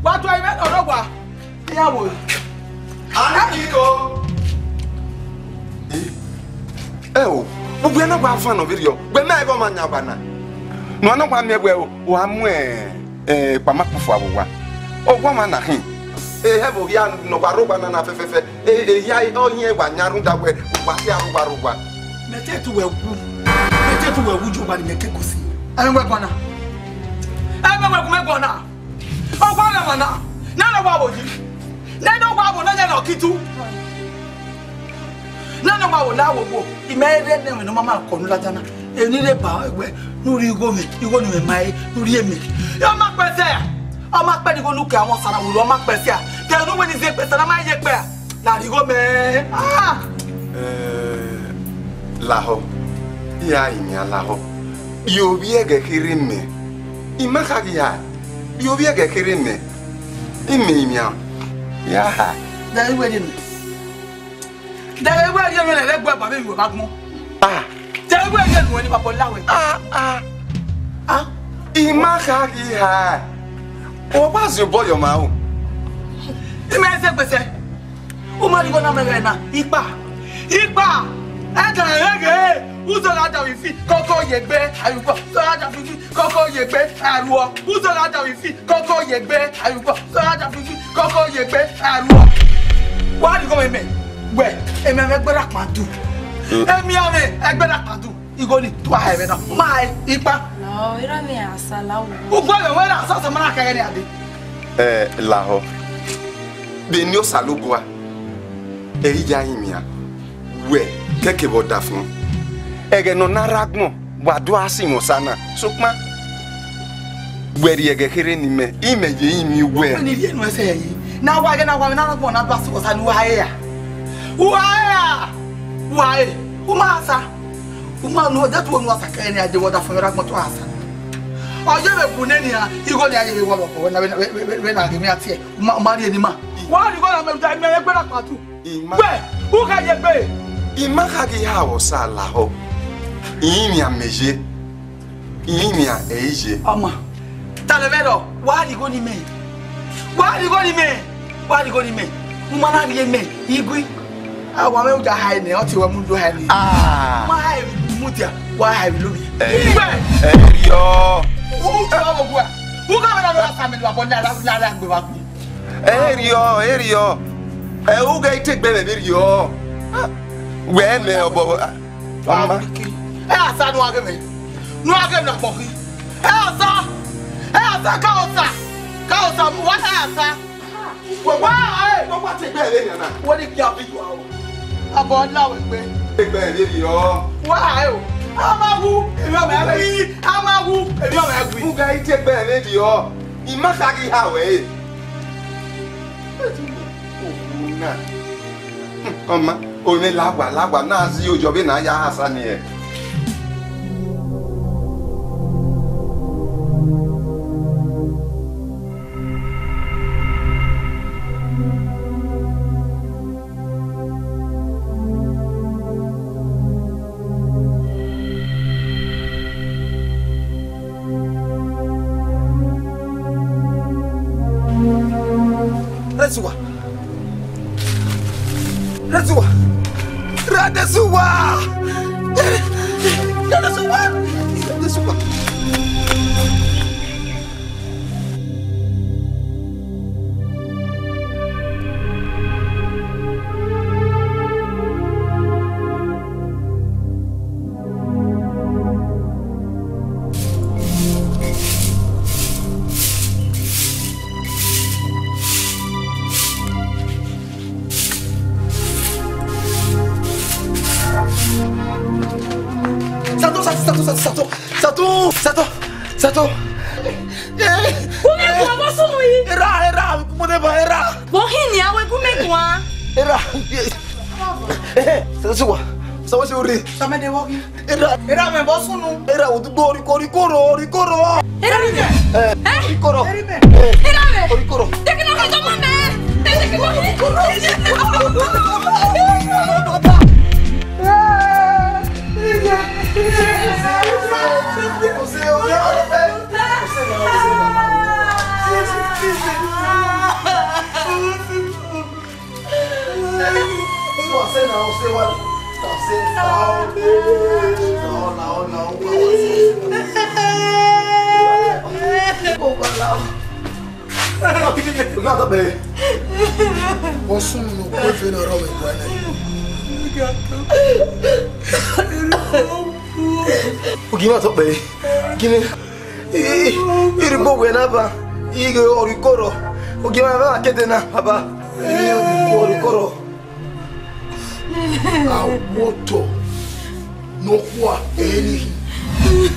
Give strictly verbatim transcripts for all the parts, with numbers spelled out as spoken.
Wa tuẹ ivẹ nọ rre owa. Iran wo. Ani kiko. Ẹ o, ugbẹn na wa van nọ vberriọ, ugbẹn na ẹghẹ ọ ma yan owa na. Ne uwa na wa miẹn wẹẹ o, wa mu ẹ, ẹ, ekpama kpufua vbe owa. Owa ọmwa na khin. Ehẹ vbe ohia ne ọ wa rre owa na na fẹfẹfẹ. E, ehia ọhiẹn wa yan rhunmwuda wẹẹ, wa khian rre owa rre owa. Mẹ te tu wẹ wu. Mẹ te tu wẹ wu, Jihova ne mẹ ke kosi. Ẹ wẹ guan na. Ẹ wẹ gu mẹ guan na. Ọ wa rẹn ọmwa na, nene ọ wa vbo yi, nene ọ wa vbo nene ọ ki tu, nene ọ wa vbo la wo wo, imẹ rre ne ẹmwẹ ne ọ ma ma kọ ne u ladian na, emwi ne I rre ba wẹ ne u rhie igho mwẹ, igho ne imẹ ma re, ne u rhie mẹ. Ọ ma kpẹ sẹ, ọ ma kpẹ ne igho ne u ke avọn ọsa na vbe ru, ọ ma kpẹ sẹ, de ne u wẹ ne I zẹ kpẹ sẹ na ma ye kpẹ a. La rhie igho mẹ. Ah! Eh, lahọ, I ra rinmwian lahọ. Rhie ovbi ẹghẹ kherhe mẹ. I ma kha ghi ha, rhie ovbi ẹghẹ kherhe mẹ. I mẹ rinmwian. Ya ha. Dẹ iwe rhie mẹ. Dẹ iwe rhie mẹ, rẹ gbe ba vbe vbe agbọn. Ah. Dẹ iwe rhie nuẹn ni papa la wẹ. Ah, ah. Ah. I ma kha ghi ha. Ọ wa zẹ obọ ye ọmwa o. I ma zẹ gbese. U ma rhie igho na mẹ ẹghẹ na, ikpa, ikpa, ẹdẹ ẹghẹ, uzọ gha da vbe ifi, koko ye egbe, arhuọ, uzọ gha da vbe ifi, koko ye egbe, arhuọ, uzọ gha da vbe ifi, koko ye egbe, arhuọ, uzọ gha da vbe ifi, koko ye egbe, arhuọ. Wa rhie igho mẹ mẹ, wẹ, emwi avbe ẹgbẹe ra kpando, emwi avbe ẹgbẹe ra kpando. Igho ni tua hẹ vbe na. Ma hẹ ikpa. Lahọ, erha mwẹ Asala wo. Ugbẹn vbe wẹ na sọsọ ma na kẹghẹ ne a dee. Ẹ, lahọ. Vbene Osanobua, ẹ i ya rinmwian, wẹ kẹkẹ vbe ọdafọn. Ẹghẹ ne ọ na rre agbọn, wa do a sinmwi Osa na. Sokpan, wẹ rhie ẹghẹ kherhe ne imẹ, imẹ ye rinmwian wẹ. Wẹ ni rhie enu ẹsẹ yi. Na wa ẹghẹ na wa mwẹ na rre agbọn na do a sinmwi Osa ne uwa re ra? Uwa re ra? Uwa re. U ma sa. U ma nu, de tu unu asa kẹ ne a je wẹ ọdafọn vbe erha agbọn tu asa. Ọ ye vbe bu nene iran, igho ne a ye vbe wọ vbe ọkọ, wẹ na, wẹ na, wẹ na ghe mẹ a tie, u ma, u ma rhie ne ima. Wa rhie igho na mẹ, u da mẹ egbe na kpatu. Ima. Wẹ, u gha ye egbe. Ima kha ghi ha vbe Osa lahọ. Irinmwian mẹ ye. Irinmwian ẹ i ye. Ọma. Talẹ mwẹ rọ, wa rhie igho ne imẹ. Wa rhie igho ne imẹ. Wa rhie igho ne imẹ. U ma na rhie mẹ, I gui. A wa mwẹ uja hae nẹ, ọ tie wẹ mu uja hae nẹ. Ah. Ma hae mudia, wa hae vbe lori. Eh. Gbẹ. Eh, yo. U tọ vbe gua. U ka mwẹ na do sa mẹ do abọ na la la gbe wa gbe. Eh, yo, eh, yo. Eh, u ghe ite gbe vbe yo. Wẹ mẹ obọ. Ọma. Ẹ Asa, nu a ghe mẹ. Nu a ghe mẹ na kpọkhi. Ẹ Asa. Ẹ Asa, ka Osa. Ka Osa, mu wa ka Asa. Wẹ wa, ẹ, wẹ wa te egbe ẹre na na. Wẹ ni kia bi wa o. Abọ la wẹ gbe. Egbe ẹre yọ. Wa, ẹ o. A ma wu, emwi ọmọ ẹ gui. A ma wu, emwi ọmọ ẹ gui. Mu ghe ite egbe ẹre yọ. I ma kha ghi ha wẹ e. Okhu na. Ọma, ovbi mwẹ lagua, lagua, na zẹ iyojọ vbene a ya ha Asa nii. Resuwa. Resuwa. Resuwa. Resuwa. Resuwa. Sato, Sato, Sato, Sato, Sato, Sato, Sato. Uwẹ gu vbọ sunu yi? Erha, erha, mo ne ba erha. Vbọ hin nian wẹ gu mẹ guan? Erha. Eh, Sato, Sato, Sato, Sato, Sato. Samẹdẹ vbọ hin? Erha, erha mwẹ vbọ sunu. Erha, odugbo, oriko, oriko ro, oriko ro. Erha mwẹ. Eh, oriko ro. Erha mwẹ. Oriko ro. Teke na ka ma mẹ. Teke na. Ọse na, ọse wa. Ọse na, ọse na, ọse na, ọse na. Ọsun nu kue fe na rọ vbe guan na. Ogi ma tọ kpẹre. Gini? Irigbo wẹ na ba. Ighe ọrikọrọ. Ogi ma ba kede na, baba. Ọrikọrọ. Awotọ ne okhuo ẹre ni khin.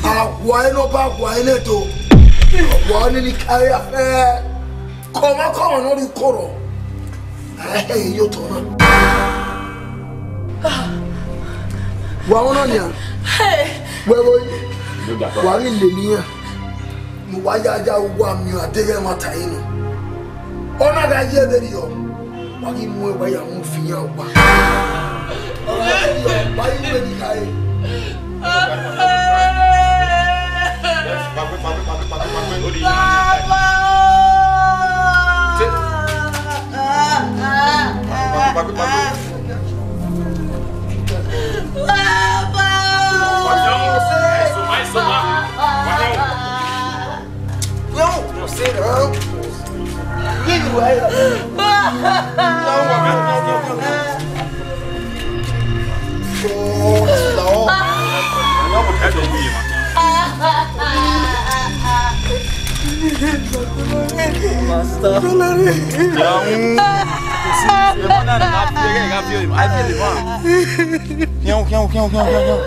Awa ẹre ne ọ ba awa ẹre ne do. Awa ọnii ni ka ya fẹ. Kọmwakọmwa ne ọ rre ukọrọ, a he ye otọ na. Wa ọna nian. Wẹ vbe wa ghi lele iran ne uwa ya ya uwa miẹn adeghẹ ẹmwata ẹre nọ. Ọ na gha ye vberriọ, wa ghi mu ẹwa ya mu fi iran ọkpa. Ọ na gha ye vberriọ, wa ghi mu ẹre gha re.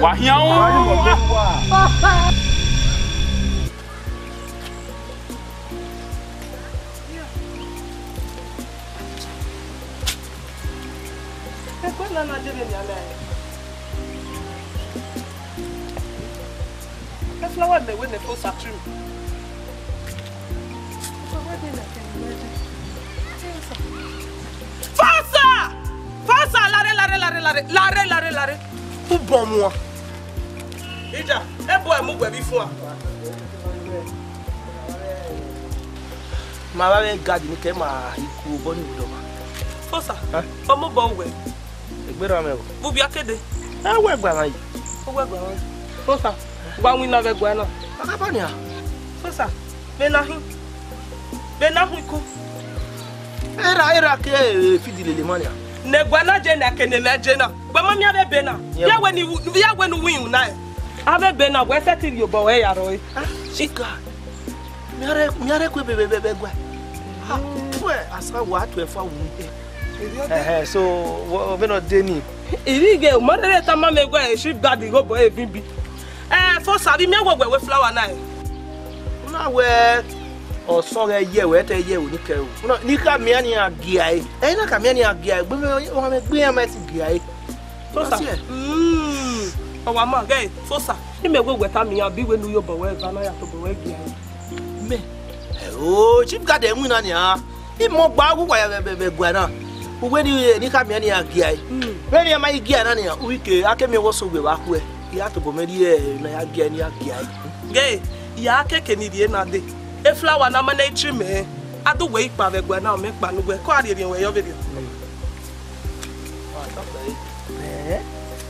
Wa hian o. Ẹgbẹe na na dee vbenian na. E flower ne wẹ ne Fosa trim. Fosa! Fosa, lare, lare, lare, lare, lare, lare, lare. Ubọ muan. Ija, ebo ẹmwẹ uwẹ vbe ifuan. Ma vbe avbe gadi ni kẹ ma hi ku obọ ni wulọma. Fosa, ọ mobọ wẹ. Egbe rran mwẹ o. Vbe ubi a ke dee? Ẹ wẹ gba mwa yi. Ọ wẹ gba mwa yi. Fosa, wa winna vbe ẹguae na. Ọkapa nian. Fosa, vbe na hin. Vbe na hin ku. Erha, erha ke e fidi lele ma nian. Ne ẹguae na je ne a ke ne mẹ je na. Wẹ ma miẹn avbe ebe na. Vbe a wẹ ne u, vbe a wẹ ne u winna ẹre. Avbe ebe na, wẹ sẹtin rhie obọ ruẹ ya rrọọ. Ah, chika. Miarre, miarre ku ebe vbe, vbe, vbe ẹguae. Ah, wẹ, asa wa tuẹ fa wu. Ẹhẹn, so, wọ, vbene ọ dee nii. Ivbi ghe, u ma rherhe tama mẹ wẹ, e chief guard igho obọ ẹre vbe ubi. Eh, Fosa, vbe I miẹn wẹ wẹ wẹ flower na ẹre? Na wẹ, ọsọn ghẹ ye wẹ, te ye wẹ ni kẹ o. Na, ne I ka miẹn ne iran gia ẹre. Ẹ i na ka miẹn ne iran gia ẹre, gbe mwẹ, ọ ma gbe iran ma ti gia ẹre. Fosa. Ọ wa ma ghẹ, Fosa. I miẹn wẹ wẹ tama iran, bi wẹ ne u ye obọ ruẹ eva na ya tobọ ruẹ gia ẹre. Mẹ, ẹ o, chief guard ẹmwẹ na nian. I mọ gba uwu wa ya vbe, vbe, vbe ẹguae na. Uwẹ ni, ni khama iran ne iran gia ẹre. Vbene iran ma i gia ẹre na nian, u i ke, a ke miẹn wẹ ọ sẹ owiẹ vbe akhuẹ. I ra tobọ mwẹ rhie emwi ne a ya gia ẹre ne iran gia ẹre. Ghe, ya keke ni rhie na dee. E flower na ma na i trim ẹre. A do wẹ ikpa vbe ẹguae na, ọ mẹ kpa ne uwẹ, ke ọ rhie rhiẹnrhiẹn wẹ yọ vberriọ.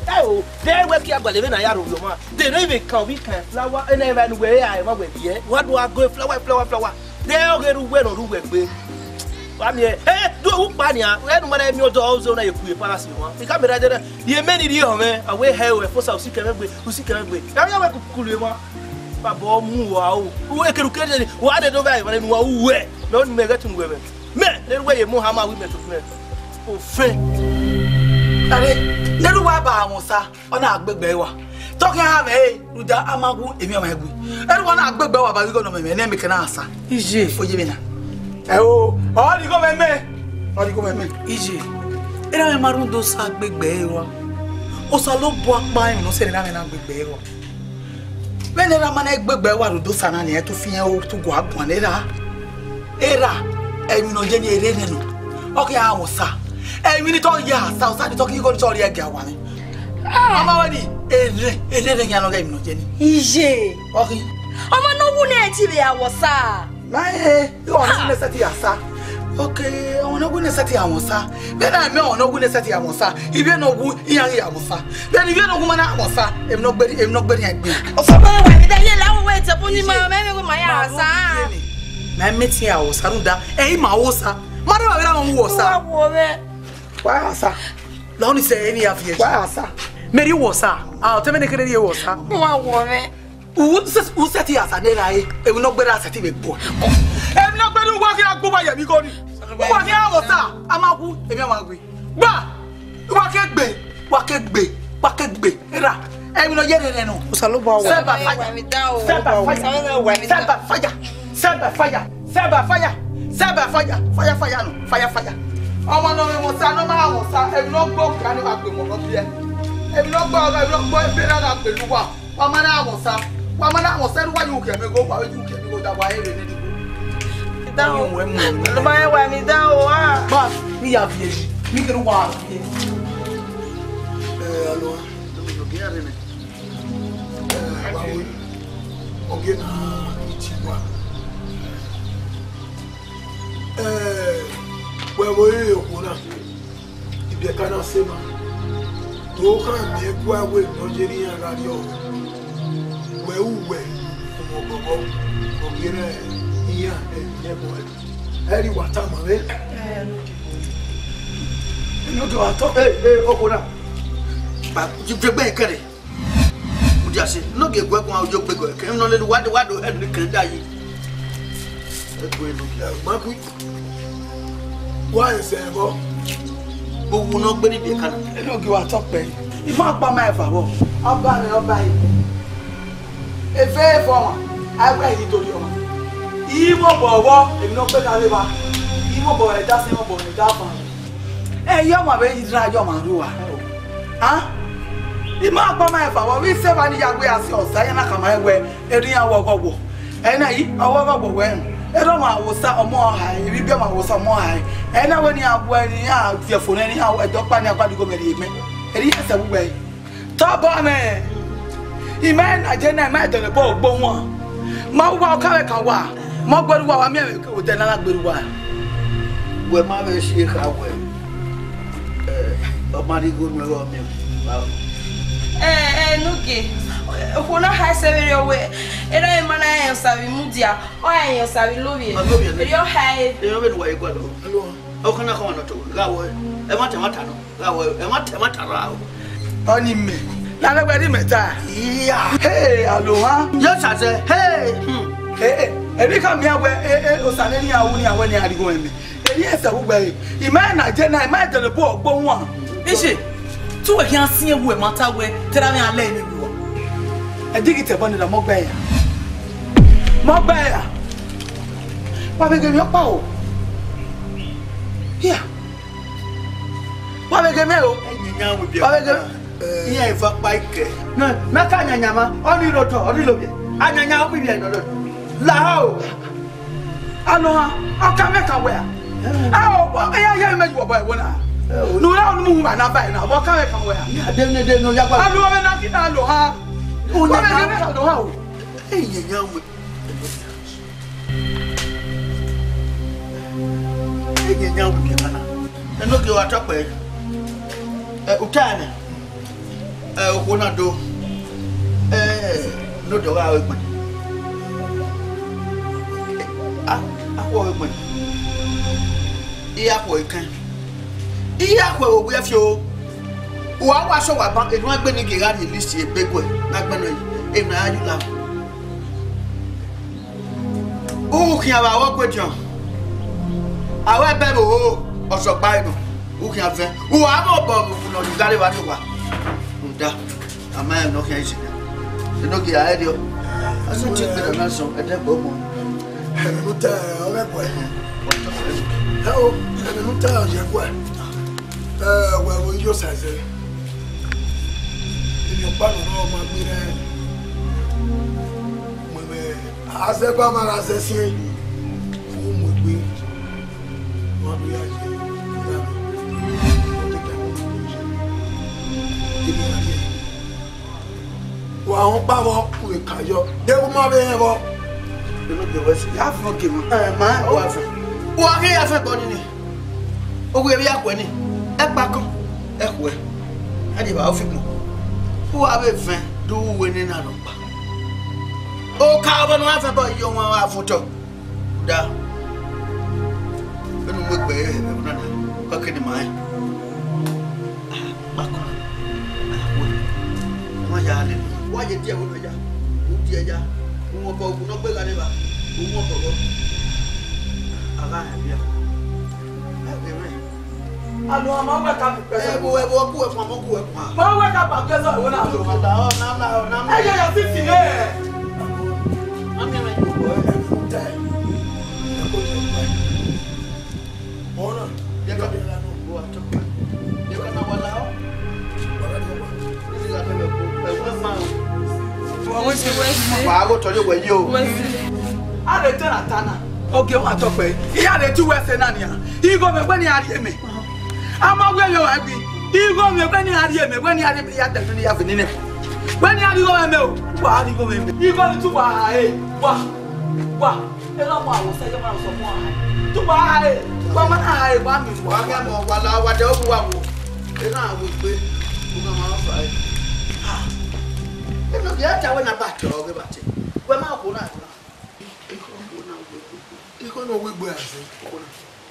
Ẹ o, de wẹ ke agualọ vbene a ya roro ma. De ne I vbe kan ovbi kan flower, ene evba ne uwẹ ra emwa wẹ viẹ. Wa do a go flower, flower, flower. De oghe ru wẹ nọ ru wẹ gbe. Wa miẹn, eh, do wu kpa nian, ẹ nu ma na miẹn ọdọ ọzọ na ye ku ye palace wan. I ka mẹ ra de na, ye mẹ ni rhie họn mwẹ, a wẹ hẹ o, ẹ Fosa, usi kẹ mwẹ gbe, usi kẹ mwẹ gbe. Ẹ ya wẹ kukulu emwa. Baba ọ mu wa o. Uwẹ kere ukere ni, wa de do vbe emwa ne wa uwẹ. Mẹ ọ ni mẹ ghẹ tunu wẹ mwẹ. Mẹ, ne ru wẹ ye mu hama wi mẹ to mẹ. Ofẹn. Are, ne ru wa ba amwẹ Osa. Ọ na gbegbe ẹre wa. Tọkhian mwẹ, rhunmwuda a ma wu emwi ọmwa egbe. Erha uwa na gbegbe ẹre wa ba ghi igho ne ọ mwẹ mwẹ, ne mẹ ke na sa. Iye. Fo ye vbe na. Ẹ o, ọ rhie igho mwẹ mẹ. Ọ rhie igho mwẹ mẹ. Iye. Erha mwẹ ma rhunmwuda Osa gbegbe ẹre wa. Osanobua kpa emwi ne ọ sẹ ne erha mwẹ na gbegbe ẹre wa. Vbene erha ma na gbegbe ẹre wa rhunmwuda Osa na, ne ẹ to fi ẹn o, to gua guan ne erha. Erha, emwi ne ọ ye ni erha nọ. Ọ khian mwẹ Osa. Emwi ni tọ ya sa, Osa ni tọ ke igho ni tọ rhie gie awa mwẹ. Ah. Ọ ma wẹ ni, erha, erha khian nọ ghe emwi ne ọ ye ni. Iye. Ọ khin. Ọmọ ne ọ wu ne ẹ ti vbe ya wọ sa. Ma he, ọ ni ne sẹtin ya sa. Ok, ọmwa ne ọ wu ne sẹtin ya mwẹ osa. Vbene a miẹn ọmwa ne ọ wu ne sẹtin ya mwẹ osa, ivbi ne ọ wu iran ghi ya mwẹ osa. Vbene ivbi ne ọ wu ma na mwẹ osa, emwi ne ọ gbe, emwi ne ọ gbe iran egbe. Osa ọmọ ẹwae, vbe ye la wẹ tẹ bu ni ma, mẹ vbe ma ya osa. Ma mẹ te ya osa rhunmwuda, ẹ i ma osa. Ma rẹ vbe ra wu osa. Wa wo mwẹ. Wa osa. La ọni sẹ emwi ya viẹ. Wa osa. Mẹ rhie osa. A, ọtẹn mwẹ ne kherhe rhie osa. Wa wo mwẹ. U sẹ, u sẹtin ya osa ne ra e, emwi ne ọ gbe ra sẹtin vbe gbo. Emwi ne ọ gbe ne uwa khian gbe uwa ye emwi igho ni. Uwa khian osa, a ma wu, emwi a ma wi. Gba, uwa ke gbe, uwa ke gbe, uwa ke gbe. Era, emwi ne ọ ye rere nọ. Osanobua wa. Sẹ ba faya. Sẹ ba faya. Sẹ ba faya. Sẹ ba faya. Sẹ ba faya. Sẹ ba faya. Faya, faya nọ. Faya, faya. Ọmọ ne ọ mwẹ osa, ne ọ ma mwẹ osa, emwi ne ọ gbe okra ne ọ gha gbe emọ ne ọ biẹ. Emwi ne ọ gbe ọghe, emwi ne ọ gbe ebe na gha gbe ne uwa. Wa ma na mwẹ osa. Wa ma na mwẹ osa, ne uwa ye ukiẹmwẹ igho, wa ye ukiẹmwẹ igho da wa he vbe ne igho. Down. Wa ye uwẹ mu. Ọmọ ẹwae, emwi da o, ah. Ba, mi ya viẹ yi. Mi kere uwa viẹ. Eh, alo. Wa wo, ọghe na iti wa. Eh, wẹ vbe ore okhuo na, ibiẹka na sẹ ma. Do khan miẹn ẹguae wẹ ne ọ ye ne iran gha rrie ọghọ. Wẹ ru wẹ, ọmọ ọbọbọ, ọghe na iran ẹyẹbọ ẹre. Ẹ i re wa tama mwẹ. Enogie wa tọ. Ẹ, ẹ, okhuo na. Ba, je, je gbe kẹre. Udia sẹ, ne ọ gie guẹ guan ojo gbe guẹ, ke emwi ne ọ lele uwa do, uwa do hẹ ne kẹn da yi. Ẹ gbe Enogie. Ẹ, ma ku. Wa ẹsẹ vbọ. Uwu ne ọ gbe ni biẹ ka na. Enogie wa tọ kpẹ. I ma kpa ma eva vbọ. Ọba mwẹ, ọba yi. Eve evọ ọmwa, a i wẹ i do rhie ọmwa. I mwẹ obọ vbọ, emwi ne ọ gbe gha vbe evba. I mwẹ obọ vbe ẹdẹ asẹ, I mwẹ obọ vbe ẹdẹ avan. Ẹ i ye ọmwa vbe i ra ye ọmwa rua. A? I ma kpa ma eva vbọ, vbe isẹ evba ni ya wẹ a si ọsa, iran na khama ẹn wẹ, erriọ iran wẹ ọghọghọ. Ẹ na yi, ọghọghọ wẹ ẹn. Erha ọmwa vbe osa, ọmọ hae, ivbi ọmwa vbe osa, ọmọ hae. Ẹ na wẹ ne iran wẹ, ne iran viẹ fo nẹ, ne iran wẹ, ẹdẹ ọkpa ne iran gua digomẹ rhie mẹ. Erriọ iran sẹ vbe uwẹ. Tobọ mwẹ, I ma na je na, I ma dẹlegbe ogbo wan. Ma uwa ọka vbe kan wa, ma gbe ru uwa, wa miẹn vbe odẹ ne a na gbe ru uwa. Wẹ ma vbe si ekha wẹ, eh, ọ ma rhie igho nuẹn vbe ọ miẹn. Ẹ, ẹ, Enogie, okhuo na kha ẹse vberriọ wẹ, erha emwa na rẹn osa vbe mudia, ọ rẹn osa vbe ilovbiẹ. Ọ lovbiẹ nẹ. Erriọ ọ kha ẹre. Erriọ vbene uwa ye gualọ. Ọkhan na khọmwa ne ọ to, gha wẹ, ẹmwata ẹmwata nọ. Gha wẹ, ẹmwata ẹmwata ra o. Ọni mẹ. Lare wẹ rhie mẹ ta. Iya. Hey, Alohan. Yes, I say, hey. Hmm. Hey, hey. Emwi khama iran wẹ, eh, eh, osa ne iran ru ne iran wẹ ne iran rhie igho ẹmwẹ. Emwi ẹsẹ vbe uwẹ re. I ma na je na, I ma dẹlegbe ogbo wan. Ishi, te uwẹ khian siẹn wẹ ma ta wẹ, te erha mwẹ a lẹ emwi vbe uwa. Ẹ digi tẹ ẹbọ ni ra, mọ gbe ya. Mọ gbe ya. Wa vbe ghe emwi ọkpa o. Hia. Wa vbe ghe mẹ o. Ẹyẹn yan wẹ biẹ. Wa vbe ghe. Iran eva kpa ikẹ. Na, na ka anyanya ma, ọ ni rre otọ, ọ ni lovbiẹ. Anyanya ọ mu ivbiẹ nọ rẹ. La o. Alohan, ọ ka mwẹ kan wẹ a? A o, ọ ya ya mẹ ju ọbọ ẹvbo na. Ne u ra unu mu ma na ba na, ọ ka mwẹ kan wẹ a? Ya de ne de no ya gba. Alohan na ki na Alohan. U nya na Alohan o. Ẹyẹn yan wẹ. Ẹyẹn yan wẹ biẹ kana. Enogie wa tọkpẹ. Ẹ, u ta nẹ. Ẹ, okhuo na do. Ẹ, ne odẹ ọghe aro egbẹn. A, a khuọ ọghe egbẹn. I ya khuọ ẹre kẹn. I ya khuọ ẹre vbe owiẹ fio. Uwa wa sẹ owa ban, erhuanegbe ni gie gha rhie list ebe guẹ, na gbẹnnọ yi, emwi ne a ya yu la. Ukhian vbe aro Ọghuediọn, aro ẹbẹ vbe oro, ọsọkpa enọ, ukhian vẹn. Uwa mwẹ obọ vbe ugbẹn ne ọ gha rre evba ne uwa. Rhunmwuda, a ma rẹn ne ọ khian ye sẹ. Enogie a rriọ. A sẹ ọtẹn gberra na sọn, ẹdẹgbẹẹ ọmọ. Ẹmwẹ ne u ta ọghe ẹguae. Ẹ o, ẹmwẹ ne u ta ọghe ẹguae. Ẹ, wẹ vbe Iyosa zẹ. Emwi ọkpa ne ọ rrọọ ma gbe rẹ. Mu ẹmwẹ, a zẹ ba ma gha zẹ siẹn. U mu egbe. Wa do ya ye. Emwi a rrie. Wa họn ọkpa vbọ, u vbe ka yọ. De vbe u ma vbe rẹn vbọ? Enogie wẹ si. Ya fọn gie ma. Ẹ, ma. Ọ wa fọn. Uwa ghi ya fẹn ẹbọ nii, ohu vbe ya khuẹ nii, ẹkpakọn, ẹkhuẹ, a deba ofigbọn. Uwa vbe vẹn do ru uwu ne na nọ kpa. Oka ọvbọ ne uwa fẹn ẹbọ ye ọmwa vbe afotọ. Da. Vbene u mu egbe ẹre ẹvbo na na, ọ ke ne ima rẹn. Kpakọ, a wẹ, ọ ma ya lele. Wa ye die ẹvbo nọ ya, u die ya, u mwẹ obọ, u nọ gbe gha ne evba, u mwẹ obọ vbọ. A gha họn ẹvbo ya. Ẹ ghe mwẹ. Anu a ma wẹ ka mu kpẹsẹ. Ẹvbo, ẹvbo, ọ ku ẹkun, a ma ku ẹkun. Ma wẹ ka ba kpẹsẹ ẹvbo na. Ọna, ọna, ọna, ọna. Ẹ yẹ ya sisi nẹ. Ami rẹ. Ọna, ye ka, ye ka na wa la. Wa gho tọrọ wẹ yo. A rhe te na ta na. Ogie wa tọ kpẹ. Iran rhe te uwẹ ẹse na nian. Igho mwẹ wẹ ne iran rhie mẹ. A ma wẹ vbe ọmwa ghi. Igho mwẹ wẹ ne iran rhie mẹ, wẹ ne iran rhie mẹ ya dẹ ne ya vbe nene. Wẹ ne iran rhie igho mwẹ o. Wa rhie igho mwẹ. Igho ni tu wa ha e. Wa. Wa. Ena ọmọ aro sẹ, ọmọ aro sẹ ọmọ aro. Tu wa ha e. Wa ma na ha e, wa mi. Wa gha mọ, wa la, wa de ogu wa wo. Ena wo gbe. U gha ma fa e. Ah. Ena ya ta wẹ na ba te, ọ ghe ba te. Wẹ ma ko na. Ikọ na wegbe. Ikọ na wegbe ase.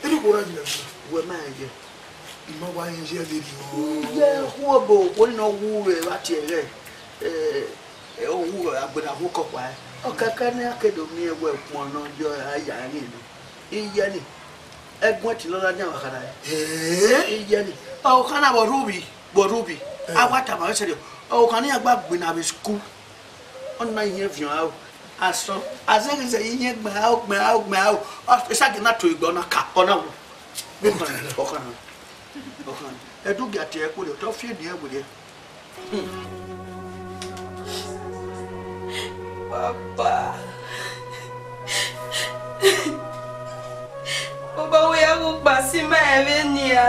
Iri khuo na jira. Wẹ ma ye. I ma wa yin ye vberriọ. Iye khu obo, wẹ ne ọ wu vbe vba tie ẹghẹ. Eh, eh, ọ wu vbe agbada hu kọkpa ẹre. Ọ kẹkẹ ne a ke do miẹn wẹ ukpọn nọ yọ a ya ẹre nọ. Iye ni. Ẹguẹn ti lọla ni avbe khara ẹre. Eh? Iye ni. Ọ khana vbe Ruby, vbe Ruby. Eh. A wa tama vbe sẹrriọ. Ọ khana iran gba gbe na vbe school. Ọ na iyẹn viọ aro. Asọn, azẹghẹ zẹ iyẹn gbẹn aro, gbẹn aro, gbẹn aro. Ọ, esagie na to egbe, ọ na ka, ọ na wu. Ọkhan, ọkhan, ọkhan. Ẹdẹ u gia tie ẹre kpolo, ọ te ọ fi eni ẹre werriẹ. Papa. Baba, wẹ ya wu kpa si ma ẹmwẹ nia.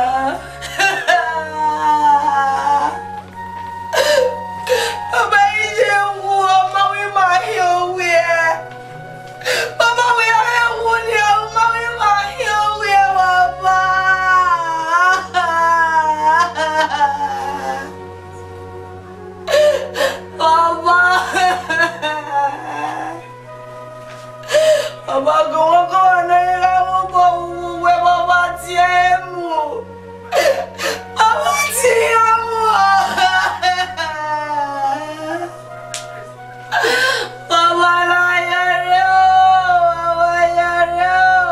Baba, iye wu, ọ ma wẹ ima hin owiẹ. Baba, wẹ ya wu nia, ọ ma wẹ ima hin owiẹ, Baba. Baba. Baba, gọmwọgọmwa ne I gha mu obọ vbe uwu uwẹ, Baba, tie mu. Baba, tie mu. Baba, na yare o, Baba, yare o.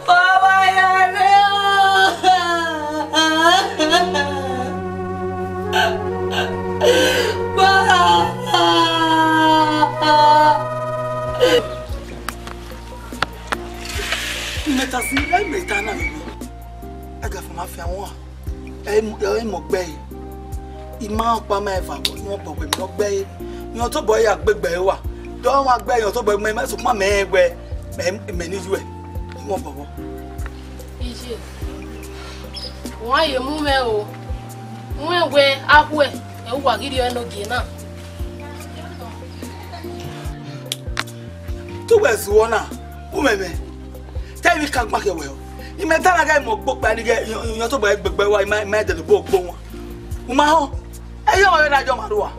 Baba, yare o. Baba. Imeta si, imeta na vbe. Ẹga fo ma fian wọn. Ẹ mu, ẹ mu gbe ẹre. I ma ọkpa ma eva, I wọn bọ wẹ mẹ ọ gbe ẹre. I wọn tobọ ya gbe gbe ẹre wa. Dọ wa gbe ẹre, I wọn tobọ mẹ, mẹ sokpan mẹ wẹ, mẹ, mẹ ni yuẹ. I wọn bọ wọ. Iye, wọn ye mu mwẹ o. Wẹ wẹ akhuẹ, ẹ uwa ghi rhie ẹre ne ogie na. Te uwẹ zuọ na, umẹmwẹ. Te I vbe ka gba khian wẹ o. I mẹ ta na gha mọ gbe okpia ni ghẹ, I, I, I tobọ gbe gbe wa, I ma, I ma dẹdẹ bo gbe wan. U ma họn? Ẹ i ọmwa vbe na ye ọmwa rua.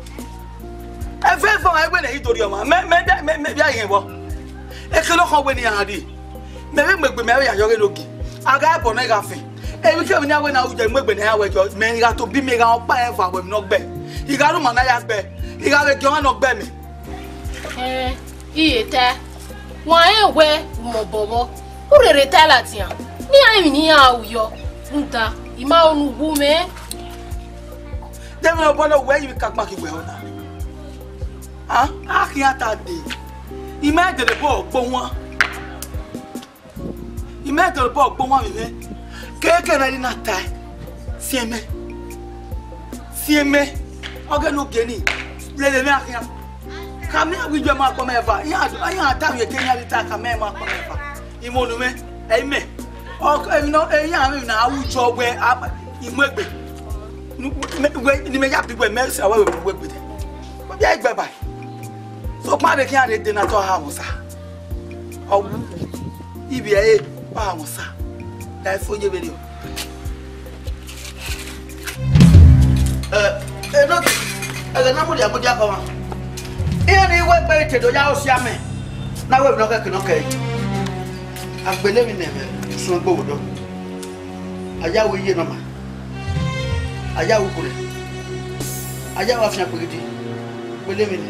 Ẹfe fo ọmwa egbe ne I do rhie ọmwa. Mẹ, mẹ, mẹ, mẹ, mẹ via rẹn vbọ. Ekhọlọ khọ wẹ ne iran rhie. Mẹ vbe mu egbe mẹ vbe ya yọ ghe ne ogie. A gha ẹbọ ne I gha fẹn. Emwi kemwi ne a wẹ ne a ru ye mu egbe ne a ya wẹ yọ. Mẹ I gha to bi mẹ gha ọkpa rẹn eva wẹ emwi ne ọ gbe. I gha rhie uma na ya gbe. I gha vbe gie ọmwa ne ọ gbe mẹ. Ẹn, I ye tae, wa rẹn wẹ u mobọ vbọ, u rherhe tae ladian, ne iran emwi ne iran ru yọ, rhunmwuda I ma ru ne u wu mwẹ. De emwi obọ ne wẹ yi ka gba ki wẹ ọna? A, a khian ta dee, I ma dede bọ gbe owan. I ma dede bọ gbe owan vbe mwẹ. Keke ne I na tae, siẹn mẹ. Siẹn mẹ. Ọ ghe ne u gie ni, lele mwẹ akhian. Ka mẹ a wi ju ẹmwẹ akpọ mẹ eva, iran, iran ta vbe eke iran rhie ta ka mẹ ẹmwẹ akpọ mẹ eva. I mu unu mwẹ, ẹ i mẹ. Ọ, emwi nọ, iran mwẹ emwi ne a ru yọ wẹ, a, I mu egbe. Nu, mẹ, wẹ, ne imẹ ya bi wẹ, mẹ sẹ wẹ, wẹ mu egbe dẹ. Wẹ bia egbe ba. Sokpan rhe khian rre dee na te ọ ha vbe Osa. Ọ wu. Ivbi ẹre wa mwẹ osa, da ifo ye vberriọ. Ẹ, enogie, ẹghẹ ne a mudia mudia kọ mwa. Iran ni wẹ egbe te do ya osia mẹ, na wẹ emwi ne ọ khẹke ne ọ kẹe. A gbele emwi ne ẹmwẹ usun egbe odọ. A ya ru iye ne ọ ma. A ya ru ukhunmwu. A ya ru afiangbe gidi. Gbele emwi ne.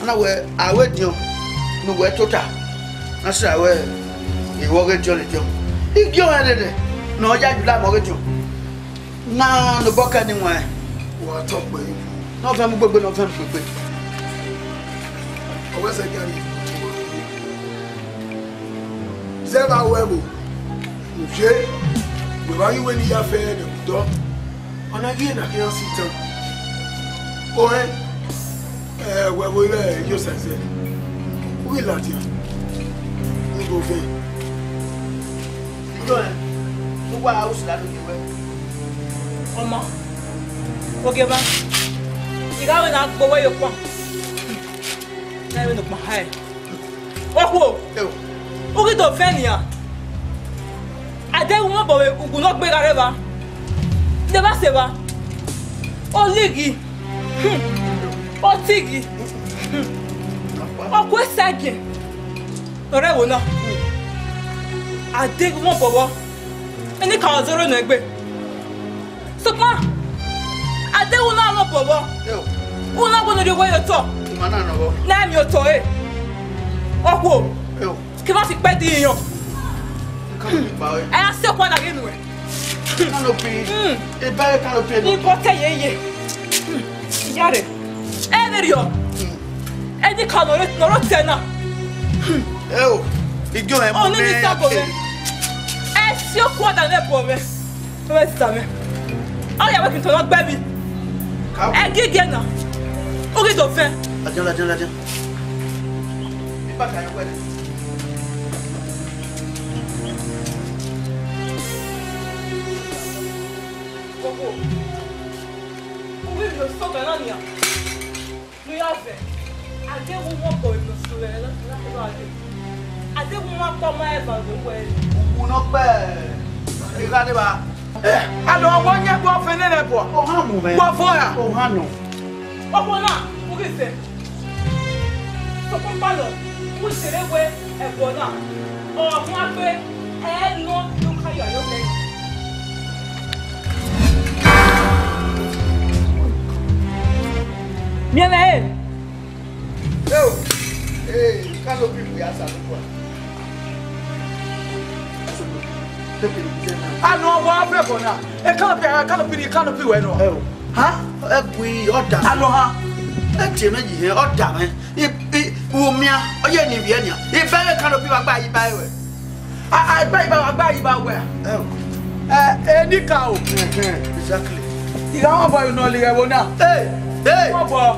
A na wẹ a ru ediọn ne uwẹ tota. Na sẹ wẹ ewọ ghe ediọn ediọn. Igiọnmwẹ rere ne ọ ya ju la mẹ ọghe ediọn. Na ne obọ kẹ ni wọn. Wa tọ kpẹ. Ne ọ vẹ mu gbegbe, ne ọ vẹ mu gbegbe. Ọwẹ sẹ gari. Zẹ vbe a ru ẹvbo, u ye, wẹ ma ghi wẹ ne I ya fẹ ẹre ne ẹvbo dọ. Ọ na ghi na khian si tan. Orẹn, ẹ, wẹ vbe ivẹ yo sẹsẹ. U ghi ladian. U do vẹ. Ugbẹn, ne uwa a ru sila do ye wẹ. Ọmọ, Ogieva, I gha wẹ ne a gbe owẹ ye okhuo. Na vbe nokpan hae. Okhuo, u ghi do vẹ nian. A deghẹ u mwẹ obọ vbe ugbẹn ne ọ gbe gha rre evba, de evba sẹ evba, ọ lighi, hmm, ọ tighi, hmm, ọ ku esagiẹn ne ọ rre ẹvbo na. A deghẹ u mwẹ obọ vbọ, enikaro zẹ orre nọ egbe. Sokpan, a deghẹ u na mwẹ obọ vbọ, u na wẹ ne ọ rhie owẹ ye otọ, ne a miẹn otọ ẹre. Okhuo, ke ma fi kpẹ di iyọn. Ẹ ya sẹ okhuo na ghe nuẹn. Kanopi, eba Kanopi nọ. Ibọtẹ yeye. Iyare. Ẹ vberriọ. Enikaro ne ọ rre otọ na. Ẹ o, igiọnmwẹ mu nẹ. Ẹ si okhuo na nẹ ẹbọ mwẹ. Ọ vbe sa mwẹ. Ọ ya wẹ ke n tọnọ gbe emwi. Ẹgigiẹ na, u ghi do vẹ. Ladian, ladian, ladian. Iba ka ya wẹ. Ogo, u ghi vbe osọga na nian. Ne u ya vẹ, a deghẹ u mwẹ obọ emwi ne ọ sunu ẹre na, na kevbe a dee. A deghẹ u mwẹ akpọ ma ẹre eva do wẹ ẹre. Uwu ne ọ kpẹ, I gha deba. Eh, a nọ wẹ ọyẹn gbe ọfẹn nene ẹbọ. Ohan mu mwẹ. Gbe ọfẹn ra? Ohan nọ. Ọfẹn na, u ghi zẹ. Sokpan palọ, u sere wẹ ẹbọ na, ọ huan gbe, ẹ nọ ne u ka yọ ayọ mẹ. Miẹn mwẹ re. Eo, eh, Kanopi ya sa lukua. A nọ wẹ a vẹ ẹbọ na. E Kanopi, e Kanopi, e Kanopi wẹ nọ. Eo. Ha? Ẹ gui, ọ da. A nọ ha. Ẹ tie mẹ yi hẹ, ọ da mwẹ. I, i, u mian, ọ ye ne ivbi ẹre nian. I vẹ ẹre Kanopi vbe a gba yi ba ẹre. A, a gba yi ba, a gba yi ba wẹ. Eo. Ẹ, enikaro. Exactly. I gha mwẹ obọ emwi ne ọ lighi ẹvbo na. Hey, hey. Mwẹ obọ.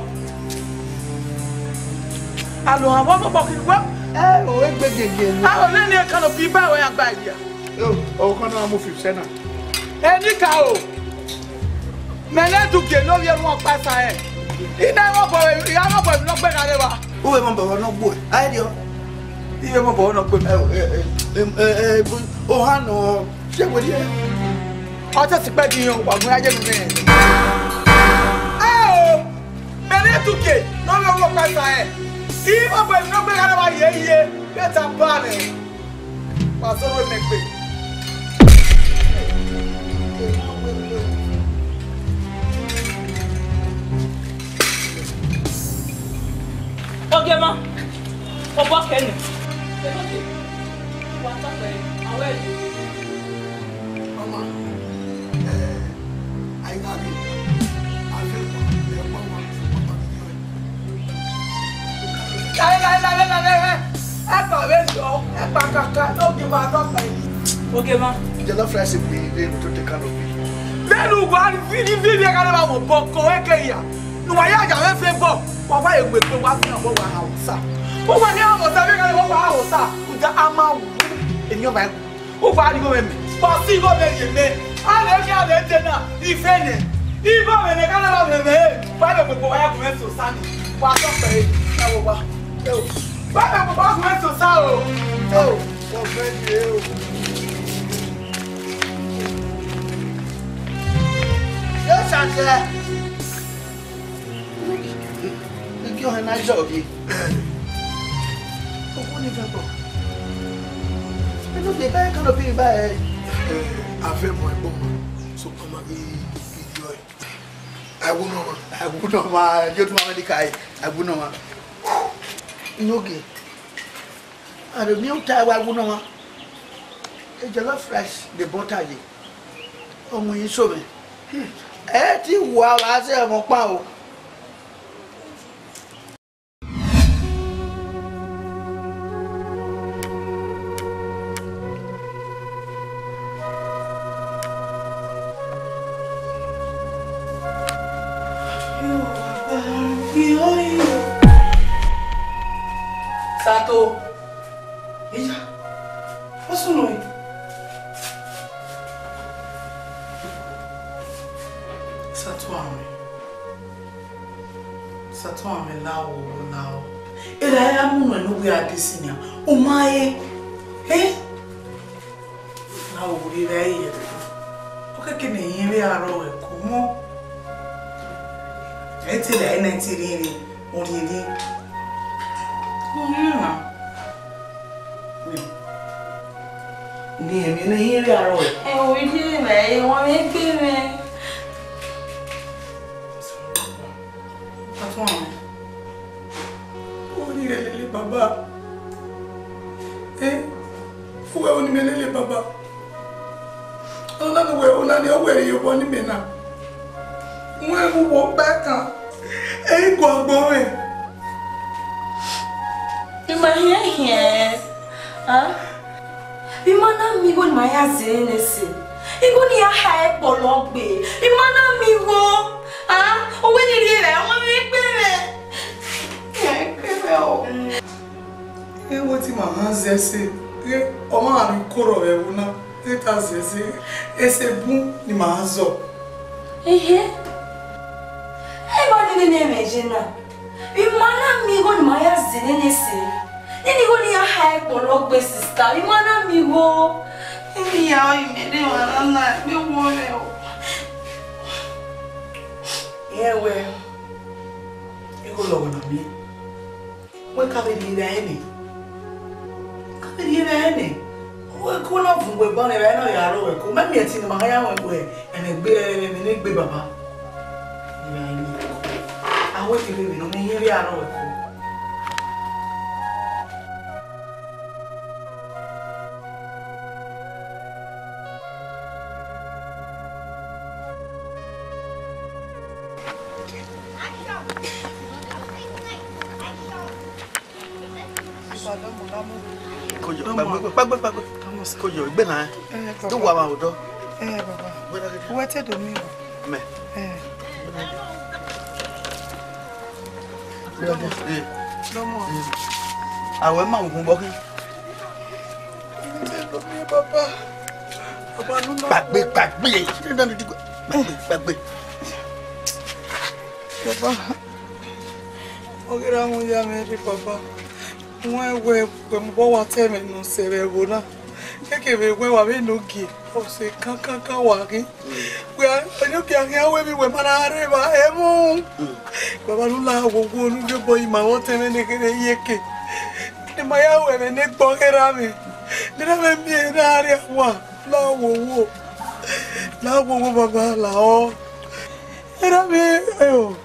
A nọ ha, wẹ mwẹ obọ khin wẹ. Ẹ, o egbe gege. A, o nene Kanopi ba wẹ ya gba yi a. Eo, ọvbokhan na mu fi sẹ na. Enikaro. Mẹ ne Ẹdugie ne ovbi ẹvbo ọkpa esa rẹn. I na mwẹ obọ, I gha mwẹ obọ emwi ne ọ gbe gha rre evba. U vbe mwẹ obọ ne ọ gbe, a i riọ. I vbe mwẹ obọ ne ọ gbe. Ẹ, ẹ, ẹ, ẹ, ẹ, ẹ, ohan nọ, fiẹ werriẹ. Ọ te sikpẹ din, wa gun ya ye mwẹ. Ẹ o, mẹ ne Ẹdugie ne ovbi ẹvbo ọkpa esa rẹn. I mwẹ obọ emwi ne ọ gbe gha rre evba ye ye, vbe ta ba rẹ. Wa zẹ orhu mẹ gbe. Ogieva, obọ kẹ nẹ. Wa tọ pẹrẹ, a wẹ ẹre. Ọma, ẹ, a i gha ghe, a fẹ kpa, ẹ, kpa ọma, kpa ọma gidi ọre. Lale, lale, lale, lale, ẹ. Ẹkpa vbe yọ, ẹkpa kaka, ne Ogieva dọ pẹrẹ. Ogieva. Jollof rice bu ire ne u to te Kanopi. Vbene uwa vini vini ẹghẹ ne ma vbe obọ kọ ẹkẹ ya. Ne uwa ya ya vbe fe bọ, wa wa egbe egbe wa fi hàn wẹ wa ha osa. Uwa ni ha osa, vbe ẹghẹ ne wa ha osa, uja a ma wu. Emwi ọmwa ẹkhu. Uwa rhie igho mwẹ mẹ. Wa si igho mwẹ rhie mẹ. A lẹ khian vbe te na, I fẹ nẹ. Igho mwẹ ne ka na vbe mwẹ, wa vbe egbe egbe wa ya gu mwẹ so osa ni. Wa tọ pẹrẹ, ya wo wa. Eo. Wa vbe egbe egbe wa gu mwẹ so osa o. Eo. Yes, sir. Igi ọhẹn na jọ ghi. Okhuo ni vẹ bọ. Eno de ba ẹkan nọ bi ba ẹ. A vẹ mọ ẹgbọn ma, sokpan ma ghi igi ọhẹn. Aigbu nọ ma. Aigbu nọ ma, yo tu ma mẹ ni ka ẹ. Aigbu nọ ma. Inogie. Aro miẹn uta wa wu nọ ma. E jollof rice de butter ye. Ọ mu yin so mwẹ. Ẹ ti wa wa zẹ ọmọ kpa o. Sato. Iya. Ọ sunu. Sato amẹ. Sato amẹ la o, la o. Era ya mu nẹ ne uwẹ a de sin nia. O ma he. He? Na wo rhie vbe ẹre. Ọ kẹkẹ ne irẹn vbe aro ẹko mọ. Ẹ te la ẹre ne te rhie rhie, ọ rhie rhie. Ọ rhie na. Ni ẹmwẹ ne irẹn vbe aro ẹko. Ẹ wo rhie vbe ẹre, wọn vbe gbe mwẹ. Ọtọn ọmọ. Uwẹ ni ghẹ lele baba. Eh, uwẹ ni mẹ lele baba. Ọna ne uwẹ, ọna ni ọ wẹ rhie obọ ne imẹ na. Wẹ wu wo kpẹ kan. Ẹ i gu agbọn mwẹ. I ma hiẹn hiẹn. Ah? I ma na miẹn igho ne ima ya zẹ ne ẹse. Igho ne iran ha ẹkpọlọ gbe. I ma na miẹn igho. Ah, owẹ ni rhie rẹ, ọmọ mwẹ gbe mwẹ. Gbe mwẹ o. Ẹ wẹ te ima gha zẹ ẹse, ghe ọmwa gha rhie ukorrọ vbe ẹvbo na, ghe te a zẹ ẹse, ẹse bun ne ima gha zọ. Ehe. Ẹ ma nene ne ẹmwẹ ye na. I ma na miẹn igho ne ima ya zẹ nene ẹse. Nene igho ne iran ha ẹkpọlọ gbe sista, I ma na miẹn igho. Eni ya ọre imẹ ne emwa na na, gbe wo mwẹ o. Irẹn wẹ, igho lọghọ na miẹn. Wẹ ka vbe rhie vbe ẹre nẹ? Ka vbe rhie vbe ẹre nẹ? Wẹ ko na vun wẹ ban ne ẹre na ya rọ wẹ ko. Mẹ miẹn ẹtin ne ma ya wẹ wẹ, ẹmwẹ gbe, ẹmwẹ ne gbe baba. Ẹ ra ẹre nẹ. A wẹ te vbe nọ, mẹ hiẹn vbe a rọ wẹ ko. Koyo, kpagbe, kpagbe, kpagbe. Koyo, igbe na. Eh, do wa ma odọ. Eh, baba. Wẹ te do mi. Mẹ. Eh. Eh. Dọmọ. Awẹ ma gun bọ khin. Baba. Baba, nu na. Gbagbe, gbagbe. Gbagbe, gbagbe. Baba. Ọ ghi ra mu ya mwẹ rre, baba. Wẹ wẹ, wẹ mobọ wa ta ẹmwẹ ne ọ sẹ vbe ẹvbo na. Keke vbe wẹ wa vbe ne ogie, ọ sẹ kankankan wa ghi. Wẹ a, enogie a khian wẹ vbe wẹ ma na rre evba, ẹ mu. Baba, ne u la wowo, ne u rhie obọ yi ma vbe ọtẹn mwẹ ne kherhe ye eke. Ne ima ya ru ẹmwẹ ne egbe ọghe erha mwẹ. Ne erha mwẹ miẹn ne a rria owa, la wowo. La wowo, baba, la ọ. Erha mwẹ, ẹ o.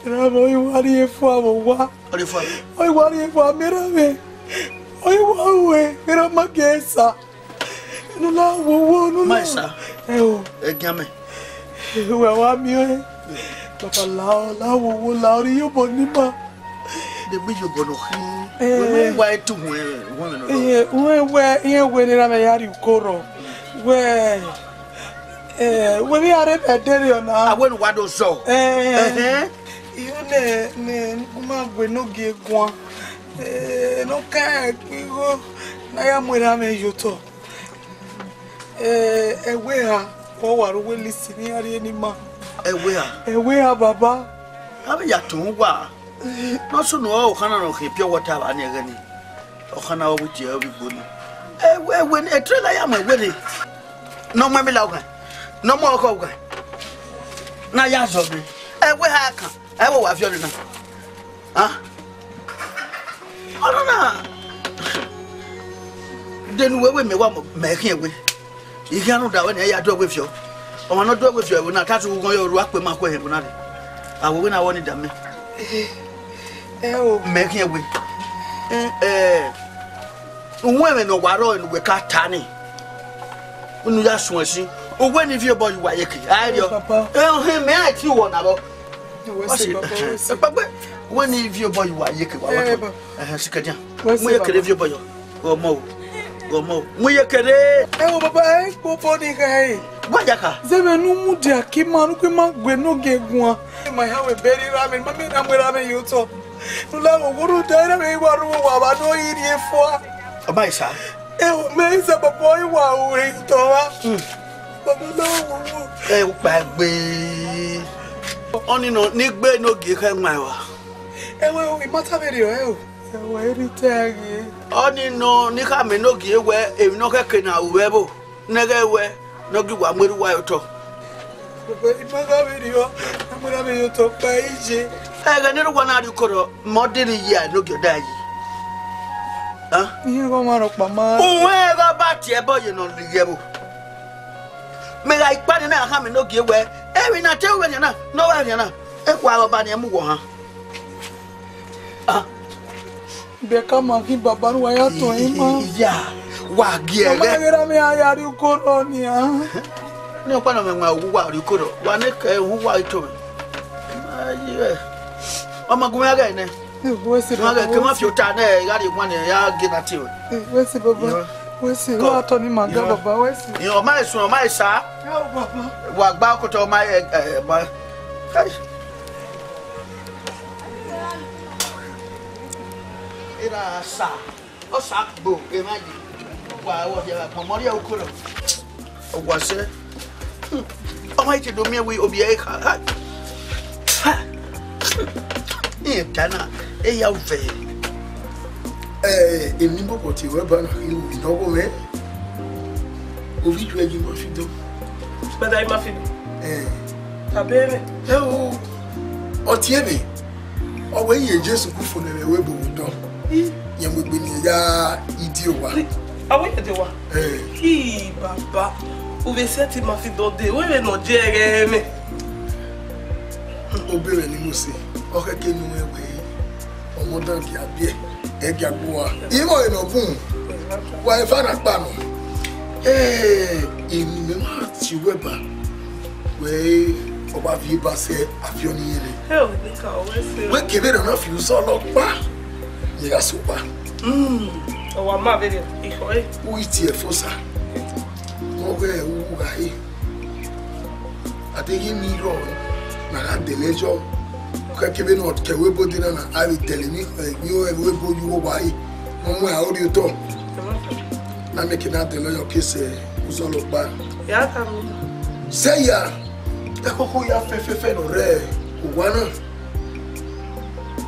Erha mwẹ, ọ i wa rhie fua vbe owa. Ọ rhie fua? Ọ i wa rhie fua, miẹn erha mwẹ. Ọ i wa ru ẹre, erha ma gie ẹre sa. Ne u la wowo, ne u Ma la ẹsa. Ẹ o. Ẹgian mẹ. Wẹ wa miẹn ọnrẹn. Baba, la ọ, la wowo, la ọ rhie iyobọ ne ima. Degbe iyobọ nọ khin. Eh. Wẹ wa tu huẹn, huẹn nọ. Eh, huẹn wẹ, irẹn wẹ ne erha mwẹ ya rrie ukorrọ. Wẹ, eh, wẹ vbe a rre vbe ẹdẹrriọ na. A wẹ ne uwa do zọ. Eh. Ẹhẹn. Iyo ne, ne, ma gu enogie guan. Eh, ne ọ kan ẹkpo igho ne a ya mu erha mwẹ ye otọ. Eh, ẹvbo eha, ọ wa rre owa lisi ne iran rhie ne ima. Ẹvbo eha? Ẹvbo eha, baba. Avbe ya tọn uwa. Ne ọ sunu ọre ọkhan na ne ọ khin pure water vba ni ẹghẹ ni. Ọkhan na ọ vbe tie ọ vbe igbo ni. Ẹwe, ẹwe, trailer ya mu ẹwe rre. Ne ọ mu emila ughan, ne ọ mu ọkhọ ughan, ne a ya zọ mwẹ. Ẹwe ha kan, ẹwe wa viọ nena. Ah. Ọnọna, de ne uwẹ wẹ mẹ wa mẹ khian ẹwe. I khian rhunmwuda wẹ ne a ya do ẹwe viọ. Ọmwa ne ọ do ẹwe viọ ẹvbo na, ta sẹ ughughan yọ ru akpẹ ma khu ẹre ẹvbo na rre. A wẹ wẹ na wẹ ọnii da mẹ. Ẹ o. Mẹ khian ẹwe. Ẹ, ẹ, uwẹ ẹmwẹ ne ọ wa rrọọ ne uwẹ ka ta nii. Unu ya suẹn sin. Uwẹ ne ivie obọ ye uwa yeke. A i riọ. Ẹ, papa. Ẹ, ọhẹn mẹ a ti wọ na vbọ. Wẹ sẹ, papa, wẹ sẹ. Ẹ, papa, uwẹ ne ivie obọ ye uwa yeke wa. Ẹ, wẹ papa. Ẹhẹn, sikẹdian. Wẹ sẹ, papa. Mu ye kere ivie obọ yọ. Ghe ọmọ o. Ghe ọmọ o. Mu ye kere. Ẹ o, papa, ẹ kpo obọ ni kha ẹ. Wa ya kha. Zẹ vbe ne u mudia ke ima, ne u ke ima gue ne ogie guan. Ma ya wẹ bẹrẹ ira mwẹ, ma mẹ na mu ira mwẹ ye otọ. Nula wo wo da ira mwẹ wa ru wa ba do iri efua. Ọ ma isa. Ẹ o, mẹ isa papa, i wa ru re tọ wa. Hmm. Papa na wo wo. Ẹ u kpa egbe. Ọnii nọ ni gbe ne ogie khẹ nwa wa. Ẹ wẹ o, i ma ta vberriọ ẹ o. Ẹ wẹ, erha te ghe. Ọnii nọ ni khama ne ogie wẹ emwi ne ọ khẹke na ru vbe ẹvbo. Nẹghẹ wẹ ne ọ ghi wa mu erha uwa ye otọ. Baba, I ma gha vberriọ, a mu erha mwẹ ye otọ kpa iye. Ẹghẹ ne erha uwa na rrie ukorhọ, mẹ ọ deghẹ I ya ne ogie ọda yi. Hẹn? Iye ghe ọmwa rhọkpa ma. Uwẹ gha ba tie ẹbọ ye ne ọ rrie ẹvbo. Mẹ gha ikpa nẹ na khama ne ogie wẹ, emwi ne a te ru vbe ẹghẹ na, ne ọ vbe ẹghẹ na, ekhua ọba ni ẹ mu wọ han. Ah. Bẹka ma ghi baba ne uwa ya tọn ima. Iya, wa gie ẹghẹ. Ọ ma ghe ra mẹ a ya rrie ukorhọ nian. Ne ọkpa na mẹ nwa uwu uwa rrie ukorhọ, wa ne ke uwu uwa i to mẹ. Aye. Ọ ma gu mwẹ aghẹ nẹ. Wẹ sẹ, wa ghẹ baba, ke wẹ ma fi sẹ. Ota nẹ, I gha rrie wan nẹ, ya gie na tie ruẹ. Wẹ sẹ, baba. Wẹ sẹ, wa tọn ima ga, baba, wẹ sẹ. Ọ ma esun, ọ ma esa. Ẹ o, baba. Wa gba okotọ, ọ ma, ẹ, ẹ, ma. Hey. Erha sa, ọ sa gbo emwa yi. Wa wọ dia kpọnmọ rrie ukorhọ. Ọ wa sẹ. Ọ ma te do miẹn wẹ ovbi ẹre kha. Ha! Ha! Irẹn ta na, eya uvẹ. Ẹ, emwi bọbọ te wẹ ba na, ovbi nọ gho mwẹ. Ovbi ju ẹyi ma fi do. Brother, I ma fi do. Ẹ. Tobọ mwẹ. Ẹ o, ọ tie mwẹ. Ọ wẹ iye Jesu ku fo nẹ vbe ẹvbo odọ. I. Yẹn mu egbe ne ya idi owa. Ri, a wẹ iye de owa? Ẹ. I, baba, u vbe sẹtin ma fi dọ dee, wẹ vbe ne ọ je ẹghẹ mwẹ. Obọ mwẹ ne Mosi, ọ khẹke enu mwẹ wẹ, ọmọ dan gie a biẹ, ẹ gie a gbe uwa. Imọ ẹre ne ọ bun, wa eva na kpa nọ. Ẹ, emwi ne mẹ ma tie uwẹ ba. Wẹ, ọ wa viọ eba sẹ afiọ ni yẹn rre. Ẹ o, ne ka wẹ sẹ. Wẹ kevbe na na fi uzọ lọ kpa, ne I gha sẹ okpa. Mm, ọ wa ma vberriọ, I khọe. U i tie ẹfe Osa. Ọ ghẹ u gha he. A deghẹ emwi rrọọ ne a gha dẹlẹ yọ. Ọ khẹke vbene ọ ke ẹvbo ebo dee na na, a vbe dẹlẹ emwi, emwi ẹvbo ebo ye uwu owa re. Ne ọ mu ẹre aro rrie otọ. Na miẹn ke na dẹlẹ yọ ke sẹ uzọ lọ kpa. Ya tama. Sẹ ya, ẹkhọkhọ ya fẹfẹfẹ ne ọ rre owa na.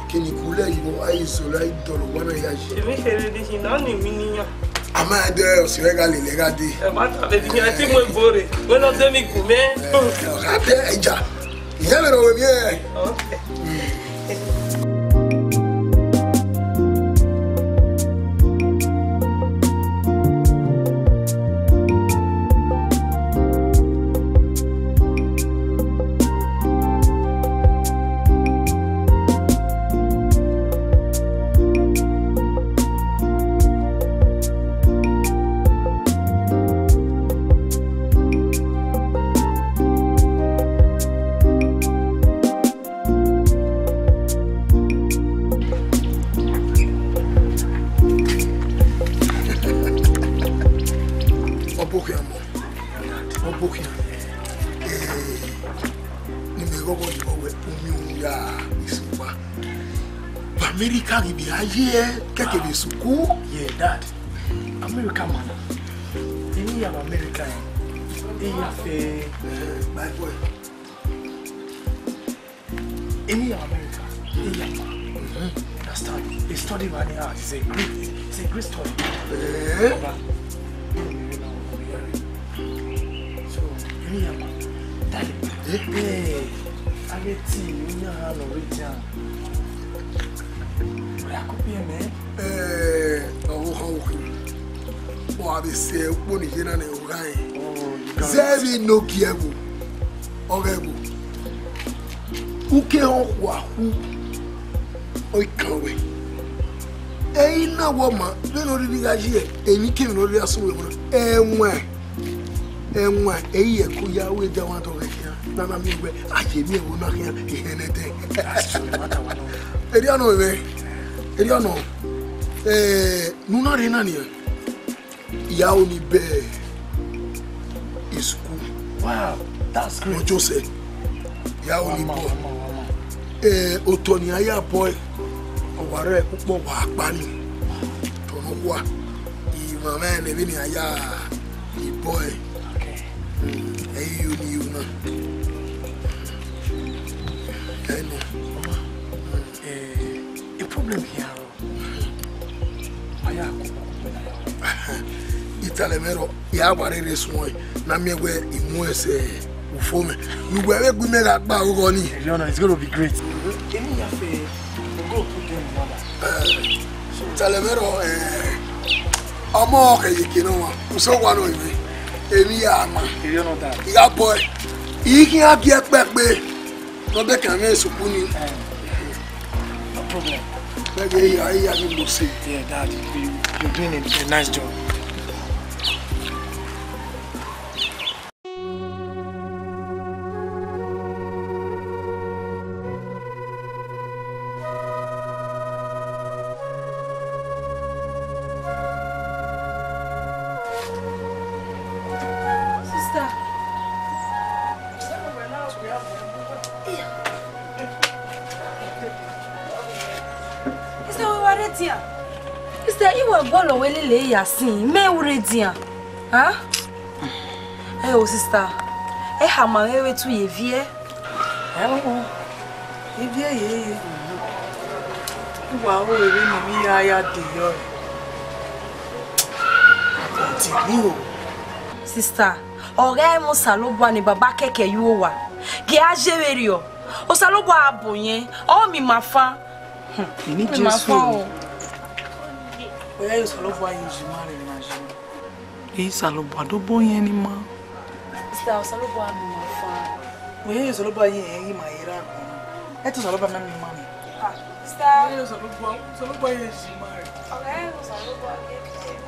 Kene I gu lẹ yi vbe a i zọlọ, a i dọlọ owa na ya yi. Emwi kherhe ne I khin na, ọnii emwi ne I yan. A ma dẹ ọse ọre gha lele gha dee. Ẹ ma tama emwi ne I yan, te I mu ebo rre. Wẹ ne ọ dẹ emwi gu mẹ. Ẹ, ọ gha dẹ, ija. Iyẹn vbe ne ọ wẹ miẹn. Okay. Ọ bokhian mọ, ọ bokhian. Eh, ne imẹ ghọghọ yevbe uwẹ, u miẹn unu ya isopa. Vbe America ghi vbe a ye kẹkẹ vbe sukuu? Yeah, Dad. America ma na. Emwi ya vbe America, eh, I ya fe. Eh, my boy. Emwi ya vbe America, I ya ma. Mm-hmm. Understand? He study many hard. He's a great, he's It's a great story. Eh? Baba, so, eni ya ma, daddy, eh, a ghe ti oyan ha nọ rre dia. Ọre a kọ biẹ mẹ. Eh, ọvbokhan okhi. Ọ a vbe sẹ ukpo ni ye na nẹ, ọ gha rẹn. Oh, you can't. Zẹ vbe enogie ẹvbo, ọ ghe ẹvbo. Uke họn khua khu, ọ i kan wẹ. Ẹ i na wẹ ọma, vbene ọ rhirhi gha ye, emwi kemwi ne ọ rhirhi sunu ẹvbo na. Ẹwaẹn, ẹwaẹn, ẹ i ye ẹko ya ru edia wan dọghe khian. Na na miẹn wẹ, a ye miẹn ẹvbo na khian, ehẹn nẹdẹ. That's true, what I want. Erriọ nọ mwẹ, erriọ nọ. Eh, ne u na rre na nian. Iyaro ni bẹ isukuru. Wow, that's great. Ọjọsẹ, iyaro ni bọ. Wama, wama, wama. Eh, otọ ne iran ya bọ ẹe, ọ wa rre ukpọn wa kpa ni. Otọ nọkhua, imwamwa ẹre vbene iran ya bọ ẹe. Okay. Mm, ẹ i yo ni yo na. Ẹ nọ. Wama, eh, a problem here. Aya koko koko na ya. I talẹ mwẹ rọ, ya wa rherhe suẹn, na miẹn wẹ I mu ẹsẹ ufo mwẹ. Ne uwẹ vbe gu mẹ gha gba oghọ nii. Erriọ nọ, it's gonna be great. Eni ya fe, we go put them in order. Eh, talẹ mwẹ rọ, eh, ọmọ ọkẹ ye ke nọ wa, usọ wa nọ ime, eni ya ma. Erriọ nọ da. I gha bọ ẹe, I khian biẹ kpẹkpe. Nọ bẹkẹ mwẹ sukuru ni. Eh, no problem. Bẹghe ya, ya ni mo se. Yeah, Dad, you, you, you're doing a, a nice job. Sister. Sister, wẹ wa rre edian? Sister, I wa gualọ wẹ lele ya sin, mẹ u rre edian. Huh? Ẹ o, sister, ẹ khama mwẹ vbe tu ye viẹ. Ẹ o, ivie ye ye. Uwa ru vbene emwi ya ya de yọ. Continue. Sister, ọ ghe ẹmwẹ Osanobua ne Baba kẹkẹ ye uwa. Gie a ye vberriọ. Osanobua gha bọ yẹn, ọ miẹn ima fan. Hmm, Eni miẹn ima Jesu fan o. O. Wẹ Osanobua ye ujima rẹ na ye. Ẹ Osanobua do bọ yẹn ne ima. Sister, Osanobua miẹn ima fan. Wẹ Osanobua ye ẹre ima ye ra gbọn. Ẹ te Osanobua miẹn ima ni. Ah, sister. Wẹ Osanobua, Osanobua ye ujima rẹ. Ọ ghe Osanobua ye ujima rẹ.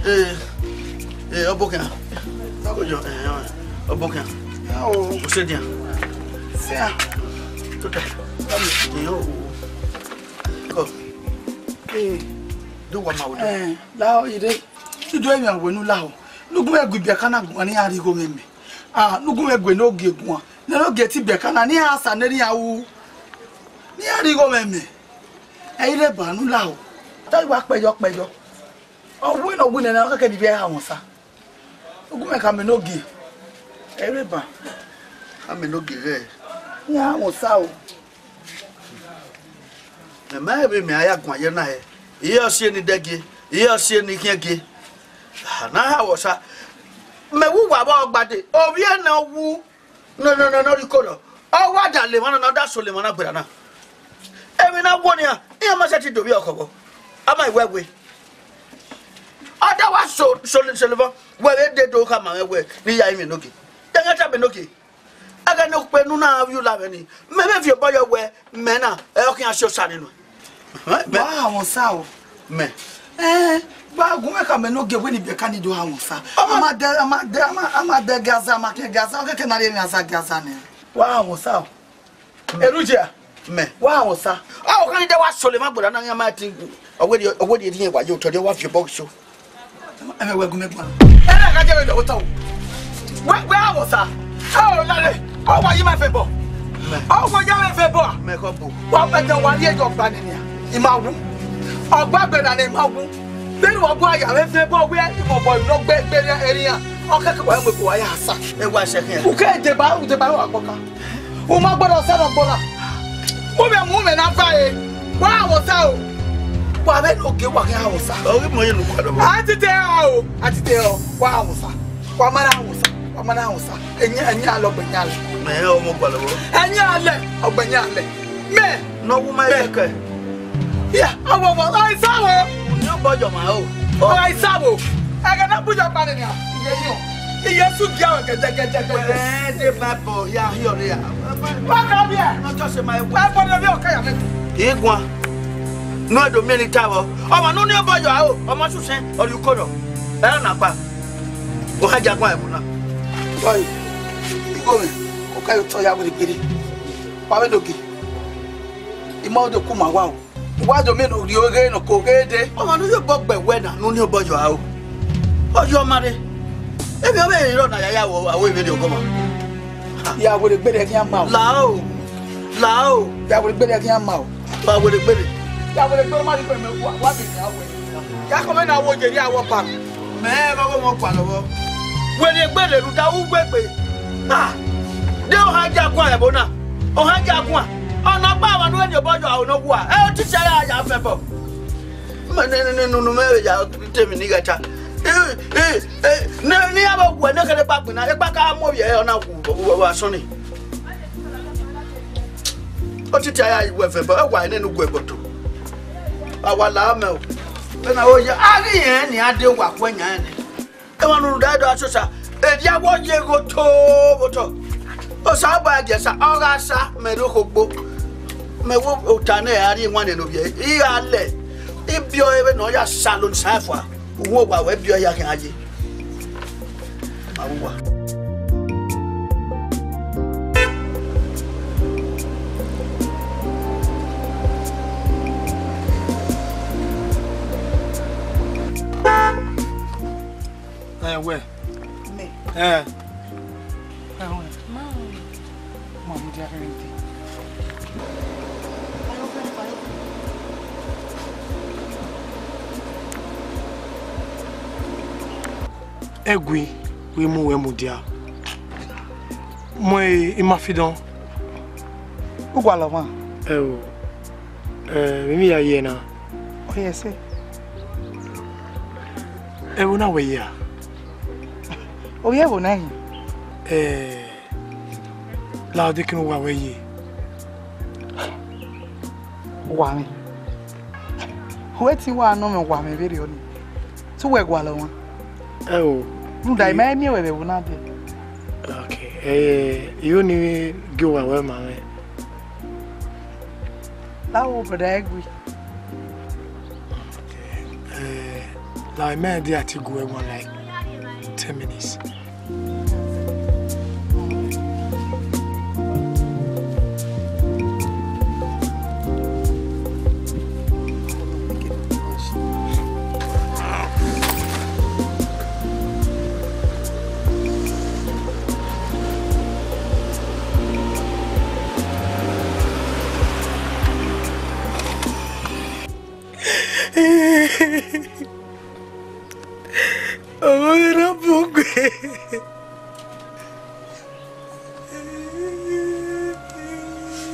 Ee, ee, ọbokẹn. Ojo, ee, ọbokẹn. Usedian. Sia. Tota. Iyo. Ko. Ee. Do wa ma wo do. Eh, la o ire. Ido emian wẹ ne u lahọ. Ne u gu mwẹ gu ibiẹka na guan ne iran rhie igho mwẹ mẹ. Ah, ne u gu mwẹ gu enogie guan. Ne enogie te ibiẹka na, ne iran sa ne iran ru. Ne iran rhie igho mwẹ mẹ. Ẹ i rre ba ne u lahọ. Te I wa kpẹyọ kpẹyọ. Ọ wẹ ne ọ wẹ nẹ na, ọ kẹkẹ ne ivbi ẹre ha mwẹ osa. U gu mwẹ khama enogie. Ẹ i rre ba. Khama enogie ghẹ. Iran ha mwẹ osa o. Mẹ ma rẹn vbe mẹ a ya guan ye na hẹ. Iye ọ si eni dẹgie, iye ọ si eni khiẹn gie. Na ha wọ sa. Mẹ wu wa vbe ọgbade, ovbi ẹnẹ wu nọ nọ nọ nọ rhie ikoro. Ọ wa da le emwa na, ọ da solo emwa na gberra na. Emwi na wo nian, iran ma sẹtin do vbe ọkhọvbọ. A ma wẹ wẹ. Ọ da wa so so so levọ, wẹ vbe de do khama mwẹ wẹ ne I ya rinmwian enogie. Te ẹghẹ tama enogie. Ẹghẹ ne ukpe ne u na vbiẹ ula mwẹ ni, mẹ vbe viọ obọ yọ wẹ mẹ na, ẹ ọ khian si osa nene. Wa ha mwẹ osa o. Mẹ. Ẹn, wa gu mwẹ khama enogie wẹ ne ibiẹka ni do ha mwẹ osa. A ma dẹ, a ma dẹ, a ma, a ma dẹ gie aza, a ma khian gie aza, ọ kẹkẹ ne a rhie emwi aza gie aza nẹ. Wa ha mwẹ osa o. Erugia. Mẹ. Wa ha mwẹ osa. Ọ khan ni de wa solo emwa gberra na, iran ma ti, ọ wẹ, ọ wẹ rhie wa ye otọ, de wa viọ obọ ghi so. Ẹmwẹ wẹ gu mẹ gban. Ẹ na gha jẹ vbe dọwọtọ o. Wẹ, wẹ ha mwẹ osa. Ẹ o lare. Ọ wa yi ma fẹ bọ. Mẹ. Ọ wa ya ma fẹ bọ. Mẹ kọ bo. Wa fẹ jẹ wa rhie jọ gba nene a. I ma wu. Ọ gba gbe na ne I ma wu. Vbene wa gua ya vbe fẹ bọ wẹ imọbọ nọ gbe gbe erian, ọ kẹkẹ wa mu eko wa ya sa. Ẹ wa sẹ khian. U ke deba, u deba wa gbọka. U ma gbọdọ sẹ nọ gbọna. U vbe mu mwẹ na fa e. Wa wo sa o. Wa vbe no ke wa gha wo sa. Ọ ghi mọ ye nu kua dọ. A ti te o, a ti te o. Wa wo sa. Wa ma na wo sa. Wa ma na wo sa. Ẹyin, ẹyin alọ gbẹyin alẹ. Mẹ ọmọ gbalọ. Ẹyin alẹ, ọgbẹyin alẹ. Mẹ. Nọ wu ma ye kẹ. Ya, awọ wọ, ọ i sa wo. Uni obọ yọ ma o. Ọ i sa wo. Ẹgẹ na bu yọ pa ni nia. Iye ni o. Iye su dia o gẹdẹgẹdẹ. Wẹ de ba bọ ya hi ọre ya. Wa ka bi ẹ. Not just my wife. Wa bọ ni ọka ya mẹ. Iguan. No do mi ni ta vọ. Ọmọ nu ni obọ yọ o. Ọmọ susen. Ọri uko nọ. Ẹ na pa. O ha jagun ẹbun na. Sorry. Igo mẹ. Ko ka yo tọ ya wiri gbiri. Wa vbe dogi. I ma do ku ma wa o. Wa do mẹ ne u rhie oghe nọ ko ghe dee. Ọmọ ne u ye obọ gbe wẹ na, ne u ni obọ yọ aro. Ọ yọ ma rre. Emwi ọvbehe rrọọ ne a ya ya aro vberriọ ọgọmwa. Ya were gbe rẹ khian ma o. La o. La o. Ya were gbe rẹ khian ma o. Wa were gbe rre. Ya were gbe ma rre, wa, wa bi ya were. Ya kọ mẹ na wo ye rhie awọ ba. Mẹ ẹ vbe ọghe ọmọ gualọ vbọ. Were egbe rre rhunmwuda uwu egbe. Ah! De ohan gia guan ẹvbo na. Ohan gia guan. Ọ nọ ọkpa ọmwa ne u ni obọ yọ aro ne ọ wua. Ẹ otiti a ya ya fẹ bọ. Mẹ ne, ne, ne, nunu mẹ vbe ya te emwi ne I ghẹ ta. Eh, eh, eh, ne, ne iran vbe wu ẹre ne kherhe ekpa gbinna, ekpa ka mu ovbi ẹre, ọ na wu, wu, wu, wu asọn ni. Otiti a ya wu ẹfe bọ, ẹ wa nene ugu ẹbọ to. A wa la mẹ o. Vbene a ho ye, a ghi rẹn ne a de wa ku ẹyan ẹnrẹn. Emwa ne unu da do asosa, erriọ awọ ye gho to vbe otọ. Osanobua gie sa, ọ gha sa, mẹ rre okhogbo. Mẹ wo ota nẹ a rrie iwannẹ ne ovbi ẹre, I gha lẹ, I biẹ ọre vbene ọ ya sa lo ni sa fua. Uwu owa wẹ biẹ ọre ya khian ye. Ma vbe uwa. Ẹ wẹ. Mẹ. Ẹ. Ẹ wẹ. Ma. Ma mu dia kẹrẹ nte. Ẹgui, wẹ mu wẹ mudia. Mọ e, ima fi dọn. U gualọ ọmwa? Ẹ o. Eh, vbene I ya ye na. Ọ ye ẹse. Ẹvbo na wẹ ye a? Ovbi ẹvbo na hin. Eh, la ọdekẹn uwa wẹ ye. Uwa mwẹ. Wẹ te uwa nọ mwẹ, uwa mwẹ vberriọ ni. Te uwẹ gualọ ọmwa? Ẹ o. Rhunmwuda I ma miẹn wẹ vbe ẹvbo na dẹ. Okay. Eh, I ho ni gie uwa wẹ ma mwẹ. That will be the agree. Okay. Eh, like, man, they are to go one, like, ten minutes. Ọmọ mwẹ na bun gbe.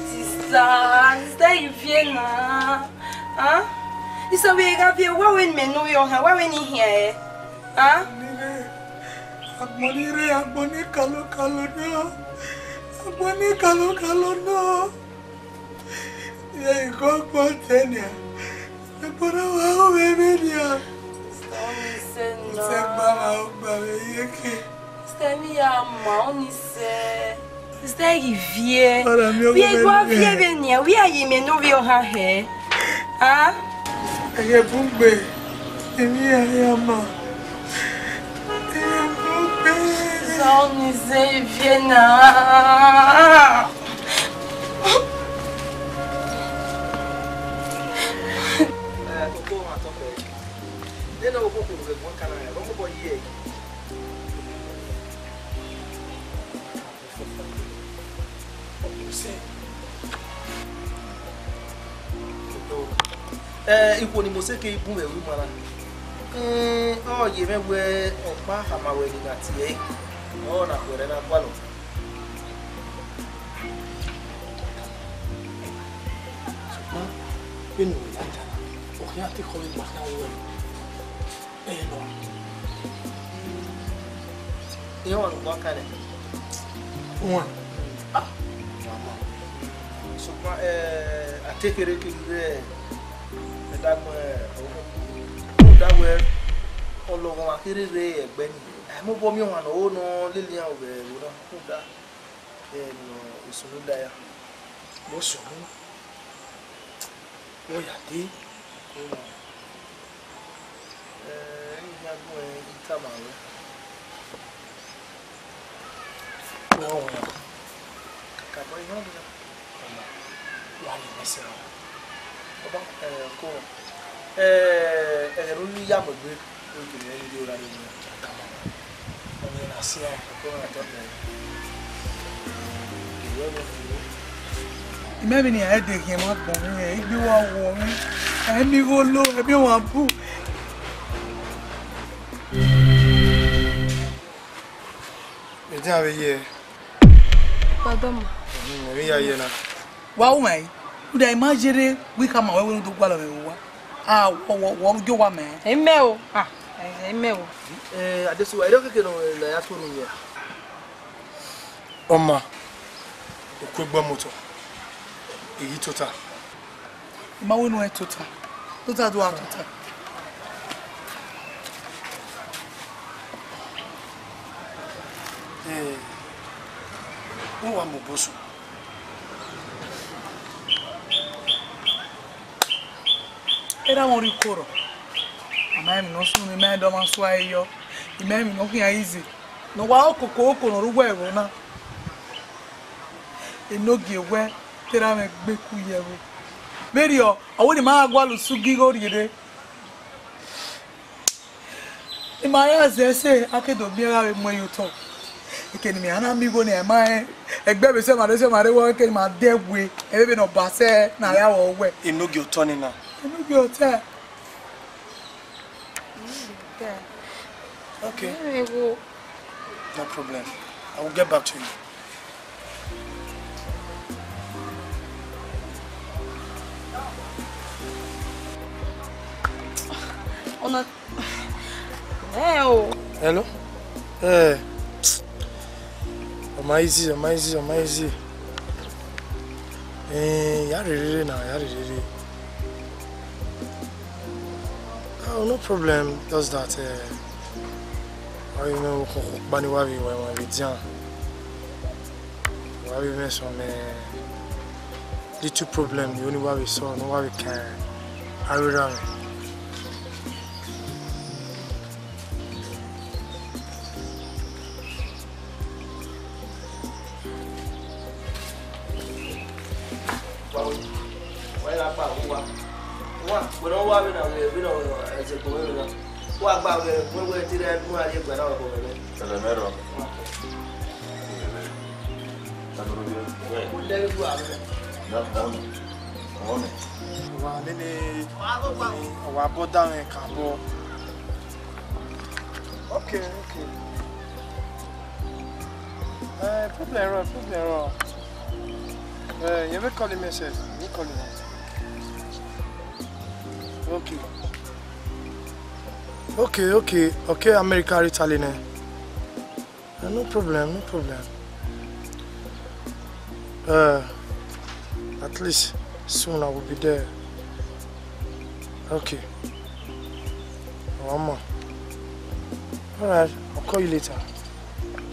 Sista, sista, I viẹ na. Ah? Sista, wẹ gha viẹ, wa wẹ ne imẹ ne ovbi ọhan, wa wẹ ne I hian ẹre. Ah? Agbọn ni rre, agbọn ni kalokalo nọ. Agbọn ni kalokalo nọ. Ye ikọ ọgbọn tẹ nia. Ẹgbọn na wa ru vbe emwi nia. Sista, ọ ni sẹ na. Sẹ gba ma, ọ gba vbe iyeke. Sista, emwi ya ma, ọ ni sẹ. Sista, I ghi viẹ. Ọna miẹn, wẹ ọghe gha viẹ vbe nia, wẹ a ye imẹ ne ovbi ọhan hẹ. Ah? Ẹghẹ bun gbe, emwi ya ya ma. Ẹghẹ bun gbe. Sista, ọ ni sẹ, I viẹ na. Eh, ikhuo ni Mose ke bun vbe ẹvbo ima na. Ẹn, ọ ye mwẹ wẹẹ ọkpa khama wẹ ne I gha tie ẹre, ọ na khuẹrhẹ na gualọ. Sokpan vbene uwẹ ya ta, ọ khian te khọ vbe gba khian wẹ ẹre nọ. Iran ọmwa ne uwa kan nẹ. Uwan. Ah, mama. Sokpan, eh, a te kherhe kherhe rre ẹdagbọn, eh, rhunmwuda wẹẹ, ọlọghọmwa kherhe rre ẹgbẹ nii. A i mu obọ miẹn ọmwa ne ọ ho nọ lele iran vbe ẹvbo na, rhunmwuda, eh, ne ọ sunu da ya. Vbe ọ sunu? Ọ ya dee. Eh, I khian gu ẹn, I tama ruẹ. Wẹ ọ wẹ. Kakabọ I họn nian. Ọma, wa lele ẹsẹ ọmwa. Ọma, eh, ko, eh, ẹghẹ ne u ya mu egbe, u gele rẹn rhie ora rre nian. Kakabọ. Ọmọ na sia. Ko na tọ mẹ. Imẹ vbe ne iran ẹdẹ khian ma gbọn mwẹ, igbe wa wọ mwẹ, ẹ mi igho lo, ẹ mi ọmwa bu. Ẹdẹ a vbe ye ẹre. Wa dọmọ. Hmm, emwi ya ye na. Wa ru mwẹ, rhunmwuda I ma yerre wẹ I khama ruẹ wẹ ne u do gualọ mwẹ vbe owa. A, wọ, wọ, wọ ru gie owa mẹ. Imẹ o. Ah, imẹ o. Eh, Adesuwa, erriọ keke ne ọ ya tuorre unu ya. Ọma, okuegbe ọmotọ, I ghi tota. I ma wẹ ne u tota, tota do a tota. Eh, u wa mu obọ sunu. Erha mwẹ ọ rre ikorọ, a ma rẹn emwi ne ọ sunu, I ma rẹn dọmwa sua ẹre yọ, I ma rẹn emwi ne ọ khian re ize. Ne ọ wa ro kokoko ne ọ rre uwu ẹvbo na. Enogie wẹ te erha mwẹ gbe ku ye ẹvbo. Vberriọ, ọ wẹ ne ima gha gualọ usun gie igho rhie rre. I ma ya zẹ ẹse, a ke do miẹn gha vbe mu ẹn ye otọ. Eke ne ima na miẹn igho ne ima rẹn, ẹgbẹ vbe sẹ ma rre, sẹ ma rre wẹ eke ne ima dẹ we, ẹvbo vbene ọ ba sẹ ne a ya vbe wẹ. Enogie otọ nii na. Enogie otọ. Okay. No problem. I will get back to you. Ọna, ẹ o. Hello? Eh. Ọ ma easy, ọ ma easy, ọ ma easy. Eh, ya rherere na, ya rherere. Oh, no problem. Just that, eh, wa vbe mwẹ ọkpọkpa ni wa vbe wa vbe dian. Wa vbe mwẹ some, eh, little problem ni, oni wa vbe solve, ne wa vbe kan aro erha mwẹ. Wa, wa, wa, wa, wa, wa, wẹ ne ọ wa vbe na, vbe, vbe na, ẹzẹkpo vbe na. Wa gba vbe, wẹ, wẹ, te rẹ gun a rhie gbe na, wẹ, wẹ, wẹ. Ẹlẹmẹrọ. Wa. Ẹlẹmẹrọ. Wẹ. Wẹ. Wẹ. Ọmọ mi. Wa nene, wa bọ da mwẹ kan bọ. Okay, okay. Eh, problem rọ, problem rọ. Eh, you will call him yourself. You call him. Okay. Okay, okay, okay, America, Italy, ne? Uh, no problem, no problem. Uh, at least soon I will be there. Okay. One more. All right, I'll call you later.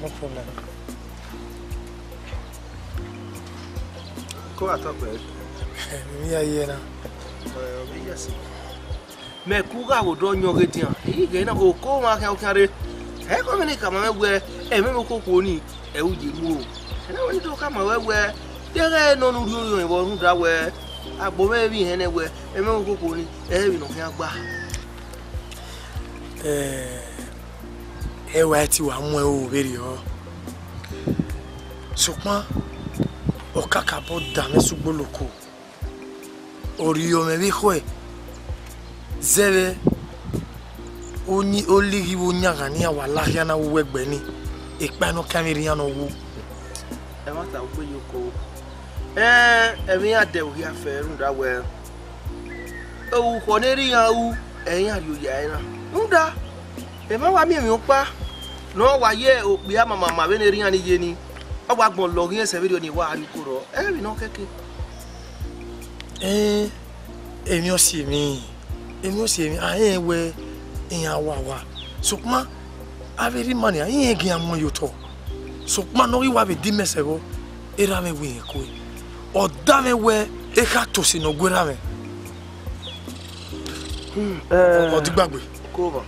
No problem. Ko wa tọ pẹ. Mi ya ye na. Ọ, ọ, mi ya si. Mẹ ku gha vbe odọ yọn ghe dian, I ghi ghee na, oko mwa khian khian rre. Ẹ i khọ mwẹ ne I khama mwẹ wẹẹ, ẹmwẹ vbe okhuo okhuo nii, ẹ i ru ye mu o. Ẹ na wẹẹ ne I do khama ruẹ wẹẹ, deghẹ nọ ne u rhie orhiọn vbọ rhunmwuda wẹẹ, agbọn mwẹ vbe ihẹn nẹ wẹẹ, ẹmwẹ vbe okhuo okhuo nii, ẹ i re emwi ne ọ khian gba. Ẹ, ẹ wa i te wa mu ẹn ro vberriọ. Sokpan, ọ kakabọ da mwẹ sẹ ugboloko. Ọ rhie mwẹ vbe ekhọe, zẹvbe Oyin olighi vbe oyanghan ne iran wa la khian na wu ẹgbẹ ni, ekpa nọ kan vbe rhian nọ wu. Ẹmwata ugbe ye oko. Ẹn, ẹmwẹ iran dẹ vbe okhian fẹ rhunmwuda wẹẹ, orukhọ ne erha iran ru, ẹ i iran rhie oya ẹre na. Rhunmwuda, emwa wa miẹn emwi ọkpa ne ọ wa ye okpia mamama vbene erha iran ni ye ni, ọ wa gbọn lọghe irẹn sẹ vberriọ ni wa rrie uko rrọọ, ẹ i re emwi ne ọ kẹke. Ẹn, emwi ọ si emwi, emwi ọ si emwi, a rẹnrẹn wẹẹ iran wa wa, sokpan avbe erha ima nia, irẹn ghi a mu ẹn ye otọ. Sokpan ne ọ ghi wa vbe di mẹ sẹ vbọ, erha mwẹ wẹ irẹn kue. Ọ da mwẹ wẹẹ ekha tosi ne ọ gu erha mwẹ. Hmm, ọ digbagbe. Kobọ.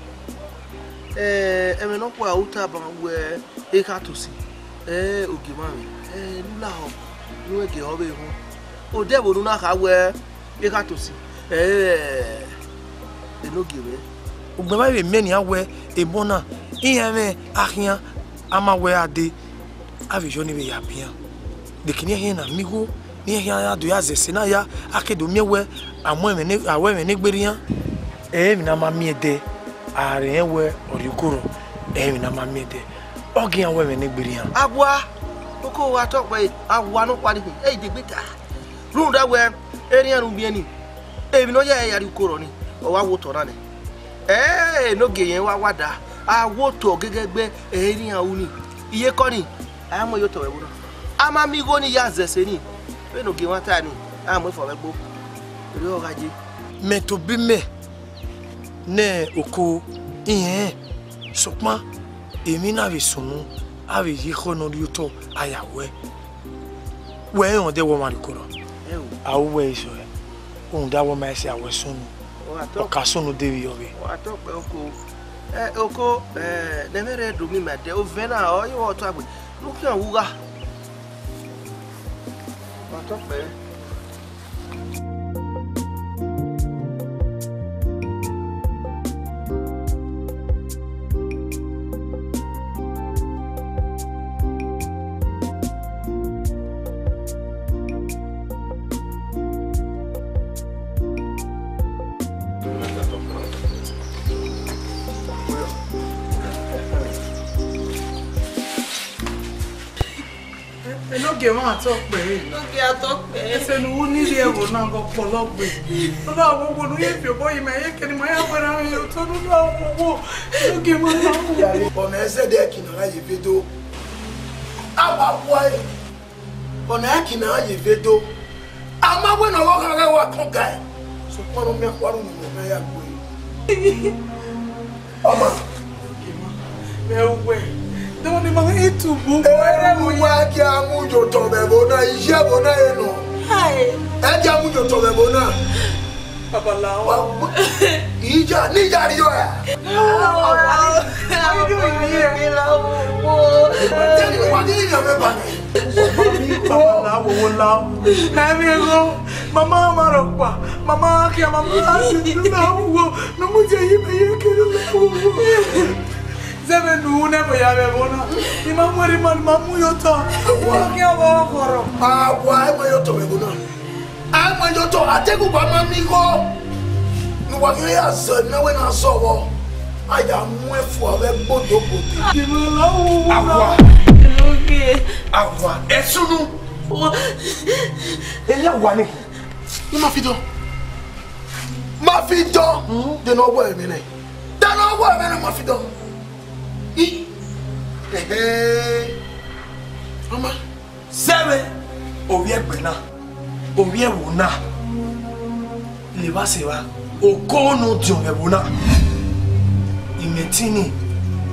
Eh, ẹmwẹ ne ọ kpua ru taba wẹẹ ekha tosi, eh, ogie mwẹ, eh, ne u lahọ, ne u gie họ vbe ehun. Odẹ vbe unu na kha wẹẹ ekha tosi, eh, enogie mwẹ. Ugbẹn mwa vbe miẹn nian wẹẹ emọ na, iran mwẹ akhian, a ma wẹẹ a dee, a vbe yọ ni vbe ya bian. Dekẹe ne iran khian na miẹn igho, ne iran khian ya do ya zẹ ẹse na ya, a ke do miẹn wẹẹ a mu ẹmwẹ ne, a ru ẹmwẹ ne gberrian. Ẹ i re emwi ne a ma miẹn dẹ, a rẹnrẹn wẹẹ ọ rrie uko rrọọ, ẹ i re emwi ne a ma miẹn dẹ, ọ ghi iran ru ẹmwẹ ne gberrian. Awa, oko wa tọ kpẹre, awa nọkpa ni khin, ẹ i degbe ta. Rhunmwuda wẹẹ, erha iran ne u miẹn ni, emwi ne ọ ya ẹre ya rrie uko rrọọ ni, ọ wa wo otọ na nẹ. Ẹẹ, enogie mwẹ wa wa da, a wo otọ gẹgẹgbe, ẹ i re iran ru ni. Iyeke ọnii, a mu ẹn ye otọ vbe ẹvbo na. A ma miẹn igho ni ya zẹ ẹse ni, vbene ogie mwẹ tae ni, a mu ẹn fua vbe ẹgbo, erriọ ọ gha ye. Mẹ tobọ imẹ ne oko irẹn, sokpan emwi na vbe sunu, a vbe ye ekhọe ne ọ rrie otọ, a ya ru ẹe. Wẹ rẹn odẹ wẹ ọmwa rrie uko rrọọ? Ẹo. A ru wẹ isọe, rhunmwuda wẹ ọ ma sẹ a wẹ sunu. Ọ gha tọ. Ọ ka sunu de vbe iyọvbe. Ọ gha tọ kpẹ oko. Ẹ, oko, ẹ, ne ẹmwẹ rẹ do miẹn ima dẹ, ovẹn na, ọ ye vbe ọ tọ agbọn. Ne u khian wu gha. Ọ gha tọ kpẹ. Enogie mwẹ a tọ kpẹre. Enogie a tọ kpẹre. Ẹse ne u ru ni rrie ẹvbo na ghe ọkpọlọ gbe. Nọ na wo wo ne u ye fi obọ yi mẹ, ye kene ima ya wẹ erha mwẹ ye otọ, nọ na wo wo. Enogie mwẹ a tọ kpẹre. Ọna zẹdẹ ẹki ne a gha ye vbe do. A wa khuae. Ọna ẹki ne a gha ye vbe do. A ma wẹ ne ọ gha gha wa kọn gae. Sokpan ne ọ miẹn khuarhu ne ọ na ya gbe. Ọma. Mẹ uwẹ, de wẹ ne ima ghi tubu. Erha uwa gie a mu ye otọ vbe ẹvbo na, iye ẹvbo na re nọ. Hai. Ẹ gie a mu ye otọ vbe ẹvbo na. Babalao. Wa, wa, iya, ne iya rriọ ra? Awa, awa, awa, awa, awa. Tell me, wa ni ya me ba. Babalao, wo lao. Ẹ vbe gho, mama ma rhọkpa, mama khian, mama a si du na wo, ne mu je yi me ye kere na wo. Zẹ vbe nu ne ẹvbo ya vbe ẹvbo na. I ma mu ẹre ma, ma mu ye otọ. Awa. Ogie ọvbọrọ. Awa, ẹ ma ye otọ vbe ẹvbo na. A mu ẹn ye otọ, a te gu uwa ma miẹn igho. Ne uwa ghi ya zẹ ne wẹ na zọ vbọ. A ya mu ẹn fua vbe ẹgbodo gbodo. Awa. Awa, ẹ sunu. Eya wa ni. I ma fi dọ. Ma fi dọ. De ne ọ wẹ ẹmwẹ nẹ. De ne ọ wẹ ẹmwẹ nẹ ma fi dọ. I. Ehe. Mama. Zẹvbe, ovbi ẹgbẹ na, ovbi ẹvbo na, levba sẹ evba, oko ne ọ diọn vbe ẹvbo na, imẹ tini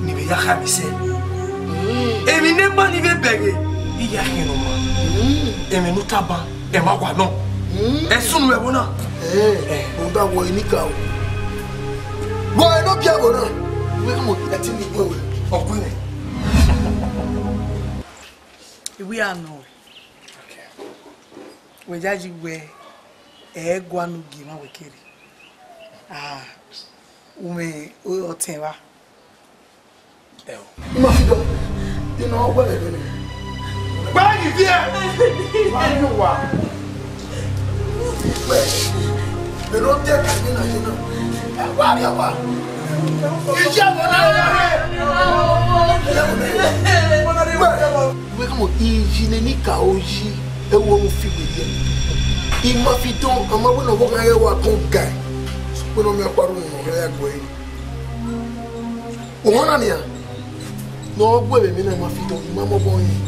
ni vbe ya kha vbe sẹ. Emwi ne ma ni vbe bẹghe, I ya khian nọ ma. Ẹmwẹ ne u tama, ẹ ma wa nọ. Ẹ sunu vbe ẹvbo na. Ẹ, rhunmwuda wẹ ọre ne I ka o. Wẹ ọre ne ọ biẹ ẹvbo na. Wẹ mu ẹtin ni wẹ wẹ. Ọ gu mwẹ. I wi a nọ. Wẹ yayi wẹ ẹ gua ne ogie mwa wẹ kere. Ah, u mwẹ ọtẹn vba. Ẹ o. Ma fi dọ. Ina ọ wẹ rẹ nẹ. Gba yi die. Ma ni wa. Wẹ. Ẹ no te ka ni na ye na. Ẹ wa ri wa. Iye ọmọ na rẹ. Wẹ, wẹ ka mọ, iyi ne eni ka o yi, ẹwu ọmọ fi wẹ ye. I ma fi dọn, a ma wẹ ne ọ vbe gha ye wa kọn gae. Sokpan ne ọ miẹn ọkpa ru ne ọ ya gu ẹre. Uhunmwu na nian, ne ọ gu ẹmwẹ ne a ma fi dọn, I ma mọ obọ hin.